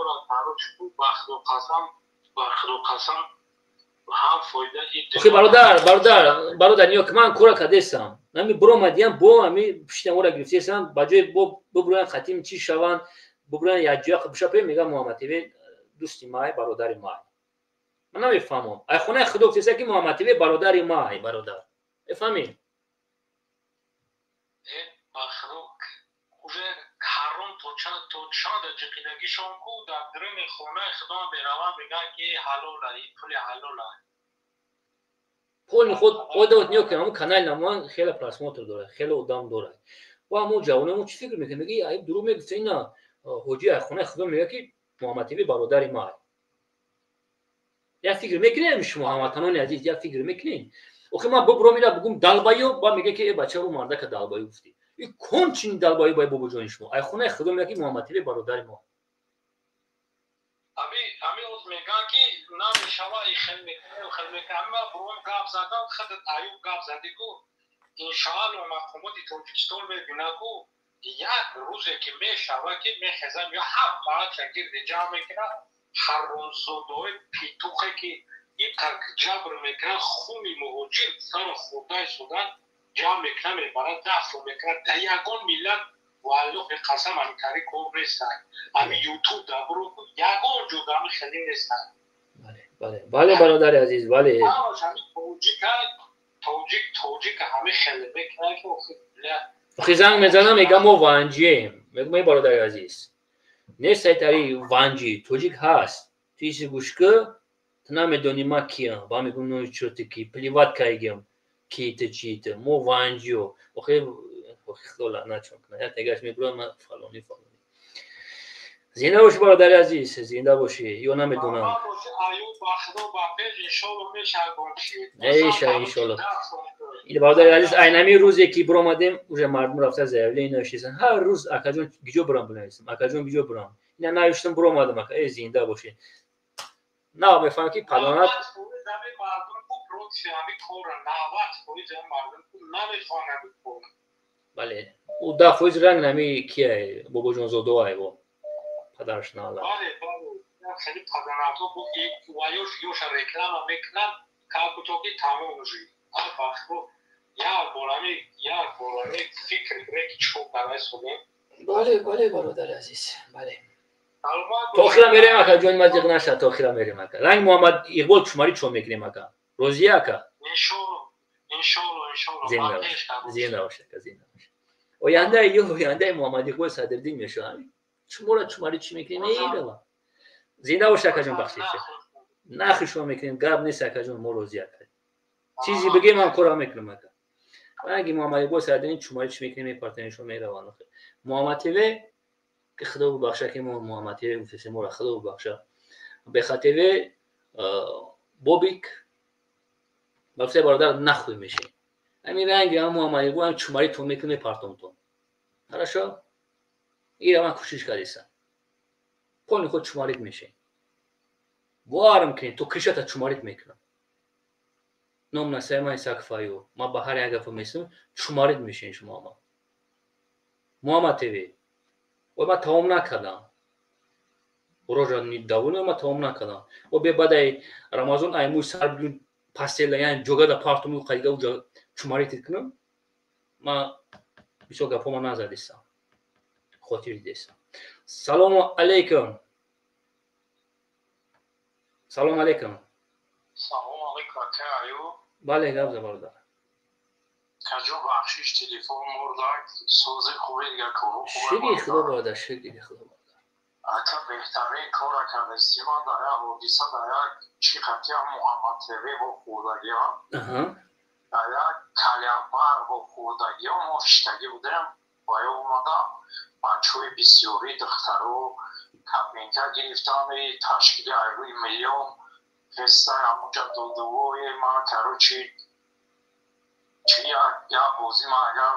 Ба худо қасам, ҳам фоида. Охи, бародар, бародар, бародар, ниё ки ман кора кардесам, ами биромадиям, бо ами пуштамора гирифтесам, ба ҷои бо бибурӯян, хатим чӣ шаванд, бибурӯян якҷоя бишапе, мегам Муҳаммад ТВ дӯсти май, бародари май. Ман намефаҳмам, ай хонаи худо гуфтеса, ки Муҳаммад ТВ бародари май, бародар, мефаҳмӣ? Ба худо, уже ҳаром то чанда ҷиқидагишон ку дар даруни хонаи худо мераванд, мегӯянд, ки ҳалола, пули ҳалола. Пули худ одат ниё ки ҳамун канали намоян хеле просмотр дорад, хеле одам дорад. Ва ҳамун ҷавонамо чӣ фикр мекунад? Меги, айб дурӯғ мегуфта, ина ҳоҷи ай хонаи худо мегӯяд, ки Муҳаммад ТВ бародари май. Як фикр мекунем, шумо ҳамватанони азиз, як фикр мекунем. Охи, ман бубуром, ира бугум долбоёб, ба мега, ки э бача, рӯ мардака долбоёб гуфтӣ. И кончини долбоёб бай бобоҷони шумо ай хонаи худо мегӯяд, ки Муҳаммад ТВ бародари мо. Ами оз мегӯянд, ки намешава, и хел мекунем, хел мекунем. Ами ман буром гап задам, худат аюб гап задӣ ку, иншоалло мақомоти Тоҷикистон мебинад ку, як рӯзе ки мешава, ки мехезам ё ҳамаача гирди ҷамъ мекунад, ҳаромзодаҳои петухе, ки ин ҷабр мекунад, хуни муҳоҷир сара хӯрдаи судан ҷамъ мекунад, мебарад, дафн мекунад. Дар ягон миллат, валлоҳи қасам, ҳамитари кор нестанд. Ҳами Ютуб дабро, ягон ҷо ҳами хеле нестанд. Бале, бародари азиз, бале. Тоҷика, тоҷик, тоҷика ҳами хеле мекунад, ки охи занг мезанам, мегам, мо ванҷием. Мегум, эй бародари азиз, нест айтари ванҷи, тоҷик ҳаст. Ту иси гӯшка, ту намедонӣ ма киям. Ба мегум, ну чо, ту ки, плевать кайгам, ки ту, чи ту, мо ванҷиё. Охи, худо лаънатшон кунад, як нагаш мебурам, ма фалони фалони. Зинда бошӣ, бародари азиз, зинда бошӣ. Ё намедонам, меша, иншолло. Ин бародари азиз, айнами рӯзе ки биромадем, уже мардум рафта заявление навиштесан ҳар рӯз: акаҷон, гиҷо бирам бинависам, акаҷон, гиҷо бирам? Ина навиштам, биромадам, ака. Э, зинда бошӣ. На мефаҳмам, ки палонат. Против ҳами кора 90% мардум намехоҳанд ҳами кора. Бале, ӯ 10% ранг нами кия, Бобоҷонзодоай, во падараш наала. Бале, хеле паданаto бу ва ёша реклама мекунанд, как-будто ки тамом уже. Бахро, як борами фикр кунед, ки чӣ карда истодем. Бале, бародари азиз, бале. То охира мерем, ака ҷони ма, зиқ наша, то охира мерем, ака. Ранг Муҳаммад Иқбол чумари чо мекунем, ака, розия, ака? Иншолло, иншолло, иншолло. Зинда бош, ака, зинда бош. Ояндаи ё ояндаи Муҳаммад Иқбол Садриддин мешавад. Чумора чумари чӣ мекунем, эйрава. Зинда бош, акаҷон, бахшиш, нахи шумо мекунем, гап нест, акаҷон, мо розӣ, ака. Чизе бигем, ман кора мекунам, ака. Ранги Муҳаммад Иқбол Садриддин чумари чӣ мекунем, мепартанем, шумо мераванд. Муҳаммад ТВ, ки худо бубахша, ки мо Муҳаммад ТВ гуфтесем, моро худо бубахша. Беха ТВ, Бобик ба гуфтаи бародар нахуй мешем. Ҳамин ранги ҳам Муҳаммадигӯ ҳам чумаритон мекунем, мепартонтон. Хорошо, ира ман кӯшиш кардисам, полни худ чумарит мешем, боварам кунед, то кришата чумарит мекунам. Ном насаи ман Исакфаю, ман ба ҳар як гафа месам, чумарит мешем шумо. Ама Муҳаммад ТВ, ой, ман тамом накардам, рожа довольно, ман тамом накардам. О, бе баъдаи Рамазон ай мӯи сар пастела, яъне ҷогада партум, қадига уҷа чумаритит кунам. Ман бисёр гапҳома назадистам, хотир дидестам. Салому алейкум, салому алейкум. Салому алейкум, ака Аюб. Бале, гап за, бародар. Каҷо, бахшиш, телефон мурдак. Сози хуби, дига кору? Шукри Худо, бародар, шукри Худо, бародар. Ака, беҳтарин кора кардасти. Ман дар як ҳодиса, дар як чӣ қатиам Муҳаммад ТВ вохӯрдагиам, дар як калянбар вохӯрдагиам. Мо шиштагӣ будем ва ё омада бачаҳои бисёрӣ, духтаро кабинка гирифтан, ташкили айрӯи миллион хеста ҳамонҷа додувое. Ман, короче, чи як бозӣ ман агар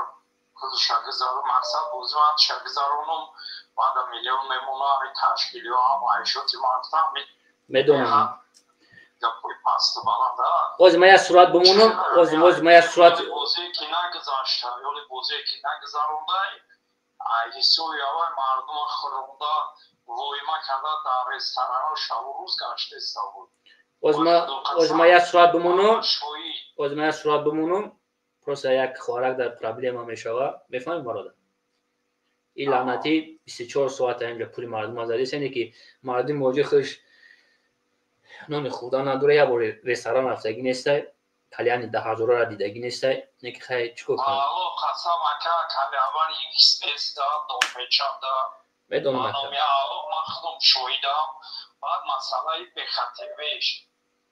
худша гузарон, мақсад бозӣ ман ша гузаронум, баъда миллион мемонам. Ҳами ташкилиҳо ҳам айшоти ман гуфтам. Медонам. Гапҳои пасту баланда. Ози ман як сурат бимонам, ози ман як сурат. Бозие ки нагузашта, ёли бозие ки нагузарондай, ҳисоби аввал мардума хӯронда, воима карда, дар ресторанҳо шабу рӯз гаштеста буд. Ози ман як сурат бимонам, ози ман як сурат бимонам. Просто як хоҳарак дар проблема мешава, мефаҳмед, бародар? Ин лаънатӣ 24 соата инҷа пули мардума задист, яъне ки мардуми моҷи хуш нони хӯрдан надора, як бор ресторан рафтагӣ нестай, кальяни 10 ҳазорара дидагӣ нестай, не ки хай, чӣ кор кунам? Алло, қасам, ака, калянбар xs да допечада. Медонам, ака. Алло, ман худам шоҳидам. Баъд масъалаи БХТВш,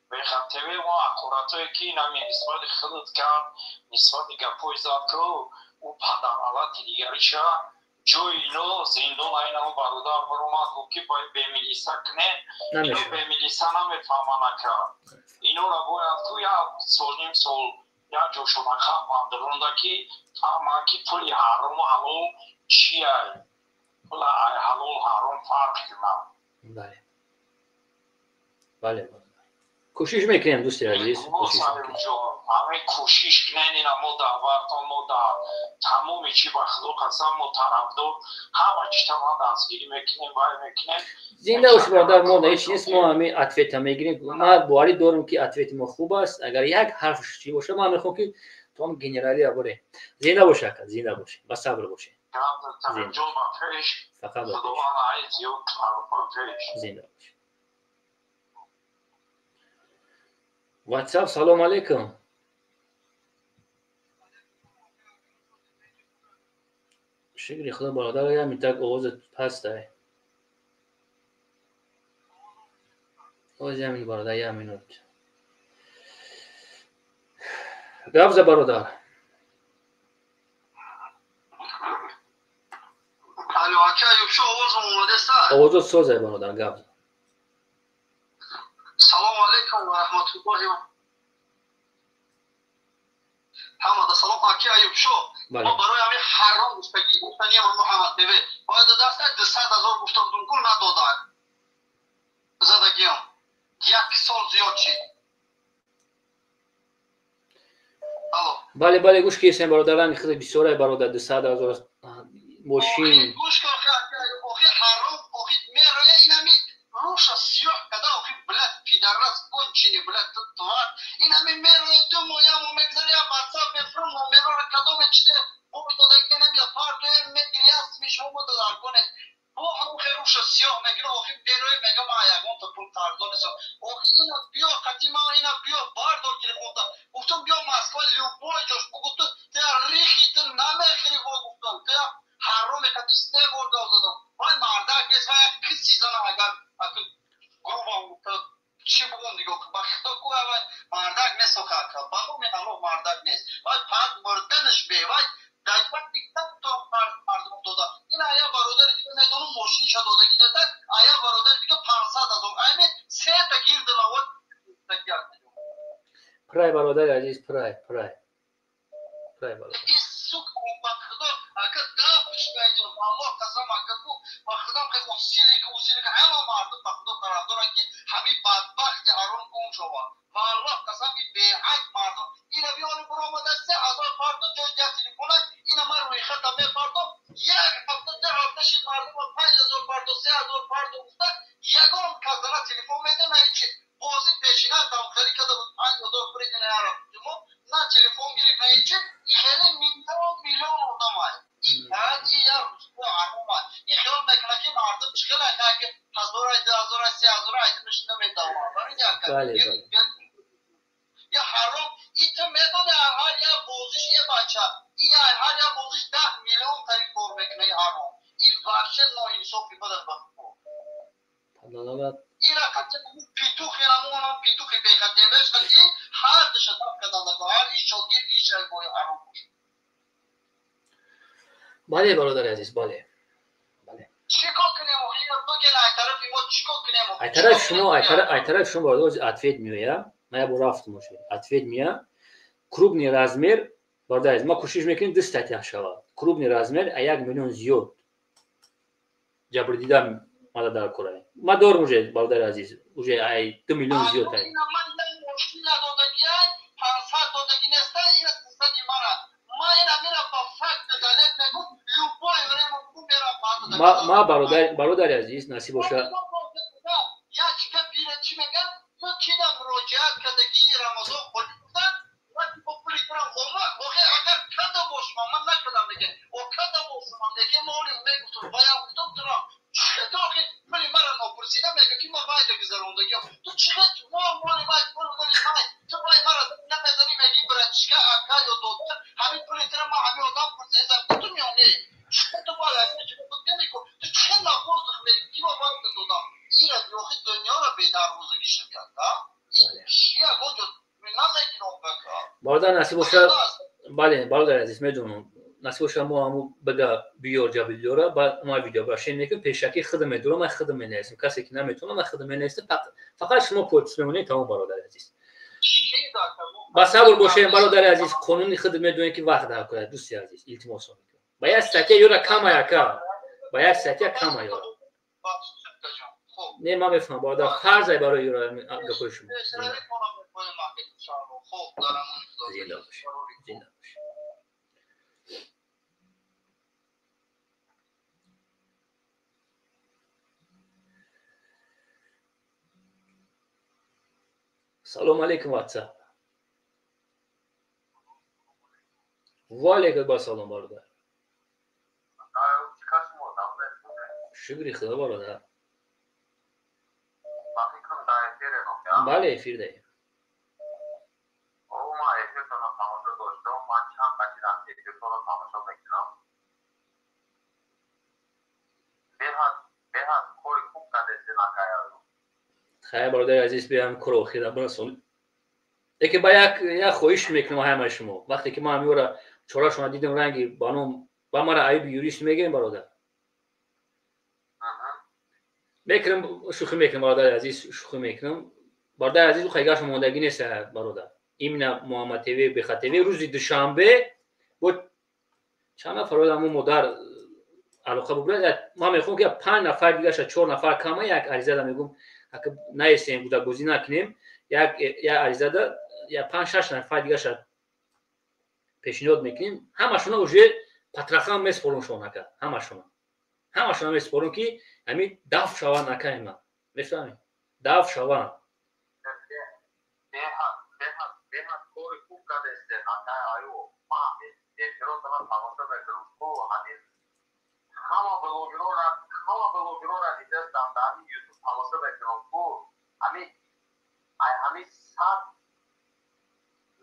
БХТВ, мо аккуратое ки инами нисбати худат кард, нисбати гапҳои зад ку, ӯ падаралати дигариша ҷои ино зиндон. Айнамо бародар баромад, гуфт ки бояд бемилиса кунем. Ино бемилиса намефаҳманд, ака. Инора бояд ку як сол, ним сол як ҷошона хафанд ронда, ки фаҳманд, ки пули ҳарому ҳалол чиай, пула ҳалол ҳаром фарқ кунанд. Бале, бале, кӯшиш мекунем, дӯсти азиз. Ҳаме кӯшиш кунен. Ина мо даъватон, мо дар тамоми чи, ба Худо қасам, мо тарафдор, ҳама чита ман дастгирӣ мекунем, вай мекунем. Зинда бош, бародар. Мо ҳеч нест, мо ҳами ответа мегирем. Ман боварӣ дорам, ки ответи мо хуб аст. Агар як ҳарф чӣ боша, ман мехоҳам, ки то ҳам генералия боре. Зинда бош, ака, зинда бош, ба сабр боше. Фақат зинда бош. Ватсап, салом алейкум. Шукри Худо, бародар. Ям так овозат пастай. Оз ямин, бародар, як минут гап за, бародар. Алло, ака Аюбшо, овозам омадеста? Овозот созай, бародар, гап за. Салому алейкум ва раҳматуллоҳи. Ҳамада салом, аки Аюбшо. Мо барои ҳамин ҳаром гуфтагӣ гуфтаниям, Муҳаммад ТВ бояд даста 200 000 гуфта будум ку, надодак. Задагиам як сол зиёд шид. Алло. Бале, бале, гӯш кисем, бародарам. Хеле бисёре, бародар, 200 000 мошин. Гӯш кун, охи ҳаром, охи мероя инами руша сиёҳ када, охи, блядь, пидорас конченый, блядь, тварь, инами мероя, ду моҳ мегзари, я ватсап мефрум, номерора кадоме чизе бо медодагинем, я партоем, мегири, астми шумо дар конед. Бо ҳамон хе руша сиёҳ мегира, охи бероя, мега ман ягонта пул қарздор нестам. Охи ина биё қати ман, ина биё бардор телефонта. Гуфтам, биё Москва, любой ҷош бугу, ту тя рихи, ту намехӯри. Во, гуфтам, тя ҳароме қати се бор гав задам. Вай мардак нест, вай як киси занам, агар грубо гуфта, чӣ бугум дига, ба худо ку, вай мардак нест, охи ака, ба номи Аллоҳ, мардак нест. Вай пад мурданаш бе, вай мардум дода. Ин ая бародари дига медонам, мошинша додагӣ нета, ая бародари дига 500 000, айне. Прай бародари азиз, прай, прай. Прай бародар. Сука, ба худо, агар дафш меҷо, Аллоҳ қасам, агар ку, ба худам хел усилика, усилика, ҳама мардум ба худо тарафдоранд, ки ҳамин бадбахти ҳаром гум шавад. Ва Аллоҳ қасам, ин беҳад мардум. Ина биёни буромада 3000 мардум ҷои як телефона, ина ман рӯйхата мепардом, як ҳафта, ду ҳафта шид мардум 5000 пардо, 3000 пардо гуфта, ягон казана телефон меда, на ҳечи. Бозӣ пешина тамхелӣ карда буд, 5000 пуридина яро. На телефон гирифт, на ҳечи. И хеле миллион миллион одамай. И баъд и як рӯзҳо ҳаромай. И хиёл мекунад, ки мардум чӣ хел ки ҳазорай, 2000, 3000 айдимиш наметавонад. Барои як я ҳаром, и ту медони ҳар як бозиш е бача, и ҳар як бозиш 10 миллион тари кор мекунад, и ҳаром. И вообще ноинсофи бадад ба худо. Ира қати петухи рамонам, петухи бехатемеш қати ҳар диша даф карданда, ҳар иш шогирд иш бои ҳаром бошад. Бале, бародари азиз, бале. Бале. Чӣ кор кунем охи? Бигӯ, ай тарафи мо чӣ кор кунем? Ай тарафи шумо, ай тарафи шумо бародар ответ меояд. Ман як бор рафтам оши. Ответ меояд. Крупный размер, бародари азиз, ма кӯшиш мекунем ду статья шавад. Крупный размер а 1 миллион зиёд. Ҷабрдида мада дар кора. Ма дорам уже, бародари азиз, уже ай 2 миллион зиёд ай. Ман мошина додагиай, 500 додаги неста, ина саги мара. Ма ина мера по факт далел мегум, любое время мерам. Ма бародари азиз, насиб боша. Я чика пира чӣ мегам? Ту кида муроҷиат кардаги Рамазон қоли гуфта, ма бо пули турам ома, охе агар када бошам, ман накардам деге. О када бошам, деге мо оли мегуфтам, вая гуфтам турам. Чӣ охе пули мара нопурсида мега ки ма вайда гузарондагиам. Ту чӣ мо моли вай, пули моли вай. Ту вай мара намезани меги братишка, ака ё додар, ҳамин пули тура ма ҳамин одам пурсида, ту меони. Чӣ ту бояд чӣ мекун? Ту чӣ на воздух меги ки ма вайда додам. Ира охи дунёро бедарвозагӣ шавад, а? Чӣ ягон ҷо намегирам кака. Бародар насиб боша, бале, бародари азиз, медонам. Насиб боша мо ҳаму бага биёр ҷабилёра, баъд ма видео брашен мекунем, пешакӣ худам медурам, ман худам менависам. Касе ки наметавонад, ман худам менависам. Фақат шумо подпись мемонед, тамом, бародари азиз. Ба сабр бошем, бародари азиз, қонуни худ медонед ки вақт дар кунад, дӯсти азиз, илтимос мекунам. Ба як статья ёра кама яка. Ба як статья кама ёра. Не, ман мефаҳмам, бародар, фарз ай барои ёра гапои шумо. Зинда бош. Зинда бош. Салом алейкум, WhatsApp. Ва алейкум ассалом, бародар. Шукри худо, бародар. Бале, эфир даем. Ма эфиртонро тамошо доштам, ман чанд қати эфиртонро тамошо мекунам. Беҳад кори хуб кардед, накаяду. Хайр, бародари азиз, биям кор охира бирасон. Лекин ба як як хоҳиш мекунам ҳамаи шумо. Вақте ки ман ҳамёра чорашона дидам ранги ба ном ба мара аюби юрист мегӯем, бародар. Мекунам, шӯхӣ мекунам, бародари азиз, шӯхӣ мекунам. Бародари азиз, хайгаш мондагӣ нест, бародар. Именно Муҳаммад ТВ, Беха ТВ рӯзи душанбе бо чанд нафар ҳамон модар алоқа бубурад. Ман мехоҳам ки 5 нафар дигаша, 4 нафар кама як аризада мегӯм, ака наесем, гудагозӣ накунем, як аризада я 5-6 нафар дигаша пешниҳод мекунем. Ҳамашона уже патрахан меспорум шон ака, ҳамашона. Ҳамашона меспорум ки ҳамин даф шаванд ака има. Мефаҳмед? Даф шаванд. Беҳад кори хуб кардед, ака аю. Ман эфиротона тамошо мекунам. Ку ҳамин ҳама блогерора дидастам дар ҳамин ютуб тамошо мекунам. Ку ҳамин ай ҳамин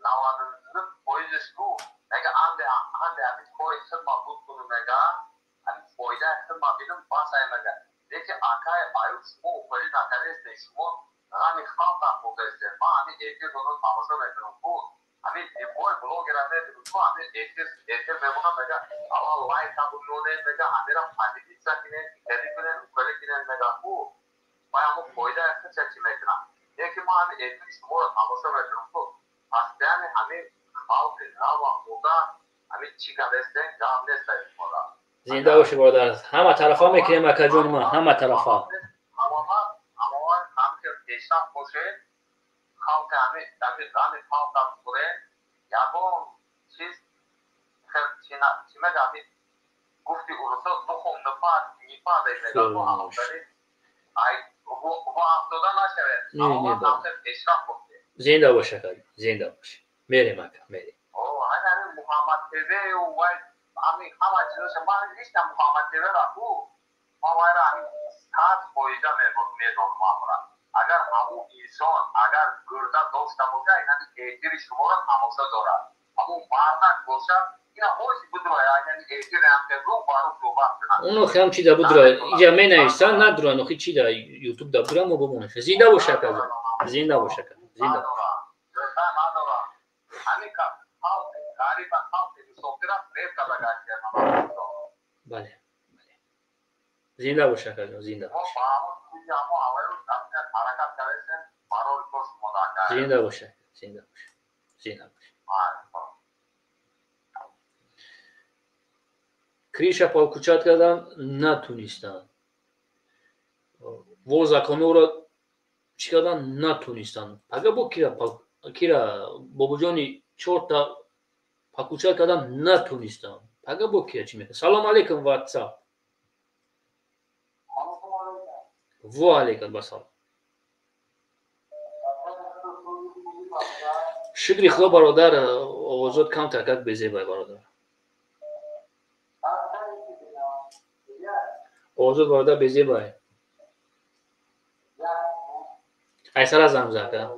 199 фоизш ку мега анде анде ҳамин кори хидмат буд кунум, мега ҳамин фоидаи хидмат бинам, бас ай мега. Лекин акаи аюб, шумо офарин накардестед, шумо ғами халқ афрӯхтестед. Ман ҳамин эфиртонро тамошо мекунам, ку ҳамин любой блогера мебинам, ку ҳамин эфир мемонам, мега аввал лайка бимонед, мега ҳамира поделиться кунед, икари кунед, укари кунед, мега ку вай ҳамон фоидаи худша чӣ мекунам. Лекин ман ҳамин эфири шуморо тамошо мекунам, ку Постоянно ҳамин халқи ғама хӯрда, ҳамин чӣ кардастен, гап нест шумода. Зинда бошӣ, бародар. Ҳама тарафа мекунем, акаҷони ман, ҳама тарафа. Ҳамавақт ҳамхел пешрафт бошед, халқи ҳамин ғами халқа бихӯред, ягон чиз чӣ мегӯям, ҳамин гуфти урусо духом нипад нипад мегӯям, афтода нашавед. Ҳамавақт ҳамхел пешрафт бошед. Зинда бош, ака, зинда бош. Мерем, ака, мерем. Ҳамин Муҳаммад ТВ вай ҳамин ҳама чизоша ман лично Муҳаммад ТВ-ра ку ман вайра ҳамин 100% медонам амра. Агар ҳамун инсон агар гурда дошта бошад, ин ҳамин эфири шуморо тамошо дорад. Ҳамун мардак бошад, ина ҳози будро, яъне эфири ҳамхел рӯ ба рӯ суҳбат кунад. Оно хам чиза будро, иҷа менависанд, надуранд, охи чи да ютуб да бура мо бимонем. Зинда бош, ака, зинда бош, ака, зинда. Гурда надорад. Ҳамин халқи ғариба, халқи мусофира фиреб карда гаштиям. Бале, бале. Зинда бош, акаҷон, зинда бош. Зинда бош, зинда бош, зинда бош. Криша палкучат кардан натунистанд. Во законоро чӣ кардан натунистанд. Ага бо кира бобоҷони чорта палкучат кардан натунистанд. Ага бо кира чӣ мекунад? Салом алейкум, WhatsApp. Во алейкум басалом. Шукри худо, бародар, овозот камтар как безебай, бародар. Овозот, бародар, безебай. Айсара занг ака.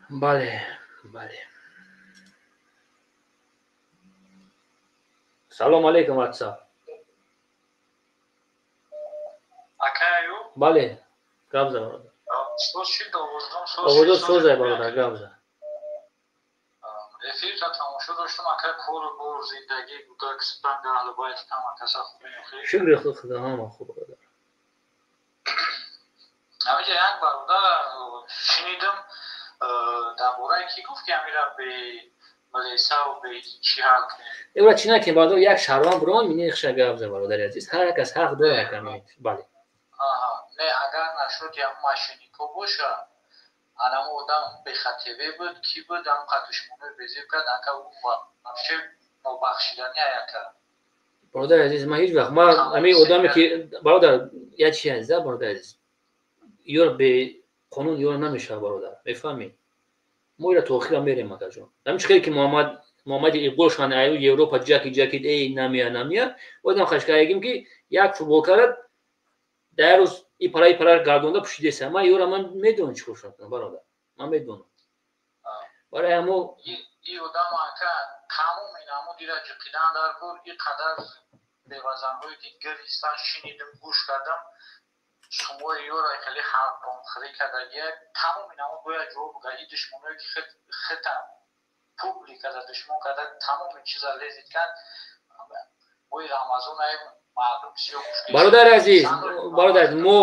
Бале, бале. Салом алейкум, WhatsApp. Акаю? Бале, гап за, бародар. Овозот созай, бародар, гап за. Эфирда тамошо доштам, ака, кору бор, зиндагӣ, гудак, спанг, аҳлу байт, ҳама каса хуб меохӣ? Шукри худо, ҳама хуб, бародар. Ҳамиҷа як бародар шунидам, дар бораи ки гуфт, ки ҳамира бе милисаву бе чӣ ҳал кунем. Эвра чӣ накунем, бародар, як шаҳрванд бурон минехша гап за, бародари азиз. Ҳар кас ҳақ дорад, ака, бале. Аҳа, не, агар нашуд як мошеннико боша, анамо одам бехатеве буд, ки буд, ам қадушмонои безеб кард, ака, ӯ вообще нобахшидани ака. Бародари азиз, ман ҳеҷ вақт ман ҳамин одаме ки, бародар, як чи азиз, бародари азиз, ёр бе қонун ёр намешавад, бародар, мефаҳмӣ? Мо ира то охира мерем, акаҷон. Ҳамин чӣ хеле ки Муҳаммади Иқболшон аю Европа ҷаки ҷаки эй намия намия, одам хашкаягим ки як футболкара дар рӯз и пара и пара гардонда пӯшидеса. Ман ёра ман медонам чӣ кор кунам, бародар. Ман медонам. Барои ҳамо и одам ака тамоми намудира ҷиқидан дар кор, и қадар бевазанҳое ки гиристан шинидим, гӯш кардам, шумои ёра хеле ҳаромхӯрӣ кардагия, тамоми намуд бояд ҷавоб гаи душмоное ки хита публика да душмон карда, тамоми чиза лезид кард. Мои Рамазон ай мардум бисёр мушкил. Бародари азиз, бародари, мо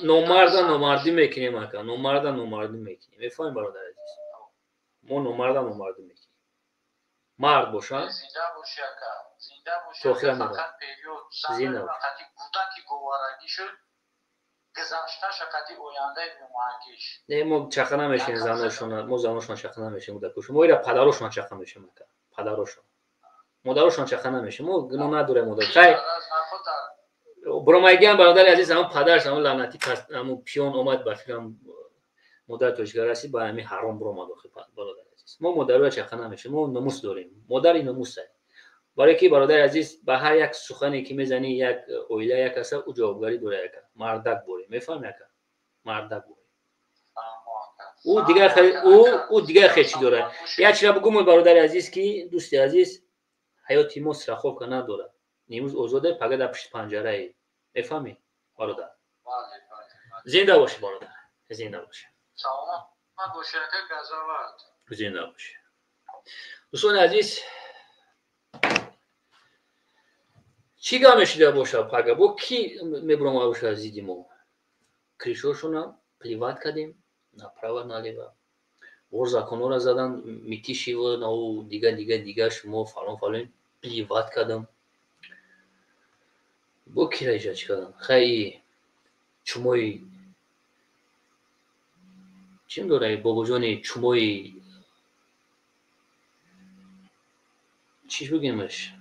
номарда номардӣ мекунем, ака, номарда номардӣ мекунем. Мефаҳмӣ, бародари азиз? Мо номарда номардӣ мекунем. Мард боша. Зинда боши, ака, зинда боши. То охира меравам. Фақат период Зинда бош. Фақати кӯдаки говарагӣ шуд, гузашташа қади ояндаи меомагиш. Не, мо чақа намешем заношона, мо заношона чақа намешем, кӯдакошон. Мо ира падарошона чақа мешем, ака. Падарошон. Модарошон чақа намешем. Мо гуноҳ надорем, модар. Хай, буромайгиам, бародари азиз, ҳамон падараш, ҳамон лаънатӣ, ҳамон пиён омад, ба фикрам модари тоҷика расид, ба ҳамин ҳаром буромад охи, бародари азиз. Мо модароя чақа намешем, мо номус дорем. Модари номусай. Барое ки, бародари азиз, ба ҳар як сухане ки мезанӣ, як оила як аста, ӯ ҷавобгарӣ дорад, ака. Мардак борӣ, мефаҳмӣ, ака? Мардак борӣ. Ӯ дигар хел чӣ дорад. Як чиза бугӯм, бародари азиз, ки дӯсти азиз, ҳаёти мо страховка надорад. Имрӯз озоде, пага дар пушти панҷараи. Мефаҳмӣ, бародар? Зинда бошӣ, бародар, зинда бошӣ. Саломат бошӣ, ака Газават. Зинда бошӣ. Дӯстони азиз, чӣ гап мешида боша пага? Бо ки мебуромада боша зидди мо? Кришошона плевать кардем направо налево. Бор законҳоро задан, Митишева, нау дига дига дига, шумо фалон фалон, плевать кардам. Бо кира иҷа чӣ кардан? Хай, чумои чим дора, бобоҷони чумои, чиш бигемаш,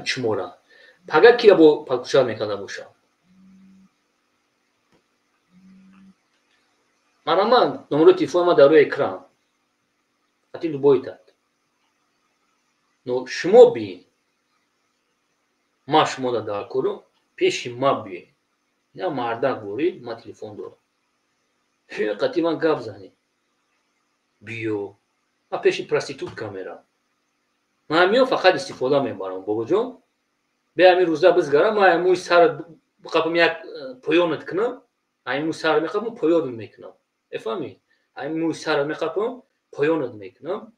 чумора пага кира бо подключать мекарда боша? Марама, номерои телефони ма дар рӯи экран, ати любой тат. Но шумо биен, ма шумода дар кору, пеши ма биен. Я мардак борид, ма телефон дорам. Қати ман гап занӣ. Биё. Ма пеши проститутка мерам. Ман миём, фақат истифода мебарам, бобоҷон. Бе ҳамин рӯза бизгарам, ман мӯи сар қапам, як поёнат кунам, ҳамин мӯи сар меқапам, поёнат мекунам. Мефаҳмӣ? Ҳамин мӯи сар меқапам, поёнат мекунам.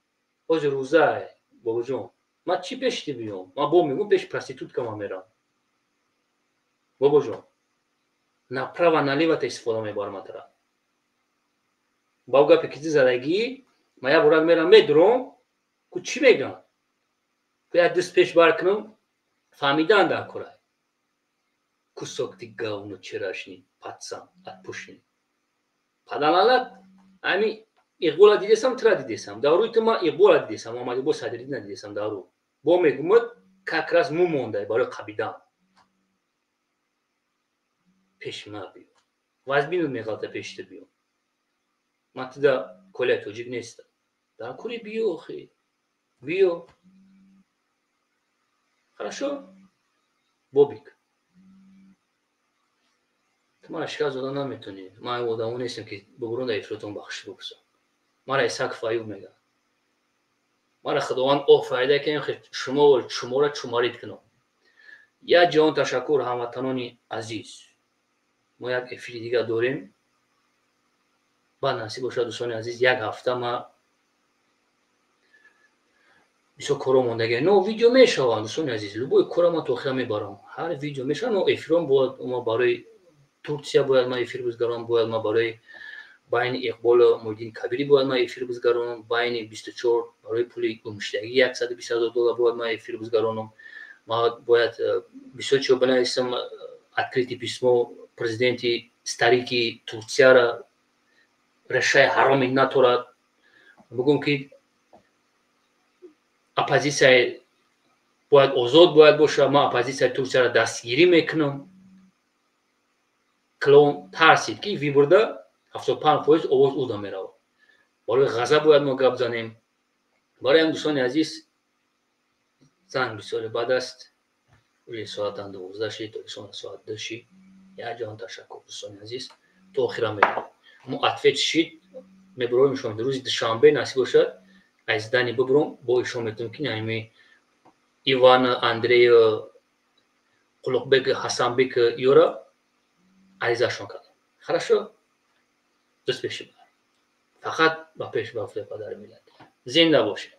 Ҳозир рӯза, бобоҷон. Ман чӣ пеши ти биём? Ман бо мегӯм, пеши проститутка ман мерам. Бобоҷон, направо налево та истифода мебарам атра. Ба гапе ки ти задагӣ, ман як борак мерам, медурам, ку чӣ мегӯям? Ку як даст пеш бар кунам, фаҳмидан дар кора. Кусок ты говно вчерашний, пацан, отпушни. Падалалат, ами Иқбола дидесам, тира дидесам. Дар рӯи ту ман Иқбола дидесам, Муҳаммад Иқбол Садриддина дидесам дар рӯ. Бо мегӯмад, как раз мӯ мондай барои қабидан. Пеши ман биё. Вазбинут меғалта пеши ту биё. Ман туда коляи тоҷик нестам. Дар кури биё, охи. Биё. Хорошо? Бобик. Ту мара шикаст дода наметонӣ. Ман одамо нестам, ки бубурон дар ифротон бахшиш бипурсам. Мара Исаков Аюб мегӯяд. Мара Худованд офарида, ки шумо шуморо чумарид кунам. Як ҷаҳон ташаккур, ҳамватанони азиз. Мо як эфири дигар дорем. Баъд насиб бошад, дӯстони азиз, як ҳафта ма бисёр коро мондагӣ. Но видео мешаванд, дӯстони азиз. Любой кора ман то охира мебарам. Ҳар видео мешавад, но эфирон бояд ма барои Турсия бояд ман эфир бизгаронам, бояд ман барои байни Иқболу Муҳиддин Кабирӣ бояд ман эфир бизгаронам, байни 24 барои пули гумшудагӣ 120 000 доллар бояд ман эфир бизгаронам. Ман бояд бисёр чиро бинависам, открытый письмо президенти старики Турсияра, решаи ҳароми натора бигӯм, ки оппозитсия бояд озод бояд бошад. Ман оппозитсияи Турсияро дастгирӣ мекунам. Клон тарсид, ки выборда 75% овоз уда меравад. Барои ғазаб бояд мо гап занем. Барои ҳам, дӯстони азиз, занг бисёре бад аст. Рӯи соатан 12 ши, Тоҷикистон соат 2 ши. Як ҷаҳон ташаккур, дӯстони азиз. То охира меравем. Мо ответ шид, мебуроем шумо рӯзи душанбе насиб бошад, аз дани бибуром, бо ишон метавонем, ки ҳами Иван, Андрей, Қулуқбек, Ҳасанбек ёра аризашон кардам. Хорошо? Дӯст пеши бар. Фақат ба пеш бафтаи падари миллат. Зинда бошед.